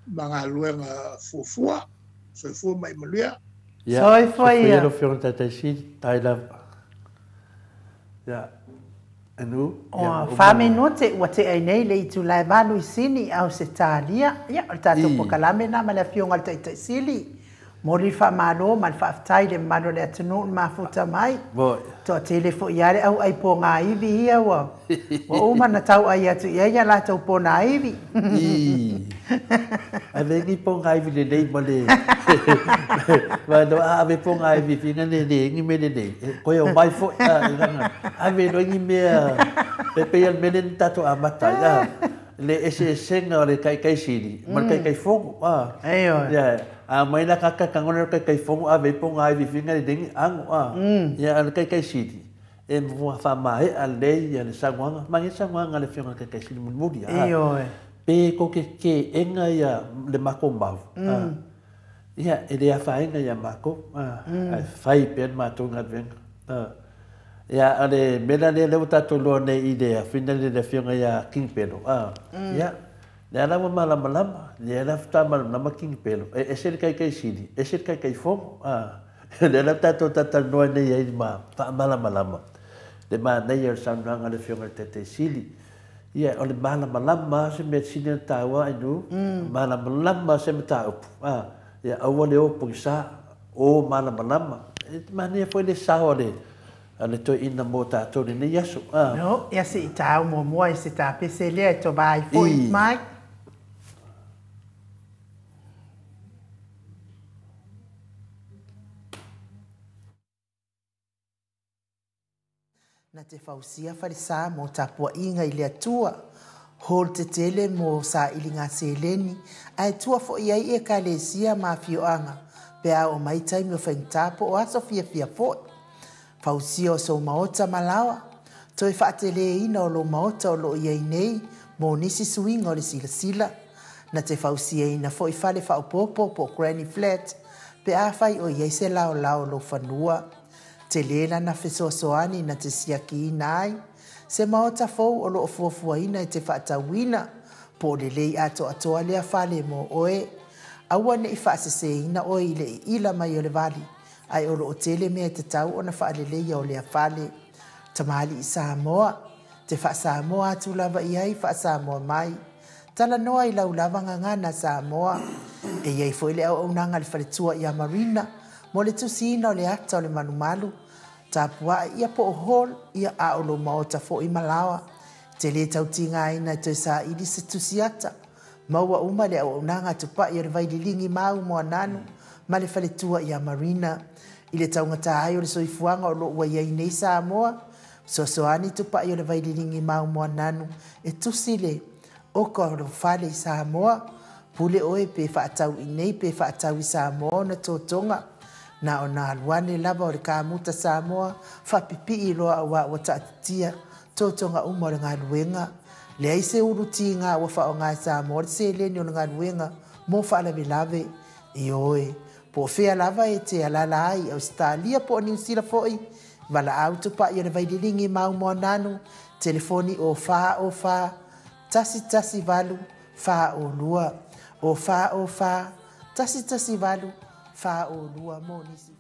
Ma galuega fuafua. Soifua ma ia manuia. Ia, Soifua soifua ia ia. lau Afioga i le Taitaisili. Tai lava. Ia, Anu, ia, Ua ua uma fa ona. minute ua tea ai nei le itula e 8 i Sini, Ausetalia. Ia, o le tatou polokalame lena ma le Afioga i le Taitaisili. Momoli le faamalo ma le faafetai i le mamalu o le atunuu na mafuta mai. Toatele foi lava le auai pogaivi ia ua uma ona tauai atu i ai a latou ponaivi. Ii. Ave ni pogaivi lelei ma le ma no a ave pogaivi fina le le ni me lelei. E koe o mai foi a i langa. Ave loa ni mea pe pe ia le mea lea na tatou amata ai a. Le eseesega o le taitaisili ma le taitaifono a. Ioe. Ia A mai la ka ka ngone kai kai fongo a ve po ngai vi finga le dengi ango a. Ia ale kai kai sili. E mo fa mai a le ia le sanguanga. Mangi sanguanga le fionga kai kai sili muri a. Ioe. Pe ko ke ke enga ia le mako mau. Ia e le afainga ia mako. A fai pe ma tonga venga. Ia ale mena le le tato lo nei i le fina le fionga ia King Pelo. Ia le ala wa malamalama, le ala futa malamalama King Pelo. E se kai kai sili, e se kai kai fomo. Le ala tato tata noa nei ai ma fa malamalama. Le ma nei o sananga le fionga te sili. Ia o le malamalama se me sili taua ai nu. Malamalama se me ta upu. Ia aua le o pugisa o malamalama. E mania foi le sao le ale toi ina mo tātou ni nei aso. No, ia se i tāu mua mua i se tā pese lea e tō vai foi mai. Na te fausia whalesa mō tāpua inga i le atua. Hol te tele mō sa ili ngā seleni, ae tua fo i ai e ka lesia mā fioanga. Pea o maitai meo whaingtapo o aso fia fia foi. Fausia o sou maota malawa. Toi whaatele ina o lo maota o lo iai nei, mō nisi suinga o le sila sila. Na te fausia ina fo i whale whaopopo po granny flat, pe a whai o iai se lao lao lo whanua. Te lela na fesoasoani na te siaki ina ai. Se maota fou o lo fuafua ina e te whaatauina. Po le lei ato atoa lea whale mō oe. Aua ne i whaasese ina oe i le i ila mai o le wali. Ai o lo o tele mea te tau o na whaaleleia o lea whale. Tamali i Samoa. Te whaasamoa atu lava i ai whaasamoa mai. Tala noa i laulava ngangana Samoa. E iai foi le au aunanga le whaletua i a Marina. Mo le tusina o le ata o le manumalu. Tāpua ia po o hol, ia a o lo maota fo i malawa. Te le tautinga aina e toi sa ili se tusiata. Maua uma le au aunanga tupai o le vaililingi mau mo ananu. Ma le whaletua i a Marina. I le taungata ai o le soifuanga o lo ua iai nei Samoa. Sosoani tupai o le vaililingi mau mo ananu. E tusi le oka o lo whale i Samoa. Pule oe pe whaatau i nei pe whaatau i Samoa na tōtonga. Na o nā aluane lava o le kāmuta Samoa, whapipi i loa ua ua taatitia, tōtonga uma o le ngāluenga. Le ai se uruti ngā ua whao ngā Samoa, le se leni o le ngāluenga, mō whaalawelawe, i oe. Po whea lava e te alala ai, Australia po o New Zealand foi, wala au tupai o le vaililingi mau moa nanu, telefoni o wha o wha, tasi tasi valu, wha o lua, o wha o wha, tasi tasi valu, wha o lua mō nisi.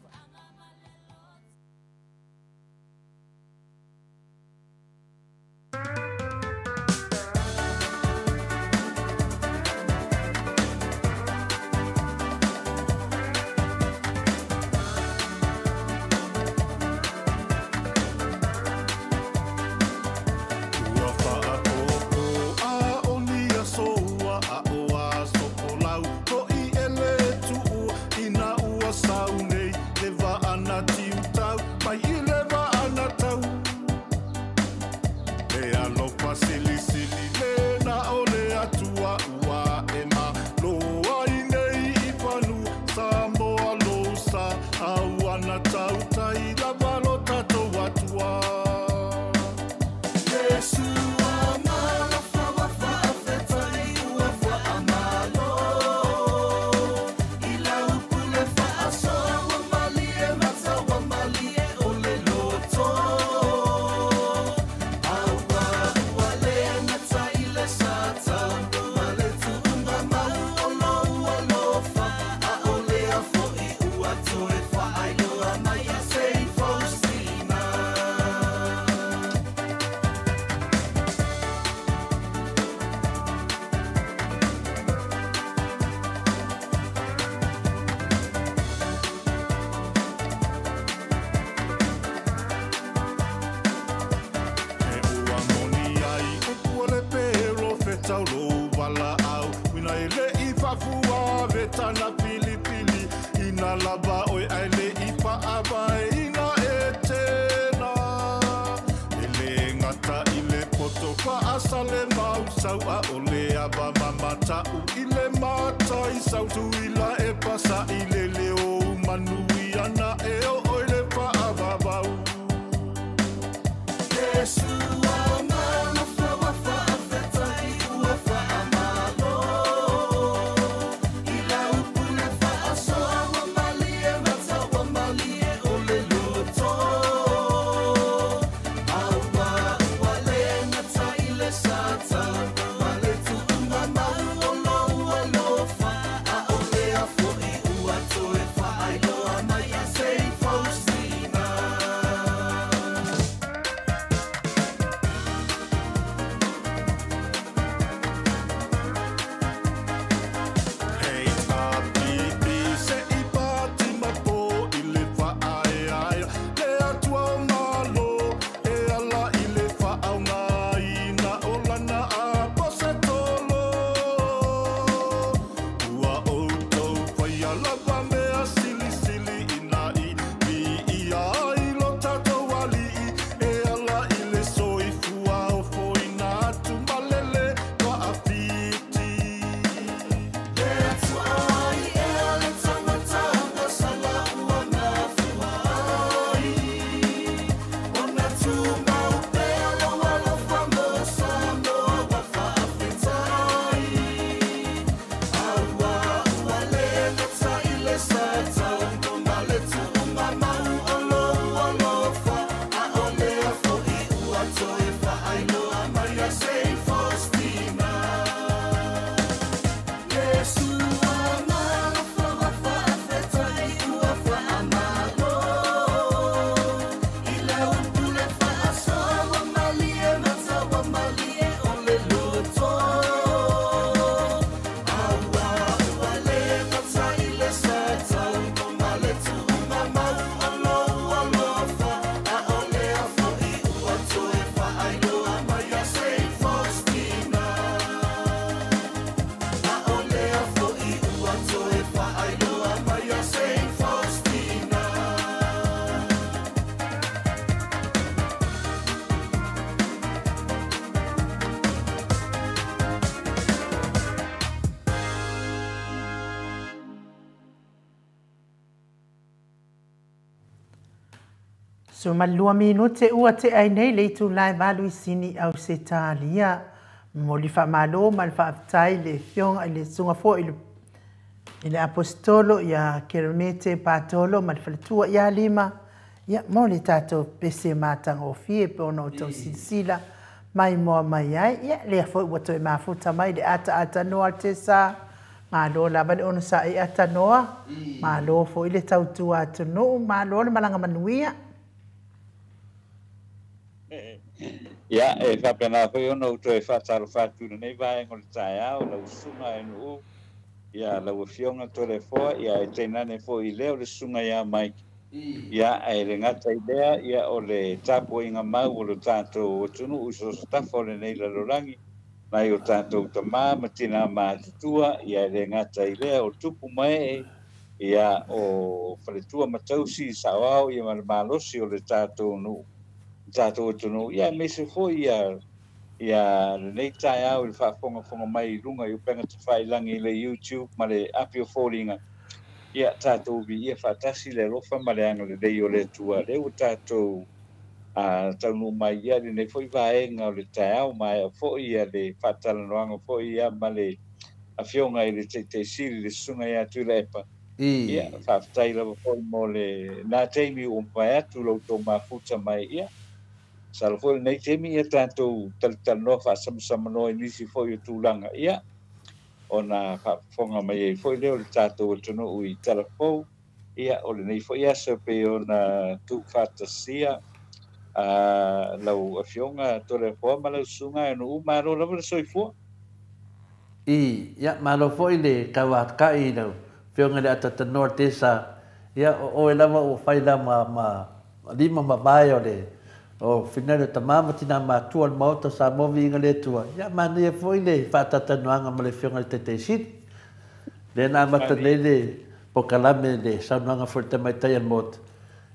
so paasale mau sau a ole ava mamata'u i le mataisau tuila e pasa'i le leo manuia na e oo i le faavavau. Iesu So malua minute ua te ai nei le itu lai valu i sini au se tālia. Mo li wha malo ma le whaaftai le fionga i le sunga fo i le apostolo ia Keremete Patolo ma le whaletua ia lima. Ia mo le tātou pese mātanga o fie pe ono o tau silasila mai moa mai ai. Ia lea foi ua toe mafuta mai le ata ata noa te sa. Malo lava le ono sa i ata noa. Malo foi le tautua atunuu. Malo le malanga manuia. Ia, e faapena foi ona ou toe faatalofa atu i lenei vaega o le taeao, lau susuga e nuu, ia lau afioga Toleafoa, ia e tainane foi i lea o le susuga ia Mike. Ia, ae le gata i lea, ia o le tapuaiga mau o le tatou atunuu i so o se tafa o lenei lalolagi, nai o tatou tamā ma tinā matutua, ia e le gata i lea o tupu ma ee, ia o faletua ma tausi saoao ia ma le malosi o le tatou nuu. Tātou atunuu, ia aemaise foi ia lenei taeao i le faafogafoga mai i luga i upega tafailagi i le YouTube ma le api o foliga. Ia tātou viia faatasi le alofa ma le agalelei o le Atua. Lea ua tātou taunuu mai ia lenei foi vaega o le taeao, maea foi ia le faatalanoaga foi ia ma le afioga i le Taitaisili le susuga ia Tuilaepa. Ia faafetai lava foi mo le na taimi ua mavae atu lo outou mafuta mai ia. Salo foi lenei taimi ia tātou talitalanoa faasamsamanoa i nisi foi o tulaga ia ona faafofoga mai ai foi lea o le tatou atunuu i talafou ia o lenei foi aso pei ona tuufaatasia lau afioga Toleafoa ma lau susuga e nuu. Malo lava le soifua. Ia malo foi le tauata'i lau afioga i le atatanoa tesa. Ia o oe lava ua fai la ma lima ma vae o le o finale tamā ma tinā matua o le maota sa mo viiga le Atua. Ia manaia foi le faatatanoaga ma le afioga i le Taitaisili. Lea na amata nei le pokalame le saunoaga foi le tamaitai a le maota.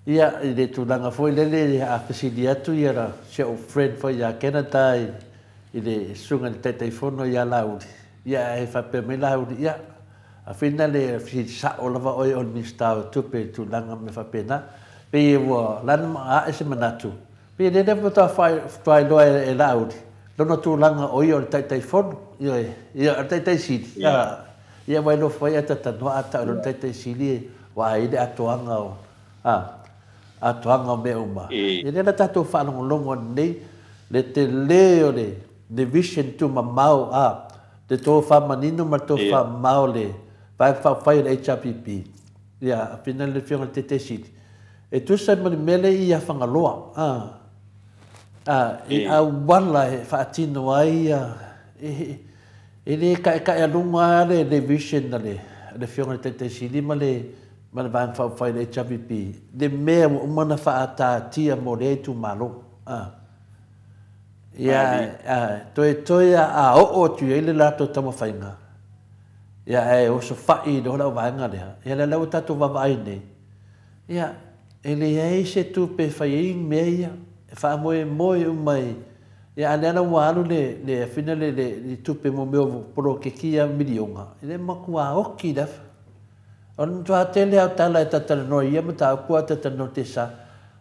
Ia i le tulaga foi lele a fesili atu ia la si ou friend foi ia Canada i i le susuga i le Taitaifono ia Laauli, ia ae faapea mai Laauli, ia, afina le fesili lava oe o le Minisita o Tupe i tulaga ma mea faapena. Pei ua lana ae se manatu, pei le lea faatoa iloa e Laauli, lona tulaga o ia o le Taitaifono, ioe, ia o le Taitaisili, ia ua iloa foi e tatanoa a tau le Taitaisili ua ai le atoaga o atoaga o mea uma. Ia lea la tatou faalogologo nei le tele o le vision tumamao le tofa manino ma le tofa mamao le Vaega Faaupufai o le HRPP. Ia afina le afioga i le Taitaisili e tusa ma le mea lea i Fagaloa i auala e faatino ai e le kaekaealuga le vision a le afioga i le Taitaisili ma le Vaega Faaupufai o le HRPP, le mea ua uma ona faatatia mo lea itumalo. Ia toe a oo atu i ai le latou taumafaiga, ia ae osofai loa lau vaega lea, ia lea ua tatou vaavaai nei, ia e leai se tupe e fai ai mea ia, e faamoemoe uma i, ia a lea la ua alu le afina le tupe mo mea o poloketi ia miliona, e le matua oki lava. O le matua tele au tala e tatalanoa ia mataupu a tatalanoa te sa,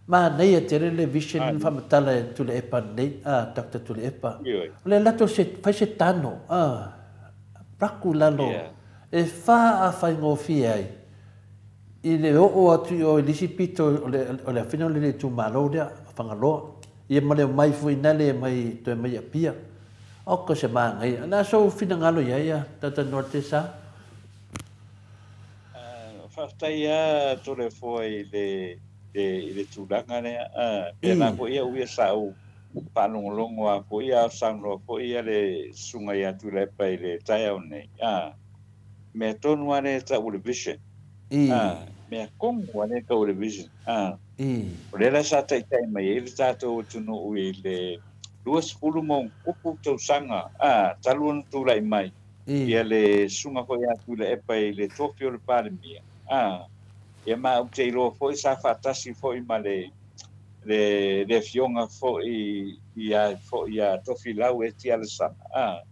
manaia tele le vision faamatala e Tuilaepa nei, Dr. Tuilaepa. O le latou se fai se tano, raku lalo, e faafaigofie ai i le oo atu i o i le isi pito o le afina o le itumalo lea, Fagaloa. Ia ma le omai foi na le mai toe mai Apia. O ko se manaia. Na sou finagalo ia ia, tatalanoa te sa. Faafetai a Toleafoa i le tulaga lea. Pea foi ia uia sa ou faalogologo a foi ia saunoa foi ia le susuga ia Tuilaepa i le taeao nei. Mea tonu a lea tau o le vision. Mea kongu a lea tau o le vision. O lea la sa taitai mai ai le tatou atunuu i le 20 ma tausaga talu ona tulai mai ia le susuga foi ia Tuilaepa i le tofi o le Palemia. Ia ma ou te iloa foi sa faatasi foi ma le afioga foi ia foi ia Tofilau Eti Alesana.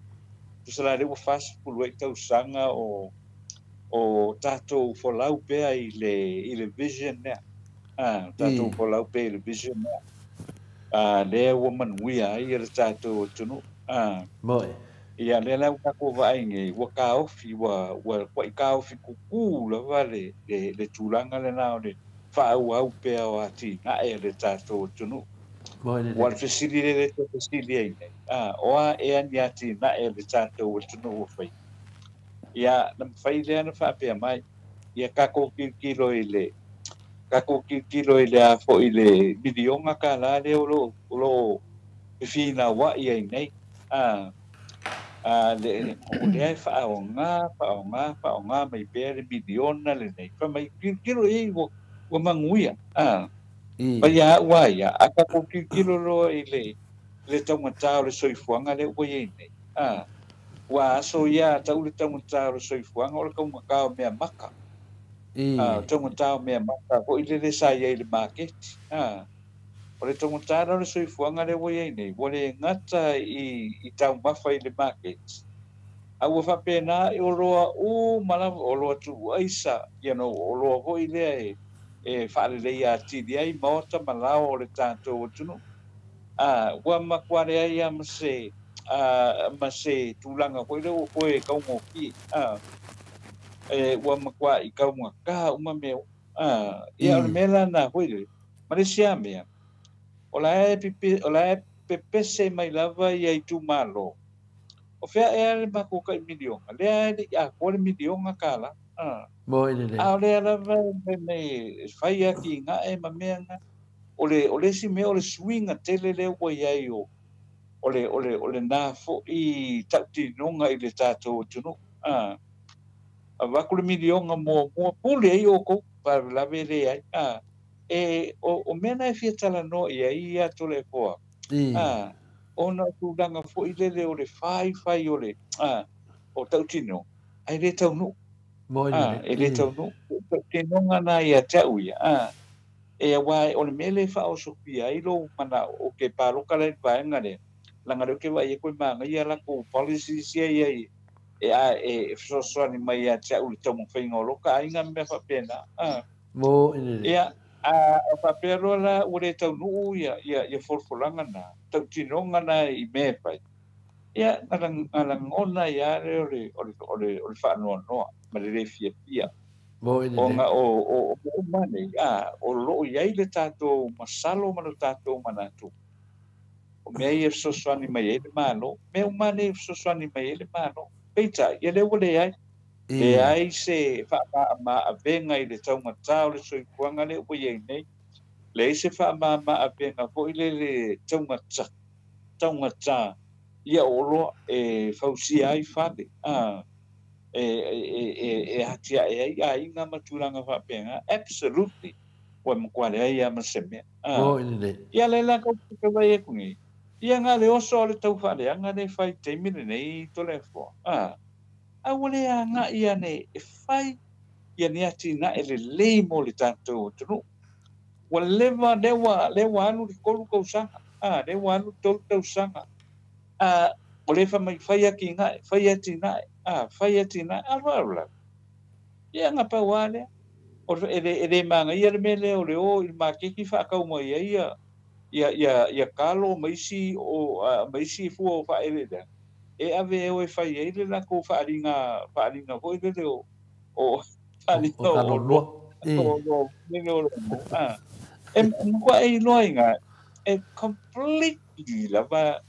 Tusa la lea ua 48 tausaga o tatou folau pea i le vision lea. Tatou folau pea i le vision lea. Lea ua manuia ai le tatou atunuu. Moi. Ia lea la ua tatou vaai nei, ua taofi, ua kaofi kuku lava le tulaga lena o le faaauau pea o atinae a le tatou atunuu. Ua le fesili le le fesili ai nei. O a ea ni atinae a le tatou atunuu ua fai. Ia na mafai lea na faapea mai. Ia tatou tilotilo i le a foi le miliona tala lea o lo fefinauai ai nei. Le o lea e faaoga mai pea le miliona lenei. Fai mai tilotilo i ua manuia. Pai a ua ia, a tatou tilotilo loa i le taugata o le soifuaga lea ua i ai nei. Ua aso ia tau le taugata o le soifuaga o le taugata o mea maka. Taugata o mea maka foi lele sa i ai i le maketi. O le taugata o le soifuaga lea ua i ai nei, ua le gata i taumafa i le maketi. A ua faapena o loa uma lava, o loa tuuaisa, you know, o loa foi lea e faaleleia atili ai maota ma lao o le tatou atunuu. Ua matua leai ma se tulaga foi lea ua toe taugofie. Ua matua i taugata uma mea. Ia o le mea la na foi lea, ma le isi a mea, o la e pepese mai lava ia itumalo. O fea ea le matou tai miliona, lea e le i atoa le miliona tala. Moi lelei. A o lea lava e fai atinae ma mea na. O le isi mea o le suiga tele lea ua i ai o le na foi tautinoga i le tatou atunuu. Avatu le miliona muamua, pule ai outou, faalavelave le ai. O mea na e fia talanoa i ai ia Toleafoa. Ona o tulaga foi lele o le faifai o le o tautinoga, ae le taunuu. E le taunuu. Tautinoga na ia te au ia. E aua o le mea le faaosofia ai lou manao o ke paloka le vaega lea. Langa leo ke vai e koe manga ia la ko policies ia ia e a e fesoasoani mai ia te au le taumafaiga o loka aiga ma mea faapena. Mo i le. Ia, a faapea loa la ua le taunuu ia ia ia folafolaga na, tautinoga na i mea e fai. Ia, na lagona ai lava lea o le o le o le o le faanoanoa ma le le fiafia. Mo i le. Ona o o mea uma nei, a, o loo i ai le tatou masalo ma le tatou manatu. O mea ia e fesoasoani mai ai le Malo, mea uma nei e fesoasoani mai ai le Malo. Peitai, ia lea ua leai. Leai se faamama-avega i le taugata o le soifuaga lea ua i ai nei. Leai se faamama-avega foi lele taugata, taugata ia o oloa e fausia ai fale, a, e, e, e, e atiae ai aiga ma tulaga faapena. Absolutely. Ua matua leai lava ma se mea. Mo i lenei. Ia lea la kou te vaai atu nei, ia na le oso o le tau faaleaga lea e fai i le taimi lenei Toleafoa, a ua le agai ane e fai ia ni atinae lelei mo le tatou atunuu. Ua leva, lea ua, lea ua alu le 3 tausaga, lea ua alu le 3 tausaga, o lea e fai mai, fai atinae, fai atinae, fai atinae, alu alu lava. Ia na pau lava lea. O le, e le, e le manaia le mea lea o le o i le maketi faatau mai ai ia, ia, ia, ia kalo ma isi o, ma isi fua o faaeleeleaga, e ave e o e fai ai le latou faaaliga, faaaliga foi lele o, o faaaliga O o oloa, o oloa lele o lo, E matua e iloa iga, e completely lava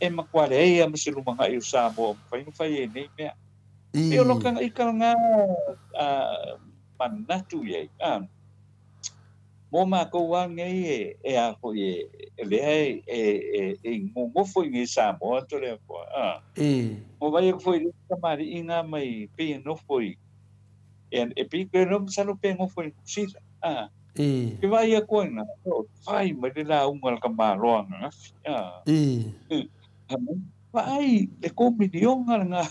e matua leai lava ma se lumanai o Samoa o mafai ona fai ai nei mea. E o laka i ka ngā manatu i ai. Mo mākou a nei e a foi e lea e ngongofo i nei Samoa to lea foa. Mo vai aku foi le kamari i ngā mai pe e nofo i e pi ke no masalo pe ngofo i Sila. Ke vai aku ai ngā, o fai mai le la unga le kamaloa ngā ngafi. Vaai le ko milionga ngā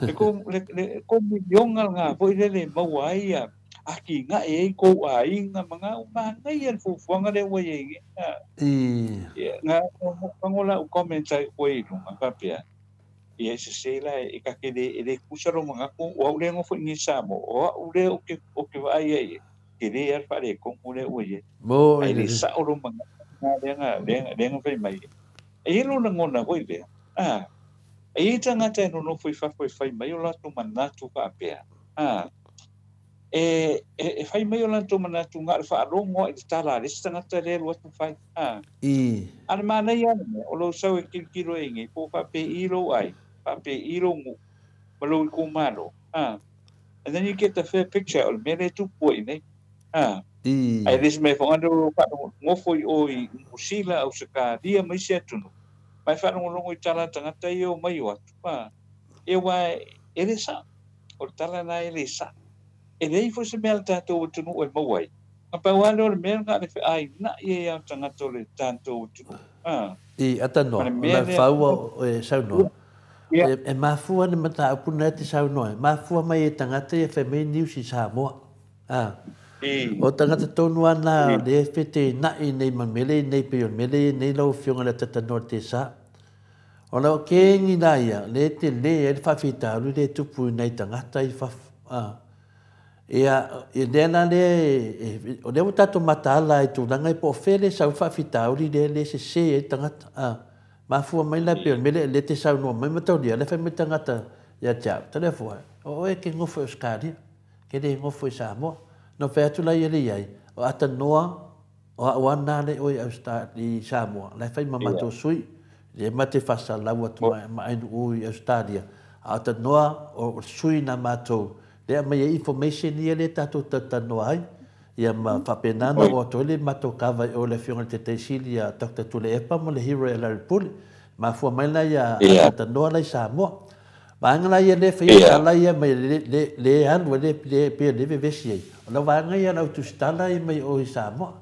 le ko le, le ko milionga ngā foi le le maua ai a aki ngā e ai kou aiga ma ngā mangai le fuafuaga lea ua i ai nei. Ia, ngā pango la u comment ai koe i lunga faapea. Ia e sese la e ka ke le e le kusa lo mangako o au le ngofo i ni Samoa o au le o ke vaai ai ke le al whare kongu le ua i ai. Mo Ai le sao lo mangako ngā lea ngā whai mai. E elo na ngona hoi lea. E i tangata e nonofo i fafo e whai mai o latou manatu faapea. E whai mai o latou manatu ngā le whaalongoa i le tala a le isi tangata lea alu atu whai. A le manaia ana mea, o lou sau e kilokilo e ingi, po whape i lou ai, whape i lou ngu, ma lou i kōmalo. And then you get the fair picture o le mea le tupu i nei. Ai le isi mea whangana o wha ngofo i o i Musila au Sakaria mai se atunu. Mai whalongolongo i tala tangata i o mai o atu. E wā e le sa. O le tala nā e le sa. E lei fo se mea le tātou atunu o e mauai. Ngā pau alo le mea ngā le whaai nā i e au tangata o le tātou atunu. I ata noa, Ma le o mea la lea- whaua o e saunoa. E mafua ni mata apuna e te saunoa. E mafua mai e tangata i e whai mai news i Samoa. O tangata tonu ana le e whete i nei mamele, nei pe o mele, nei lau whionga le tata noa te sa. O lau kengi nā ia, le te le e le whawhita aru le tupu i nei tangata i whaf. Ia, e lea nā le, o lea o tātou mataala i tūranga i po whele sau whawhita auri le le se se e tangata. Mafua mai la pe o mele le te saunoa mai mataulia, le whai mai tangata ia te au, telefua. O e ke ngofo e Australia, ke le ngofo i Samoa. No whai atu lai ele iai, o ata noa, o a oana le oi Australia i Samoa. Lai whai mamato sui, le mate whasa lau atu ma ainu ui Australia. A ata noa o sui nā mātou. Lea mai e information ia le tātou tatanoa ai. Ia ma whapenana o atoe le mātou kāwai o le whionga te teisili a Dr. Tule Epa mo le hero e Larry Pule. Mafua mai la ia tatanoa lai Samoa. Vaanga la ia le whai tala ia mai le alu le pia le vevesi ai. O la vaanga ia lau tusitala ia mai o i Samoa.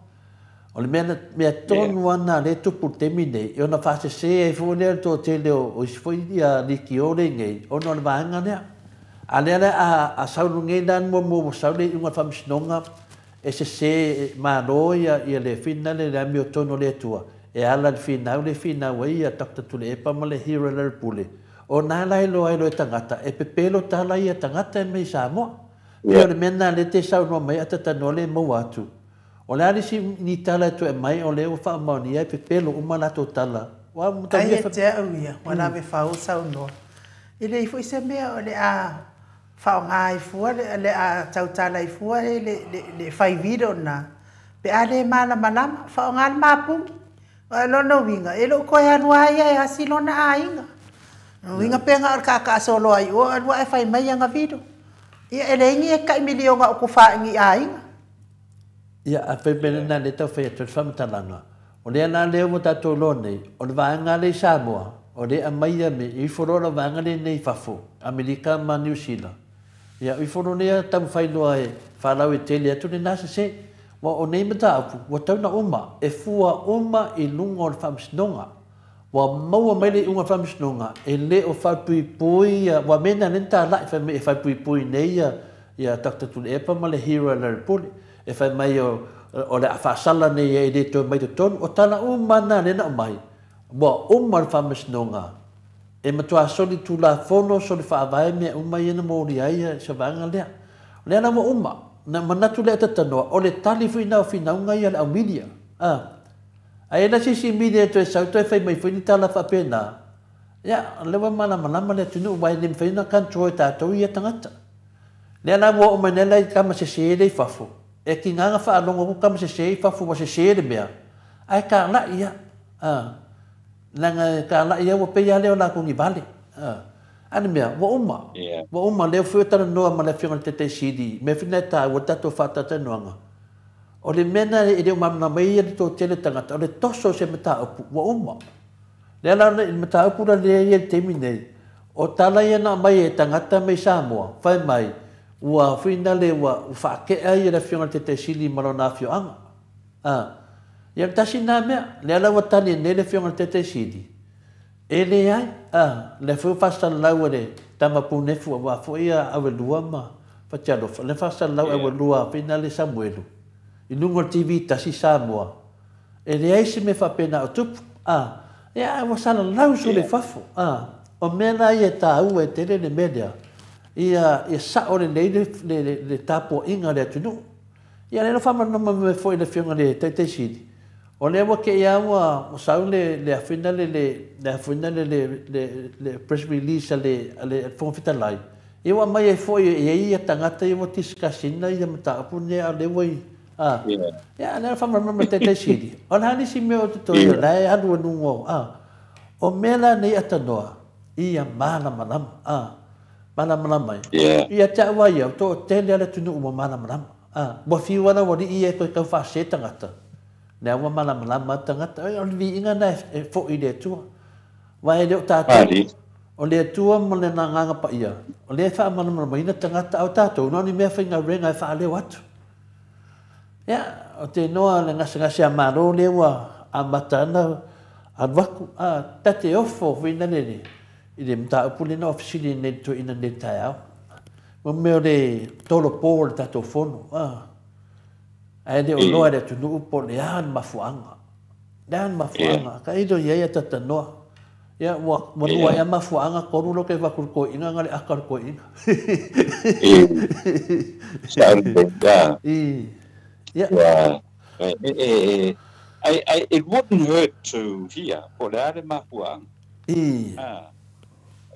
O le mea tonu ana le tupu temi nei, e ona whaasese e fo lea tō tele o isi fo ia liki o le ngei, ona o le vaanga lea. A lea lea a saunu ngei lan mo mo saule i unga whamisinonga, e se se māro ia le whina le le amio tono le atua. e ala le finau le finau ai ia Dr. Tuilaepa ma le Hero Larry O nā lai loa ai loe tagata e pepelo tala ia tagata e mai Samoa. Pei o le mea lena lea e te saunoa mai atatanoa le maua atu. O le a le isi ni tala e toe aumai o lea ua faamaonia e pepelo uma latou tala. Ua Ai e te au ia, ua lave fau saunoa. E leai foi se mea o le a faaaoga ai fua le a tautala ai fua le fai video lena, pe a le malamalama, faaaoga le mapuni. O lona uiga, e le o toe alu lava ia e asi lona aiga. O uiga pe na o le taataasolo ai oe, alu ae fai mai ana video. Ia e leai ni e tai miliona o tufa i ni aiga. Ia, a fai mai lena lea tau fai atu ai le faamatalaga, o lea la lea ua tatou iloa nei, o le vaega lea i Samoa, o lea e aumai ia me, e ifo loa le vaega lenei i fafo, Amerika ma Niu Sila. Ia, ifo loa lea taumafai loa e faalauaitele atu lena sese. Aua o nei mataupu, ua tau na uma, e fua uma i luga o le faamasinoga. Ua maua mai le iuga o le faamasinoga, e le o faalepuipui ia, aua mea na lea na talai fai mai e faalepuipui nei ia, ia Doctor Tuilaepa ma le Hero Larry Pule. E fai mai o, o le a faasala nei e le toe mai totonu. O tala uma na lea na aumai, ua uma le faamasinoga. E matua soli tulafono, soli faavae mea uma ia na molia ai se vaega lea. O lea la ua uma, na manatu lea tatanoa, o le tali foi na o finauga ia le au media. Ae i ai la se isi media e toe sau toe fai mai foi ni tala faapena, ia, o lea ua malamalama le atunuu, aua e le mafai ona control e tatou ia tagata. Lea la ua oo mai nei la i tama sese lea i fafo, e tiga na faalogo atu tama sese i fafo ua sese le mea, ae talai ia. Leaga e talai ia ua pei lava lea o latou ni vale. A le mea, ua uma. Ua uma, lea foi ua talanoa ma le Afioga i le Taitaisili, mea foi lena e taua le tatou faatalatalanoaga. O le mea lena e le o malamalama ai le toatele o tagata, o le toso o se mataupu, ua uma. Lea la le mataupu la lea e i ai i le taimi nei, o tala ia na aumai e tagata mai Samoa, fai mai, ua finale ua faatea ia le Afioga i le Taitaisili ma lona afioaga. Ia o le tasi lena mea, lea la ua tali nei le Afioga i le Taitaisili, e leai, lea foi ua faasalalau e le tama punefu aua foi ia Auelua ma Fatialofa, lea faasalalau Auelua finale Samuelu, i luga o le TV tasi Samoa, e leai se mea faapena o tupu, ia ae ua salalau sulu i fafo, o mea la ia e taua e tele le mea lea, ia sao lelei le tapuaiga a le atunuu. Ia lea na faamalamalama mai foi e le Afioga i le Taitaisili, o lea ua te i lava ua sau le afina le le afina le le le press release a le Fofoga Fetalai, ia ua aumai ai foi e i ai ia tagata ia ua discuss ina ia mataupu nei a o lea ua i a ia lea na faamalamalama e le Taitaisili, o le a le isi mea o totoe o la e alu i luga o o mea la nei atanoa ia malamalama malamalama ai. Ia te au lava ia, ua toatele lava le atunuu ua malamalama. Ua fiu lava lau alii ia e toe tau faasese tagata, lea ua malamalama lava tagata. O le viiga lena e foi i le Atua. Aua e le o tatou, o le Atua ma Lona Agaga Paia, o lea e faamalamalamaina tagata, a o tatou, na o ni mea faigaluega e faaleo atu. Ia, ou te iloa le gasegase a Malo lea ua amata ana alu atu, ta te ofo foi lale i le mataupu lea na fesili nei le toeaina nei i le taeao. Mo mea o le tolopo o le tatou fono, ae le o iloa e le atunuu po o le a le mafuaaga. Le a le mafuaaga, ka ilo i ai a tatanoa. Ia, ua lua ea mafuaaga, tolu lea ou te avatu i le toeaina na le ata o le toeaina. Ia. It wouldn't hurt to hear po o le a le mafuaaga.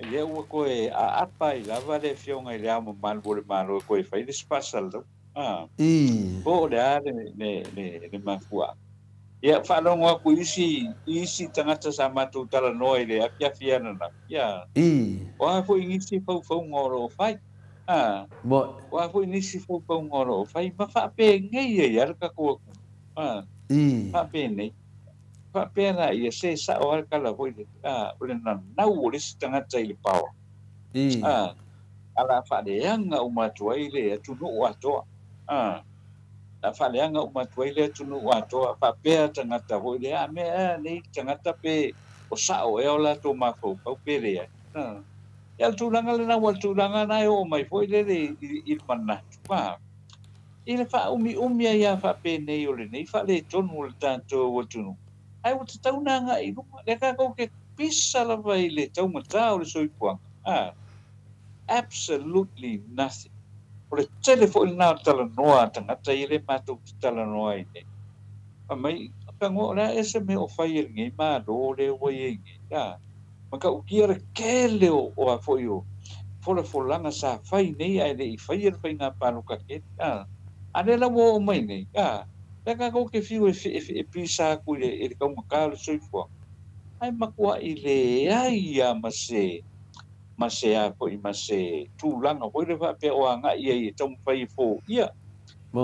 Lea ua toe aapa ai lava le Afioga i Le Ao Mamalu o le Malo e toe fai le se faasalalau. Po o le a le mafuaaga. Ia, faalogo atu i isi tagata sa matou talanoa i le afiafi ananafi, ia, o a foi nisi faufauga o lo o fai. O a foi nisi faufauga o lo o fai, ma faapenei ai lava le tatou atunuu. Faapenei. Faapea la ia, se sao lava le tala foi lea, o le nanau o le isi tagata i le paoa, a la faaleaga uma atu ai le atunuu atoa, la faaleaga uma atu ai le atunuu atoa, faapea tagata foi lea, a mea ea nei tagata pe o sao ea o latou mafaufau pe leai. Ia, o le tulaga lena, ua o le tulaga lena e oo mai foi lele i le manatu, i le faaumiumi ai lava faapenei o lenei faaletonu o le tatou atunuu. Ai ua tatau ona agai i luma lea tatou te pisa lava i le taumatā o le soifuaga a absolutely nothing. O le tele foi lena o talanoa a tagata ia lea matou te talanoa ai nei. Fai mai, Tago, o le a ea se mea o fai e lenei Malo lea ua i ai nei? A, matautia le tele o a foi o folafolaga sa fai nei ae le i faia le faiga palota tele. A, a lea la ua oo mai nei, a, lea tatou te fiu e pisa atu i le taugata o le soifuaga, ae matuai leai lava ma se ma se a foi ma se tulaga foi lea faapea o agai ai e taumafai e foia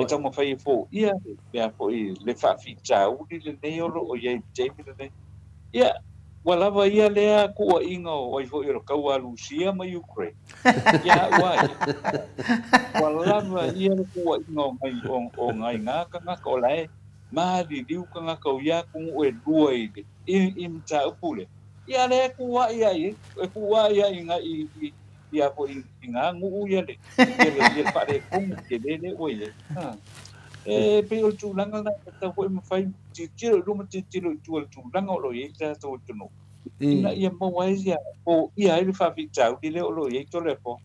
e taumafai e foia le a foi le faafitauli lenei o lo o i ai i le taimi lenei. Ia, ua lava ia lea tuuaiga o ai foi o le taua a Lusia ma Ukraine. Ia au a ia, ua lava ia le tuuaiga o nai o nai na tagata o la e maliliu tagata o ia atunuu e lua i le i mataupu lea. Ia lea e tuuai ai e tuuai ai i i ia foi i ngā nuu ia le ia le ia le faaletonu tele lea ua i ai. E pei o le tulaga lena e tatau foi ona fai, tilotilo i luma tilotilo i tua i le tulaga o lo o i ai le tatou atunuu ina ia maua ai ia foia ai le faafitauli lea o lo o i ai Toleafoa.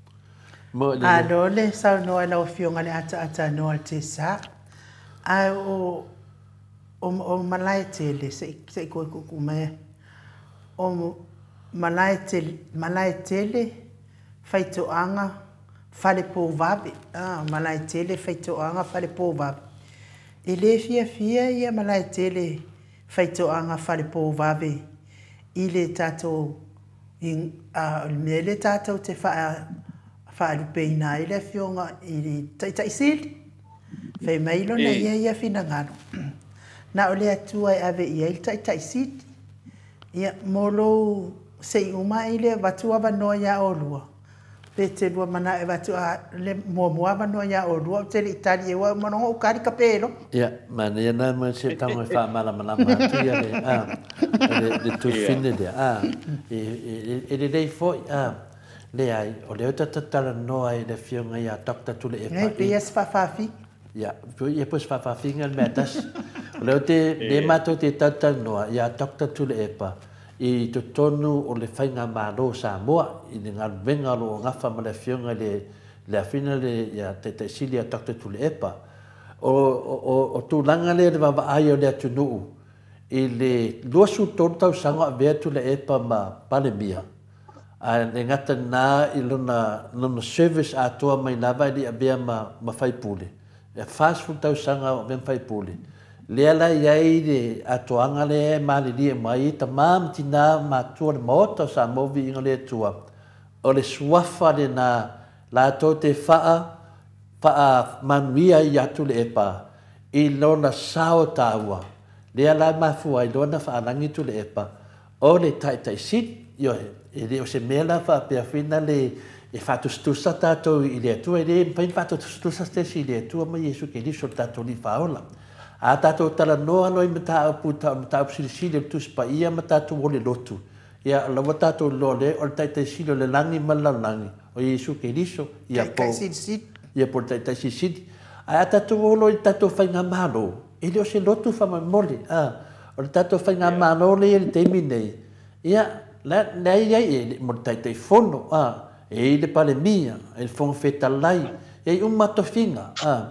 Malo le saunoa i lau Afioga i le ataata noa o le TSA. Ae o o Malaetele, se i toe tuutuu mai, o Malaetele faitoaga falepo vave. Malaetele faitoaga falepo vave. E le fiafia ia Malaetele faitoaga falepo vave i le tatou i le mea lea tatou te faalupeina ai le Afioga i le Taitai Sili. Fai mai lona ia ia finagalo, na o le Atua e ave i ai le Taitai Sili. Ia, mo lou se i uma ai le avatu avanoa iā oulua, pe te lua manao e avatu le muamua avanoa iā oulua, ou te le i tali e ua uma ona ou tali ka pelo. Ia, manaia na ma se tago e faamalamalama atu ia le a le tufine lea a e lelei foi a leai o lea o tatalanoa i le Afioga ia Dr. Tuilaepa. Nei, pei ia se faafaafiga. Ia, ia po o se faafaafiga le mea tasi. O lea te le matou te talatalanoa ia Dr. Tuilaepa i totonu o le faigamalo o Samoa i le galuega o lo o gafa ma le Afioga i le le afina le ia Taitai Sili ia Dr. Tuilaepa. O tulaga lea i le vaavaai o le atunuu i le 23 tausaga o avea Tuilaepa ma Palemia, ae le gata lena i lona service atoa mai lava e le i avea ma faipule, e 40 tausaga o avea ma faipule. Lea la e i ai le atoaga lea e malilie mai ai tama ma tina ma matua o le Maota o Samoa viiga o le Atua, o le suafa lena latou te faamanuia ai ia Tuilaepa i lona sao taua. Lea la e mafua ai loa ona faalagi Tuilaepa o le Taitai Sili. Ioe, e le o se mea la faapea foi na le e faatusatusa tatou i le Atua, e le mafai ona faatusatusa se isi i le Atua ma Iesu Keriso le tatou Alii Faaola. A tatou talanoa loa i mataupu tau mataupu silisili o le Tusi Paia ma tatou o le lotu, ia o la ua tatou iloa lea o le Taitai Sili o le lagi ma le lalolagi, o Iesu Keriso, ia po ia po o le Taitai Silisili. Ae a tatou o loa i le tatou faigamalo, e le o se lotu faamolemole, a o le tatou faigamalo lea i le taimi nei, ia, la e i ai e mo le Taitaifono, a e i le Palemia, e le Fofoga Fetalai, e i uma tofiga, a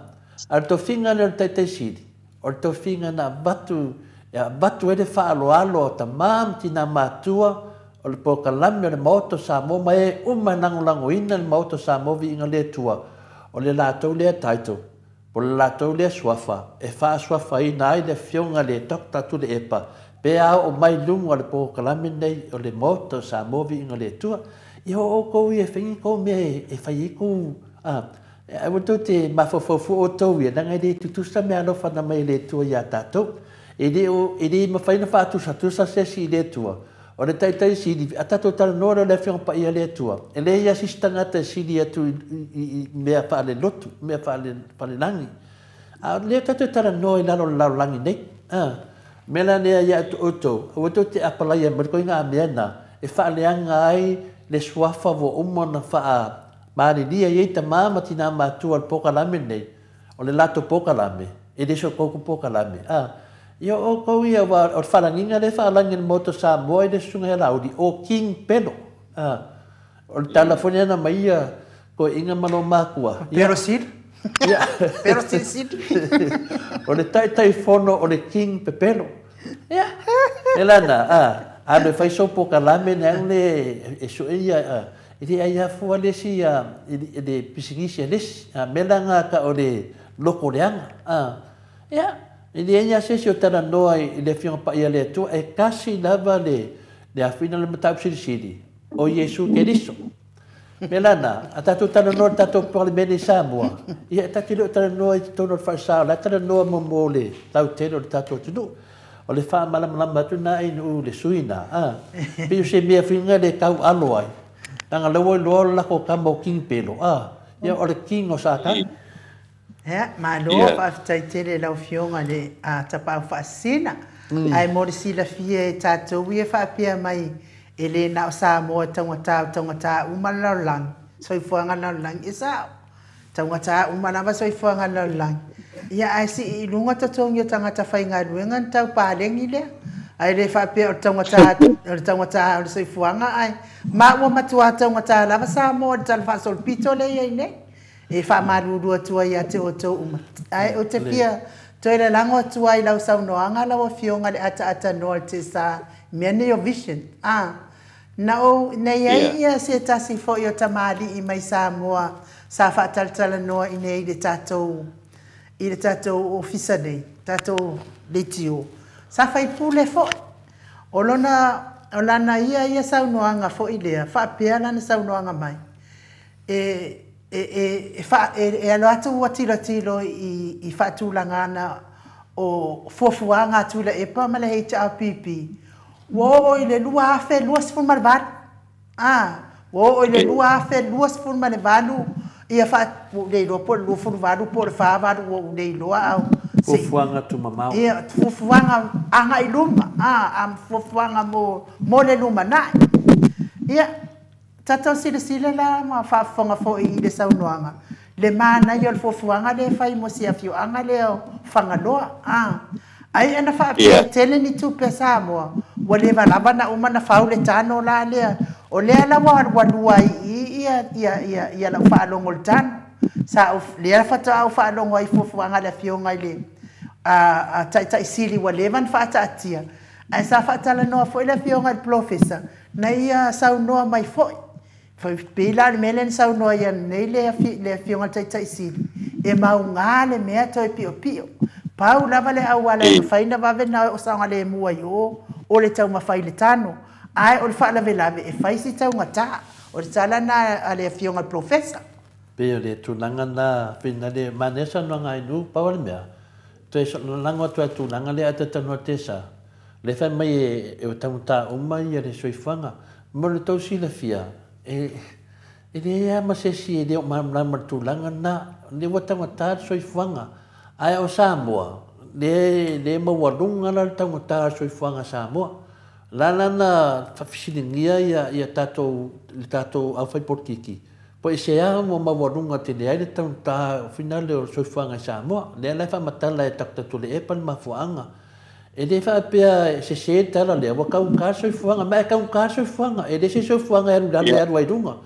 o le tofiga lea o le Taitai Sili, o le tofiga na avatu e avatu ai le faaaloalo a tama ma tina matua o le polokalame o le Maota o Samoa ma e uma e lagolagoina le Maota o Samoa viiga o le Atua, o le latou lea title, po o le latou lea suafa e faasuafaina ai le Afioga i le Dr. Tuilaepa pe a oo mai i luga o le polokalame lenei o le Maota o Samoa viiga o le Atua. Ia o outou ia e fai ni tou mea e fai ai tou aua tou te mafaufau fua outou ia, leaga e le tutusa meaalofa na mai e le Atua ia tatou. E le mafai ona faatusatusa se isi i le Atua. O le Taitai Sili, a tatou talanoa lea o le Afioga Paia a le Atua, e leai lava se isi tagata e sili atu i mea faalelotu, mea faalelagi. A o lea tatou te talanoa i lalo o le lalolagi nei. O mea la lea ia te outou, aua tou te apalaia mai le ituaiga mea lena e faaleaga ai le suafa ua uma ona faamalilia i ai tama ma tina matua o le polokalame lenei, o le latou polokalame, e le so outou polokalame. Ia o kou ia wa o falagiga le faalagi le Maota Samoa i le susuga ia Laauli o King Pelo. O le tala foi lea na mai ia toeaiina ma lou matua. Pero Sid. Ia. Pero Sid Sid. O le Taitaifono o le King Pepelo. Ia. E lana, alu e fai sou polokalame ne au le e sue ia e le ai afua le isi i le pisinisi a le isi. A mea la na ta o le loko leaga. Ia, e leai lava se isi o talanoa i le Afioga Paia a le Atua, e tasi lava le afina o le mataupu silisili, o Iesu Keriso. Mea la na, a tatou talanoa i le tatou Palemene i Samoa, ia e tatou te le o talanoa i totonu o le falesa, o la e talanoa mo le lautele o le tatou atunuu. O le faamalamalama atu lena i nuu le sui usufono lena, pei o se mea foi lena le tau alo ai, leaga o la ua iloa le latou tama o King Pelo, ia o le King o Satani. Ia, malo, faafetai tele i lau Afioga i le Tapaau Faasisina. Ae mo le silafia e tatou ia faapea mai e le na o Samoa e taugata o taugata uma le lalolagi, soifuaga lalolagi, e sao, taugata uma lava soifuaga lalolagi. Ia, ae sii i luga totogi o tagata faigaluega ona tau paleni lea. Ae le faapea o le taugata o le taugata o le soifuaga, ae ma ua matua taugata lava Samoa i le tala faasolopito lea e i ai nei. E faamalulu atu ai ia te outou uma. Ae ou te fia toe lalago atu ai i lau saunoaga lau Afioga i le ataatanoa i le tesa i mea nei o vision. A, na ou, na i ai ia se tasi foi o tamalii mai Samoa sa faatalatalanoa i nei i le tatou, i le tatou ofisa nei, tatou leitio, sa faipule foi. O lona, o lana ia ia saunoaga foi lea, faapea lana saunoaga mai, e e e e alo atu ua tilotilo i faatulaga ana o fuafuaga a Tuilaepa ma le HRPP, ua oo i le 2028. A, ua oo i le 2028 ia faa, ua ou le iloa po o le 28 po o le 48, ua ou le iloa au. Fuafuaga tumamao. Ia, fuafuaga agai luma, a, fuafuaga mo le lumanai. Ia, tatou silasila la ma faafofoga foi i le saunoaga, le manaia o le fuafuaga lea e fai mo si afioaga lea o Fagaloa. A, ai ana faapea tele ni tupe a Samoa, ua leva lava na uma na fau le tano la lea. O lea la ua lua ai i i ia, ia, ia lau faalogo i le tano. Sa ou, lea faatoa ou faalogo ai i fuafuaga a le afioga i le Taitai Sili ua leva ona faataatia. Ae sa faatalanoa foi le afioga i le Polofesa, na ia saunoa mai foi. Pei la o le mea lea na saunoa ai ananei le afioga i le Taitai Sili, e mauga le mea toe piopio. Pau lava le auala e mafai ona vave ona oo saogalemu ai o, o le taumafai i le tano. Ae o le faalavelave e fai si taugata. O le tala lena a le afioga i le Polofesa. Pei o le tulaga lena, pei na le manaia saunoaga a Ainuu, pau o le mea, toe lagolago atu ai i le tulaga lea a talanoa Tesa, lea fai mai e taugata uma le soifuaga. Mo le tou silafia, e leai lava ma se isi e le o malamalama i le tulaga lena, o lea ua taugata le soifuaga. Ae o Samoa, lea e maualuga la le taugata o le soifuaga a Samoa. O la la na faafesiligia ia tatou, le tatou aufaipolitiki, po o se a ua maualuga tele ai le taugata finale o le soifuaga i Samoa. Lea la e faamatala e Dr. Tuilaepa le mafuaaga. E le faapea e sese le tala lea, ua taugata le soifuaga, ma e taugata le soifuaga, e le se soifuaga e alu i lalo e alu ai i luga.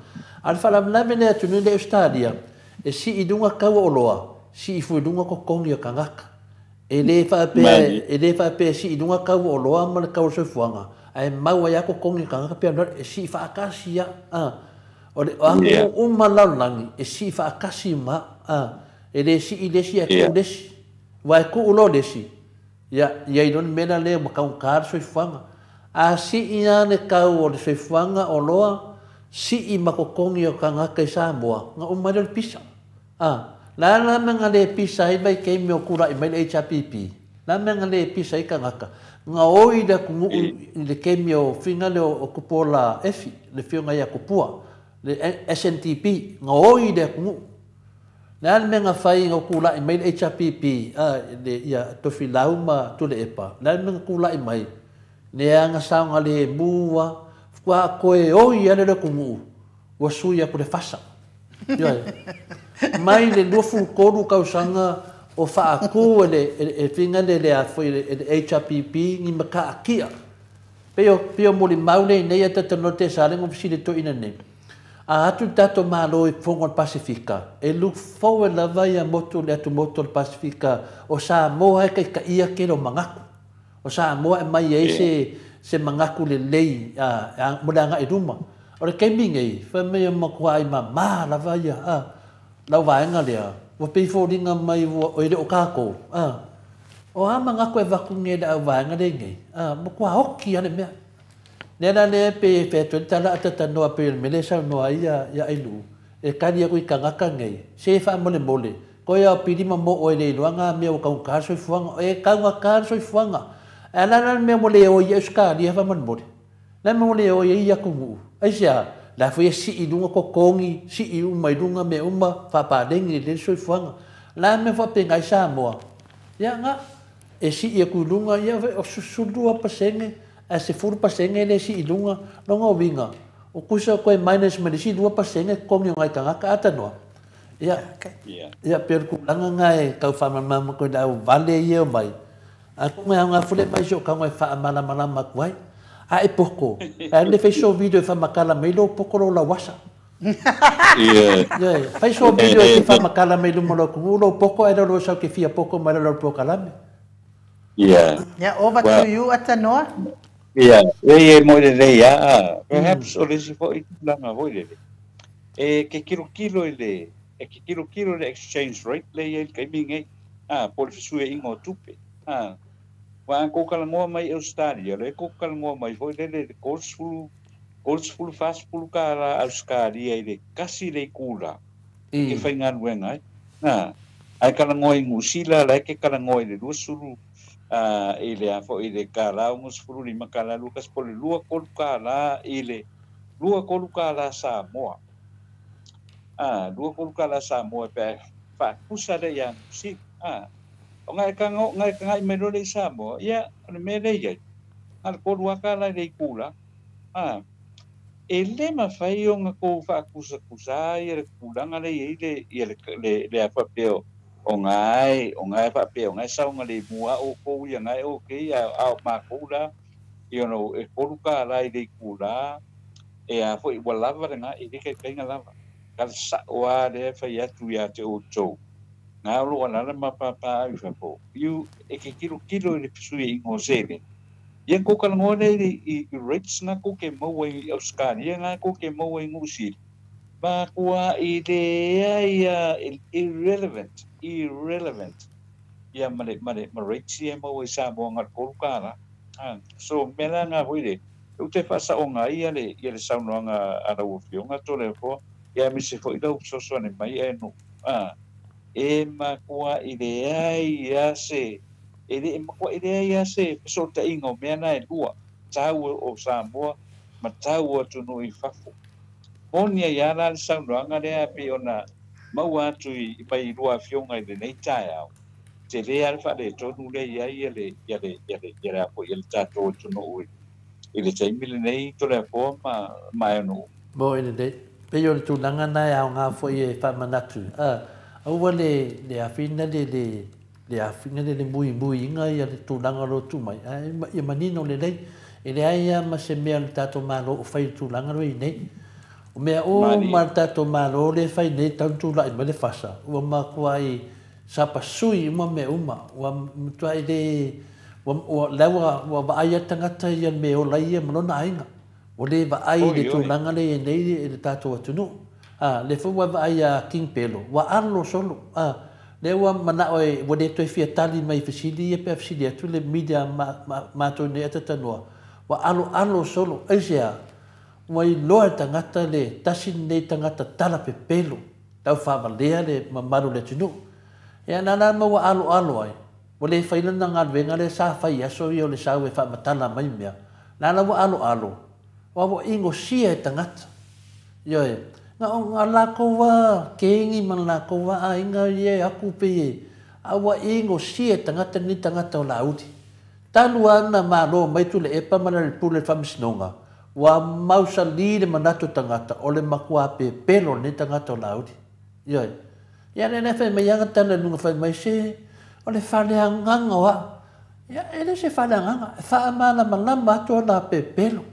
A o le faalavelave lea i atunuu nei o Ausetalia, e sii i luga tau o oloa, sii foi i luga totogi o tagata. E le faapea, e le faapea e sii i luga tau o oloa ma le tau o le soifuaga, ae mau ai lava totogi o tagata pe alu e sii faatasi lava. O le atunuu uma lalolagi e sii faatasi uma lava. E le sii le isi ae tuu le isi. Aua e tuu loa le isi, ia i ai loa le mea lea ua taugata le soifuaga. A sii lava le tau o le soifuaga oloa, sii ma totogi o tagata i Samoa, ona uma ai lea o le pisa. La la mea na le pisa ai le vaitaimi o tulai mai le HRPP, la mea na le pisa ai tagata, na oi le atunuu i le taimi o finale o Tupuola Efi, le afioga ia Tupua, le SNDP, na oi le atunuu. Le a le mea na fai na tulai mai le HRPP, ia Tofilau ma Tuilaepa, le a le mea na tulai mai, le aga saogalemu lava, faatoa toe oi lava le atunuu, ua sui atu le fasa. Ioe. Mai le 23 tausaga O faaku e finga le a foi le HRPP ni makaakia. Peo moli maule nei e tatano te sale ngo fisile to ina nei. A atu tato malo i fongo al Pasifika. E look forward lava ia motu le atu motu al Pasifika o Samoa e kai ka ia ke lo mangaku. O Samoa e mai e se mangaku le lei a mo le anga i ruma. O le kemi ngei, fa me makua i ma lava ia lau vaenga lea. Ua peiforinga mai ua o ile o kākou. O a mangaku e vakunge le au vaenga le ngei. Makua oki ale mea. Nena le pe whetuen tala atata noa pe mele sau noa ia ia ailu. E kari aku i kangaka ngei. Se wha mole mole. Koe au pirima mo oe le iloanga mea o kaunga soifuanga. E kaunga ka soifuanga. E la mea mo le o ia uska lia wha mole mole. La mea mo le o ia ia kungu. Aisea, la fue si i lunga kokongi, si i uma i lunga me uma whapalengi le soifuanga. La mea wha pe ngai Samoa. Ia nga, e si i aku lunga ia o susulua pasenge. A se furu pasenge le si ilunga longa winga o kusa koe minus me si lua pasenge kongi ngai tanga ka ata noa ia ia per ku langa ngai kau fa mama ko da vale ia mai a ko ngai nga fule mai so ka ngai fa mala mala makwai a e poko a le fe so video fa makala mai lo poko lo la wasa ia ia fai so video fa makala mai lo mo ko lo poko e lo so ke fia poko mai lo poko kalame ia yeah over to you Atanoa. Ia, e mo le ia, perhaps o le si foi langa foi le. E ke kilo kilo le, e ke kilo kilo le exchange rate le ia kai minge. Ah, por sue ingo tupe. Ah, wa ko kala ngoa mai Australia, le ko kala ngoa mai foi le le golful fast full kala Australia ile kasi le kula. Ke whai nganuenga ai. Ah, ai kala ngoa i New la ke kala ngoa i le lusulu. Ile a fo ile kala ungus fulu lima kala lukas poli lua kolu kala ile lua kolu kala Samoa. Lua kolu kala Samoa pe fa kusa le yang si o ngai ka ngai ka ngai me le Samoa ia le me le ia al kolu kala le kula e le ma fai o nga ko fa kusa kusa ia le kula nga le ile ia le le a fa peo o ngai fa pe o ngai sau ngai mua o ko ia ngai o ke ia a ma kula you know e koluka la i kula e a foi wa lava nga e ke ke nga lava ka sa wa le fa ia tu ia te o to nga lo ala ma pa pa i fa po you e ke kilo kilo le sui i ngozele ia ko ka ngone i rates na ko ke mo i Australia nga ko ke mo i New ma kua i le ia irrelevant ia mare mare mare mo i Samoa nga kolukala so mela nga hoile u te fasa o nga ia le saunoanga a lau afioga tole fo ia mise foi lau fesoasoani mai e no e makua i le ai ia se e le makua i le ai ia se fesootaiga o mea na e lua tau o Samoa ma tau atunuu i fafo moni ia la le saunoaga lea pe ona maua atu i mai lua afioga i lenei taeao te lea le faaletonu lea ia ia le ia le ia le ia le apo ia le tatou atunuu i le taimi lenei Toleafoa ma e nuu mo i lenei pe o le tulaga na e aoga foi e faamanatu aua le afina le afina le muimuiga ia le tulaga lo tu mai ia manino lelei e leai ia ma se mea le tatou malo o fai le tulaga lo i nei o mea o ma le tatou malo le fai nei tautula'i mai le fasa ua makua ai sapasui uma mea uma ua matuai le ua la ua vaai a tagata ia me ola ia ma lona aiga ua lē vaai le tulaga le i nei e le tatou atunuu le foi ua vaai a King Pelo ua alo solo lea ua manao e ua lē toe fia tali mai fesili ia pe a fesili atu le media matou nei atatanoa ua aloalo solo aisea ua iloa e tagata le tasi lenei tagata tala pepelo tau faavalea le mamalu le atunuu ia na la ma ua aloalo ai ua lē fai lana galuega lea sa fai aso ia o le sau e faamatala mai mea la la ua aloalo ua ua igosia e tagata ioe nga lakou a kegi ma lakou a aiga ia e aku pe a ua igosia e tagata ni tagata o lauli talu ana malo mai tu le epa ma le pule faamasinoga ua mausali le manatu tagata o le makua pepelo lenei tagata o lauli ioe ia le le fai mai aga tala luga fai mai se O le faaleagaga o a'u. Ia, e le o se faaleagaga, e faamalamalama atu ona pepelo.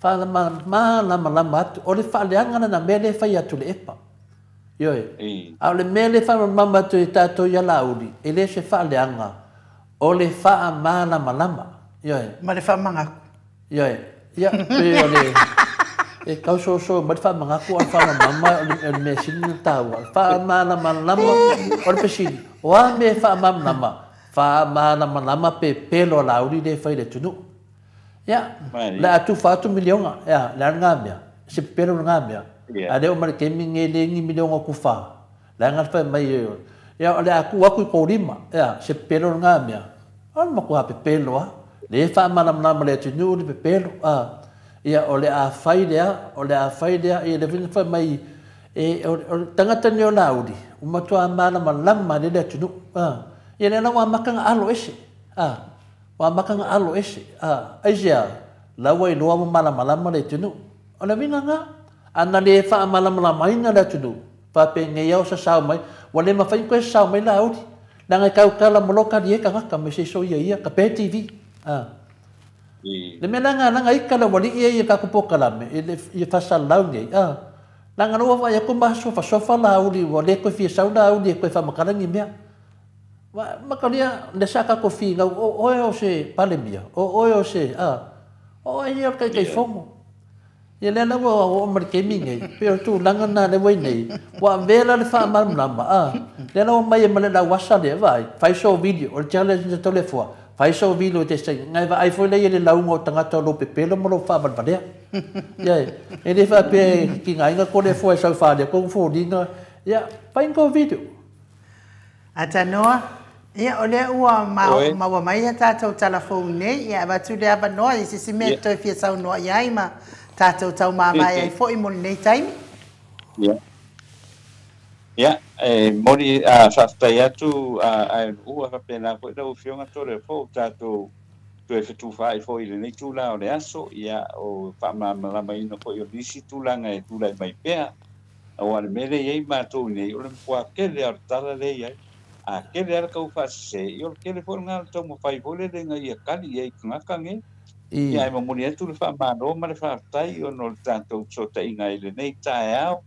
Faamalamalama atu. O le faaleaga lena mea lea e fai atu i le epa. Ioe. A o le mea lea e faamalamalama atu e tatou ia Laauli, e le o se faaleaga, o le faamalamalama. Ioe. Ma le faamagatu. Ioe. Ia, pei o le e tau soso mai le faamagatu a o le faamalamalama o le mea sili ona taua. Faamalamalama o le fesili, o a mea e faamalamalama? Faamalamalama pepelo a Laauli lea e fai i le atunuu. Ia, o le a tufa atu miliona, ea, le a lena mea? Se pepelo lena mea. A lea ua ma le taimi lenei e leai ni miliona o tufa. Leaga le fai mai, ia, o le a tuu atu i tou lima, ea, se pepelo lena mea. O le matua pepelo lava. Lea e faamalamalama i le atunuu le pepelo, a. Ia, o le a fai lea, o le a fai lea, ia lea foi na fai mai, e, o, o le tagata lenei o Laauli, ua matua malamalama lelei le atunuu, a. Ia lea la ua amata ona alo ese, a. Ua amata ona alo ese, a. Aisea? La ua iloa ua malamalama le atunuu. O le uiga lena. A na le faamalamalamaina le atunuu, faapenei lava o sasao mai, ua le mafai ona toe sasao mai Laauli, leaga e tautala ma loa talie tagata ma se soia ia, ka pe TV. A. Le mea la lena ita le aualii ia i tatou polokalame, i le faasalalau nei, a. Leaga lea ua vaai atu ma sofasofa Laauli, ua le toe fia sau Laauli e toe faamatala ni mea. Makalia, lea sa tatou finau, o oe o se Palemia, o oe o se, a, o oe ia o le Taitaifono. Ia lea la ua oo mai le taimi nei, pei o le tulaga lena lea ua i nei, ua avea la le faamalamalama, a, lea la ua omai ai ma le lauasa lea, vaai, fai sou video, o le challenge na Toleafoa, fai sou video e te saini, na e vaai foi lea i le lauga o tagata o lou pepelo ma lou faavalevalea. Ia e le faapea e tigaina Toleafoa e sau e faali atu ona foliga, ia, fai ni tou video. Atanoa, Ia, o lea ua maua mai a tatou tala fou nei, ia avatu le avanoa i se isi mea e toe fia saunoa i ai ma tatou taumamae ai foi mo lenei taimi. Ia, ia e momoli faafetai atu a ua faapena foi lau Afioga Toleafoa ua tatou toe fetufaai foi i lenei itula o le aso, ia o faamalamalamaina foi o nisi tulaga e tulai mai pea. Aua o le mea lea e i ai matou nei, o le matua tele lava o le tala lea e i ai. A tele lava le tau faasese, ia o le tele foi lena o le taumafai foi lele ina ia tali i ai i tagata nei. Ia ae momoli atu le faamalo ma le faafetai ona o le tatou fesootaiga i lenei taeao.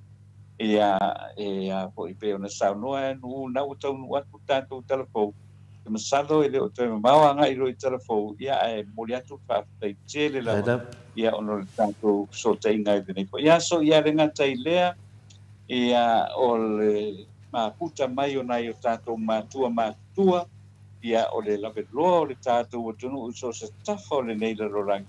Ia e a foi pei ona saunoa e Nu'u, na ua taunuu atu le tatou tala fou. Ou te masalo e le o toe mamao agai loa i tala fou, ia ae momoli atu le faafetai tele lava ia ona o le tatou fesootaiga i lenei foi aso. Ia le gata i lea, ia o le mafuta mai o nai o tatou matua matutua, ia o le laveloa o le tatou atunuu i so o se tafa o lenei lalolagi.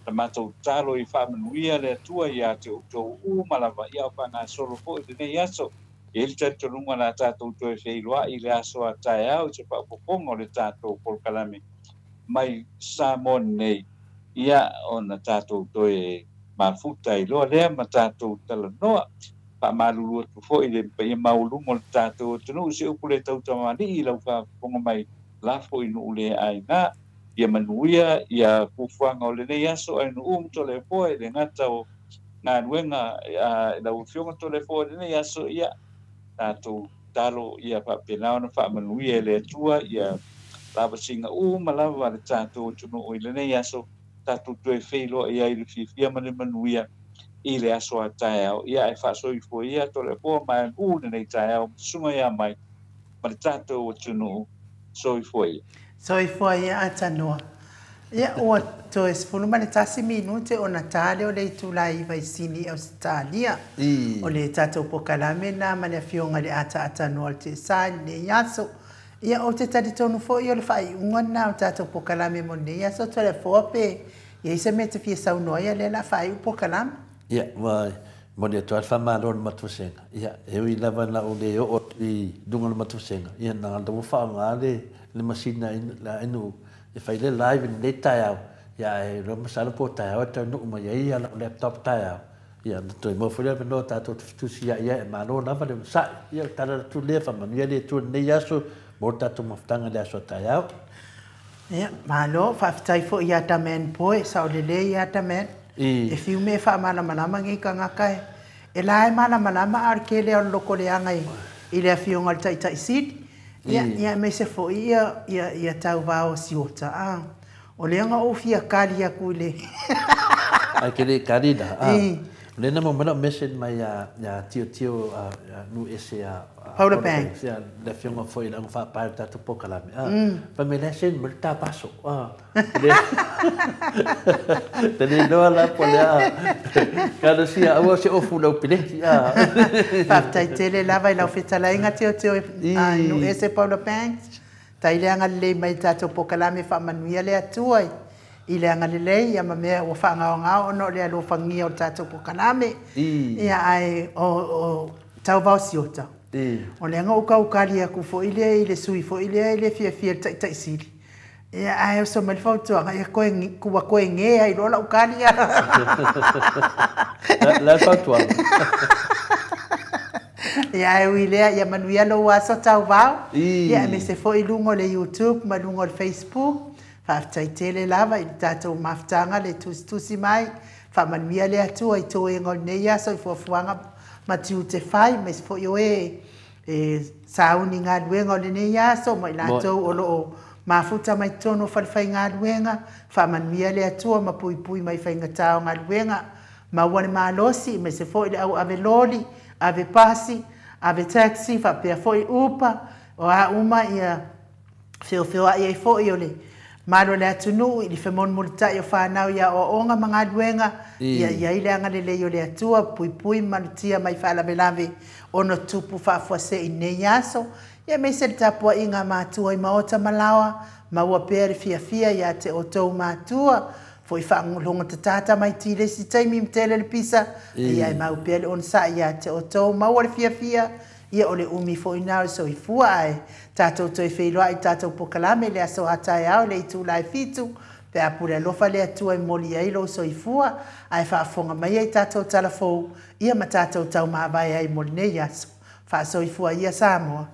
La matou tatalo ia faamanuia le Atua ia te outou uma lava, ia o faagasolo foi lenei aso. E i ai le talitonuga o le a tatou toe feiloai i le aso a taeao i se faaopoopoga o le tatou polokalame mai Samoa nei, ia ona tatou toe mafuta ai loa lea ma tatou talanoa. Faamalulu atu foi i le paia maualuga o le tatou atunuu i se upu le tautamalii i lau faafofoga mai lafo i nuu le aiga. Ia manuia ia fuafuaga o lenei aso ae nuu ma Toleafoa e le gata o galuega a lau Afioga Toleafoa i lenei aso, ia tatou tatalo ia faapena ona faamanuia e le Atua ia lavasiga uma lava a le tatou atunuu i lenei aso, tatou toe feiloai ai i le fiafia ma le manuia i le aso a taeao. Ia ae faasoifua ia Toleafoa ma ae lenei taeao ma susuga ia mai ma le tatou atunuu. Soifua ia. Soifua ia Atanoa. Ia, ua toe 11 minute ona ta lea o le itula e 9 i Sini i Ausetalia. O le tatou pokalame lena ma le Afioga i le Ata Atanoa o le Teesa i lenei aso. Ia, ou te talitonu foi o le faaiuga lena o le tatou pokalame mo lenei aso Toleafoa pe i ai se mea e te fia saunoa ai, a o lea o le a faaiu pokalame. Ia, ua momoli atu lava le faamalo i le matou vasega. Ia, e ui lava ina ou le oo atu i luga o le matou vasega, ia, na ona ua faaaoga le le masina a NU e fai le live i lenei taeao, ia, ae iloa masalo po o taeao e taunuu mai ai ia lau laptop taeao, ia, ona toe maua foi le avanoa tatou te fetusiai ai, ae malo lava le onosai. Ia, o le tala atu lea, faamanuia le Atua i lenei aso mo le tatou mafutaga i le aso a taeao. Ia, malo, faafetai foi ia Daman Poe, saolelei ia Daman. E fiu me e faamalamalama nei tagata e, e la e malamalama a o le tele lava o le lotoleaga i le Afioga i le Taitai Sili. Ia, ia me se fo ia ia ia tauvao siota a. O le anga o fia kali aku i le. Ai ke le kali na. Le na mo mana message mai ia tio tio nu ese a Paula Banks. Ia le fionga foi la fa pa ta tu pokalame. Pa me le sen murta paso. Te le no la po le a. Kada sia aua se ofu lau pile. Faafetai tele lava i lau fetalaiga tio tio nu ese Paula Banks. Tai le anga lelei mai tatou pokalame faamanuia le Atua i le anga lelei ia ma mea ua faagaogao ona o le alofagia o le tatou pokalame. Ia ae o tauvao siota. O le anga o kaukali aku foi lea i le sui foi lea i le fiafia le taitaisili. Ia ae oso mai le fautuaga ia koe kua koe ge ai loa lau kali a. La fautuaga. Ia ae ui lea ia manuia lou aso tauvao. Ia me se foi luga o le YouTube ma luga o le Facebook. Faafetai tele lava i le tatou mafutaga le tusitusi mai. Faamanuia le Atua i toega o lenei aso i fuafuaga ma tiute fai ma isi foi o e sauni galuega o lenei aso ma i latou o loo mafuta mai totonu o falefaigaluega. Faamanuia le Atua ma puipui mai faigata o galuega. Maua le malosi ma se foi le au ave loli, ave pasi, ave taxi, faapea foi upa, o a uma ia feofeoai ai foi o le malo le atunuu i le femolimolitai o fanau ia oaoga ma galuega. Ia ia i le agalelei o le Atua puipui malutia mai faalavelave ona tupu faafuasei nei aso. Ia me se le tapuaiga matua i maota malaoa, maua pea le fiafia ia te outou matua. Foi faagologa tatata mai ti le isi taimi ma tele le pisa. Ia e mau pea le onosai ia te outou maua le fiafia. Ia o le umi foi na o le soifua ae tatou toe feiloai tatou pokalame le aso ataeao le itula e 7 pe a pule alofa le Atua e moli ai lou soifua ae faafofoga mai ai tatou talafou ia ma tatou taumavae ai mo lenei aso. Faasoifua ia Samoa.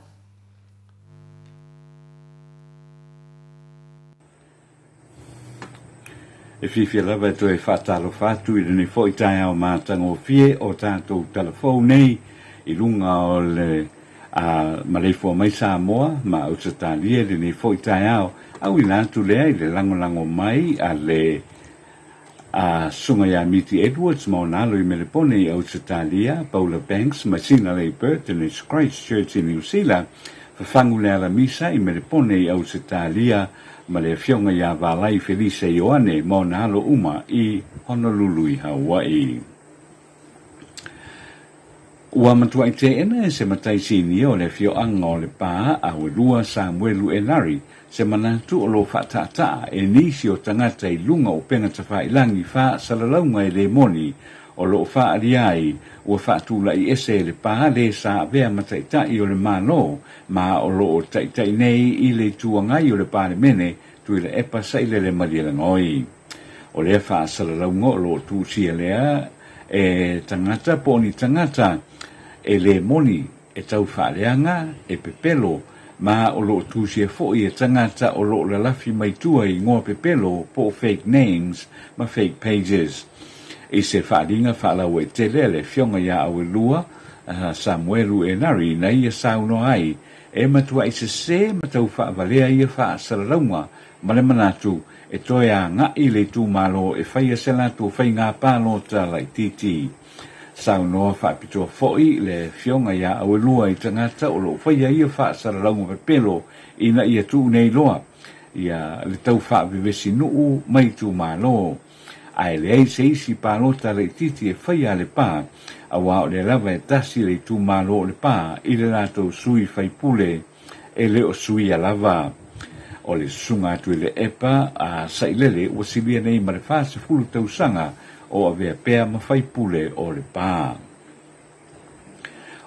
E fiafia lava e toe faatalofa atu i lenei foi taeao matagofie o tatou talafou nei i luga o le maleifua mai Samoa ma Ausetalia i lenei foi taeao. Auina atu lea i le lagolago mai a le susuga ia Miti Edwards ma ona alo i Melepone i Ausetalia, Paula Banks ma Sina Lei Burton i Christchurch i New Zealand, fafagu le alamisa i Melepone i Ausetalia ma le afioga ia Valai Felice Ioane ma ona alo uma i Honolulu i Hawaii. Ua matuai teena e se matai sinia o le afioaga o le Pā a Uelua Samuelu Elari se manatu o lo faatataa e nisi o tagata i luga o upega tafailangi faasalalauga e le moni o loo faaalia ai ua faatulai ese e le Pā le sa avea mataitai o le Malo ma o loo taitai nei i le tuagai o le Palemene Tuilaepa Sailele Malielagoi. O lea faasalalauga o loo tusia lea e tagata po o ni tagata e le moni e tau faaleaga e pepelo ma o loo tusia foi e tagata o loo lalafi mai tua i igoa pepelo po o fake names ma fake pages. I se faaliga faalauaitele a le afioga ia Auelua Samuelu Enari na ia saunoa ai e matuai sesē ma tau faavalea ia faasalalauga ma le manatu e toe agai le itumalo e faia se latou faiga palota laitiiti. Saunoa faapitoa foi le afioga ia Auelua i tagata o loo faia ia faasalalauga pepelo ina ia tuu nei loa ia le tau faavevesi nuu mai itumalo. Ae leai se isi palota laitiiti e faia a le Pā auā o lea lava e tasi le itumalo o le Pā i le latou sui faipule e le o suia lava. O le susuga atu i le epa a Sailele ua silia nei ma le 40 tausaga o avea pea ma faipule o le Pā.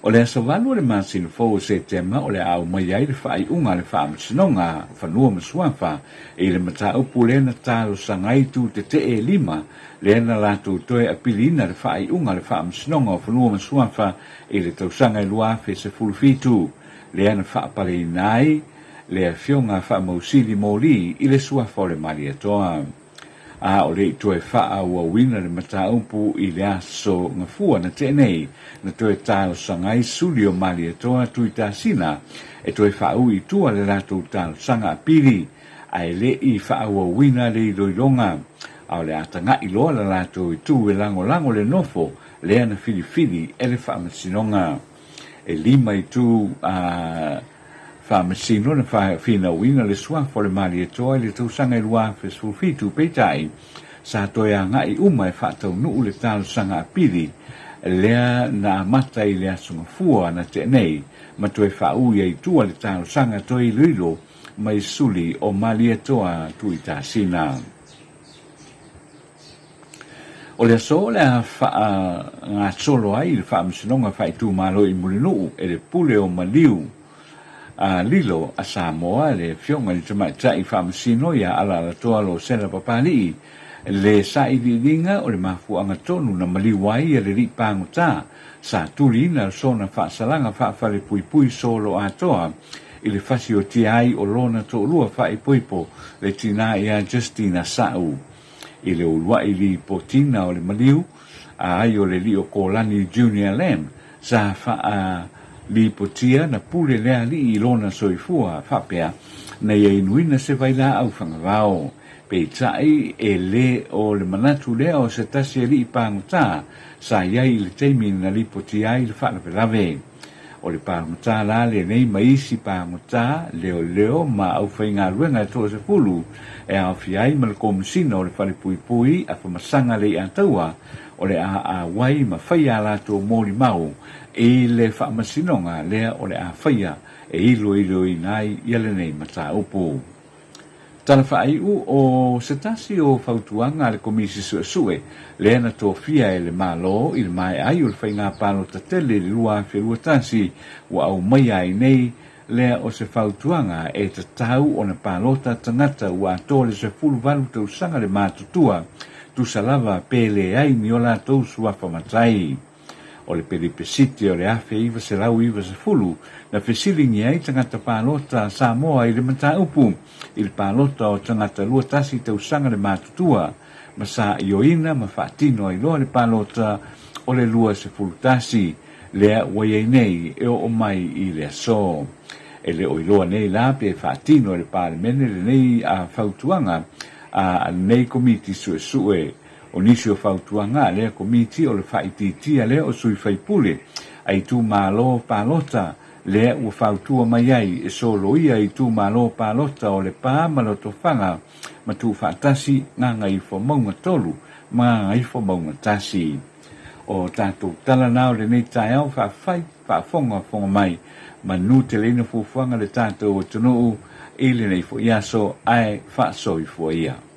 O le aso 8 o le masina fou o Setema o le a aumai ai le faaiuga a le Faamasinoga Fanua ma Suafa i le mataupu lea na talosaga ai tu tetee e 5 lea na latou toe apiliina le faaiuga a le Faamasinoga o Fanua ma Suafa i le tausaga e 2017 lea na faapaleina ai le afioga faamausili moli i le suafa o le Malietoa. A o le i toe faaauauina le mataupu i le aso Gafua na tea nei, na toe talosaga ai suli o Malietoa Tuitasina e toe faaui i tua le latou talosaga apili, ae le i faaauauina le iloiloga. A o le a taga'i loa le latou itu e lagolago le nofo lea na filifili e le faamasinoga. E 5 itu a faamasino na finauina le suafa o le Malietoa i le tausaga e 2017, peitai sa toe aga'i uma e faataunuu le talosaga apili lea na amata i le aso Gafua na tea nei, ma toe faaui ai i tua le talosaga toe iloilo mai suli o Malietoa Tuitasina. O le aso o le a faagasolo ai le faamasinoga faaitumalo i Mulinuu e le pule o Maliu a Lilo a Samoa, le afioga i le tamaitai faamasino ia Alaalatoa Losela Papali'i, le sailiiliga o le mafuaaga tonu na maliu ai le alii pagota sa tuliina sona faasalaga faafalepuipui solo atoa i le fasiotia ai o lona toalua faaipoipo le tinā ia Justina Sa'u. I le uluai lipotina o le maliu a ai o le lio Kolani Junior Lam sa faa lipotia na pule le alii i lona soifua faapea na ia inuina se vailaau fagavao. Peitai e le o le manatu lea o se tasi alii pagota sa iai i le taimi na lipotia ai le faalavelave. O le pagota la lenei ma isi pagota leoleo ma aufaigaluega e 30 e aofia ai ma le komisina o le falepuipui a famasaga le Ataua o le a auai ma faia a latou molimau i le faamasinoga lea o le a faia e iloiloina ai ia lenei mataupu. Tala faaiu o se tasi o fautuaga a le Komisi Suesue lea na tofia e le Malo i le maea ai o le faiga palota tele i le 2021 ua aumaia ai nei lea o se fautuaga e tatau ona palota tagata ua atoa le 18 tausaga le matutua, tusa lava pe leai ni o latou suafa matai. O le pelipesite o le 1990 na fesiligia ai tagata palota Samoa i le mataupu i le palota o tagata 21 tausaga le matutua, ma sa ioina ma faatino ai loa le palota o le 21 lea ua iai nei e oo mai i le aso. E le o iloa nei la pe faatino e le Palemene lenei a fautuaga a lenei komiti suesue. O nisi o fautuaga a lea komiti o le faaitiitia lea o sui faipule a itumalo palota lea ua fautua mai ai e soloia itumalo palota o Lepa ma Lotofaga ma tuufaatasi Gagaifomauga 3 ma Gagaifomauga 1. O tatou tala na o lenei taeao faafai faafogafoga mai manu teleina fuafuaga le tatou atunuu i lenei foi aso ae faasoifua ia.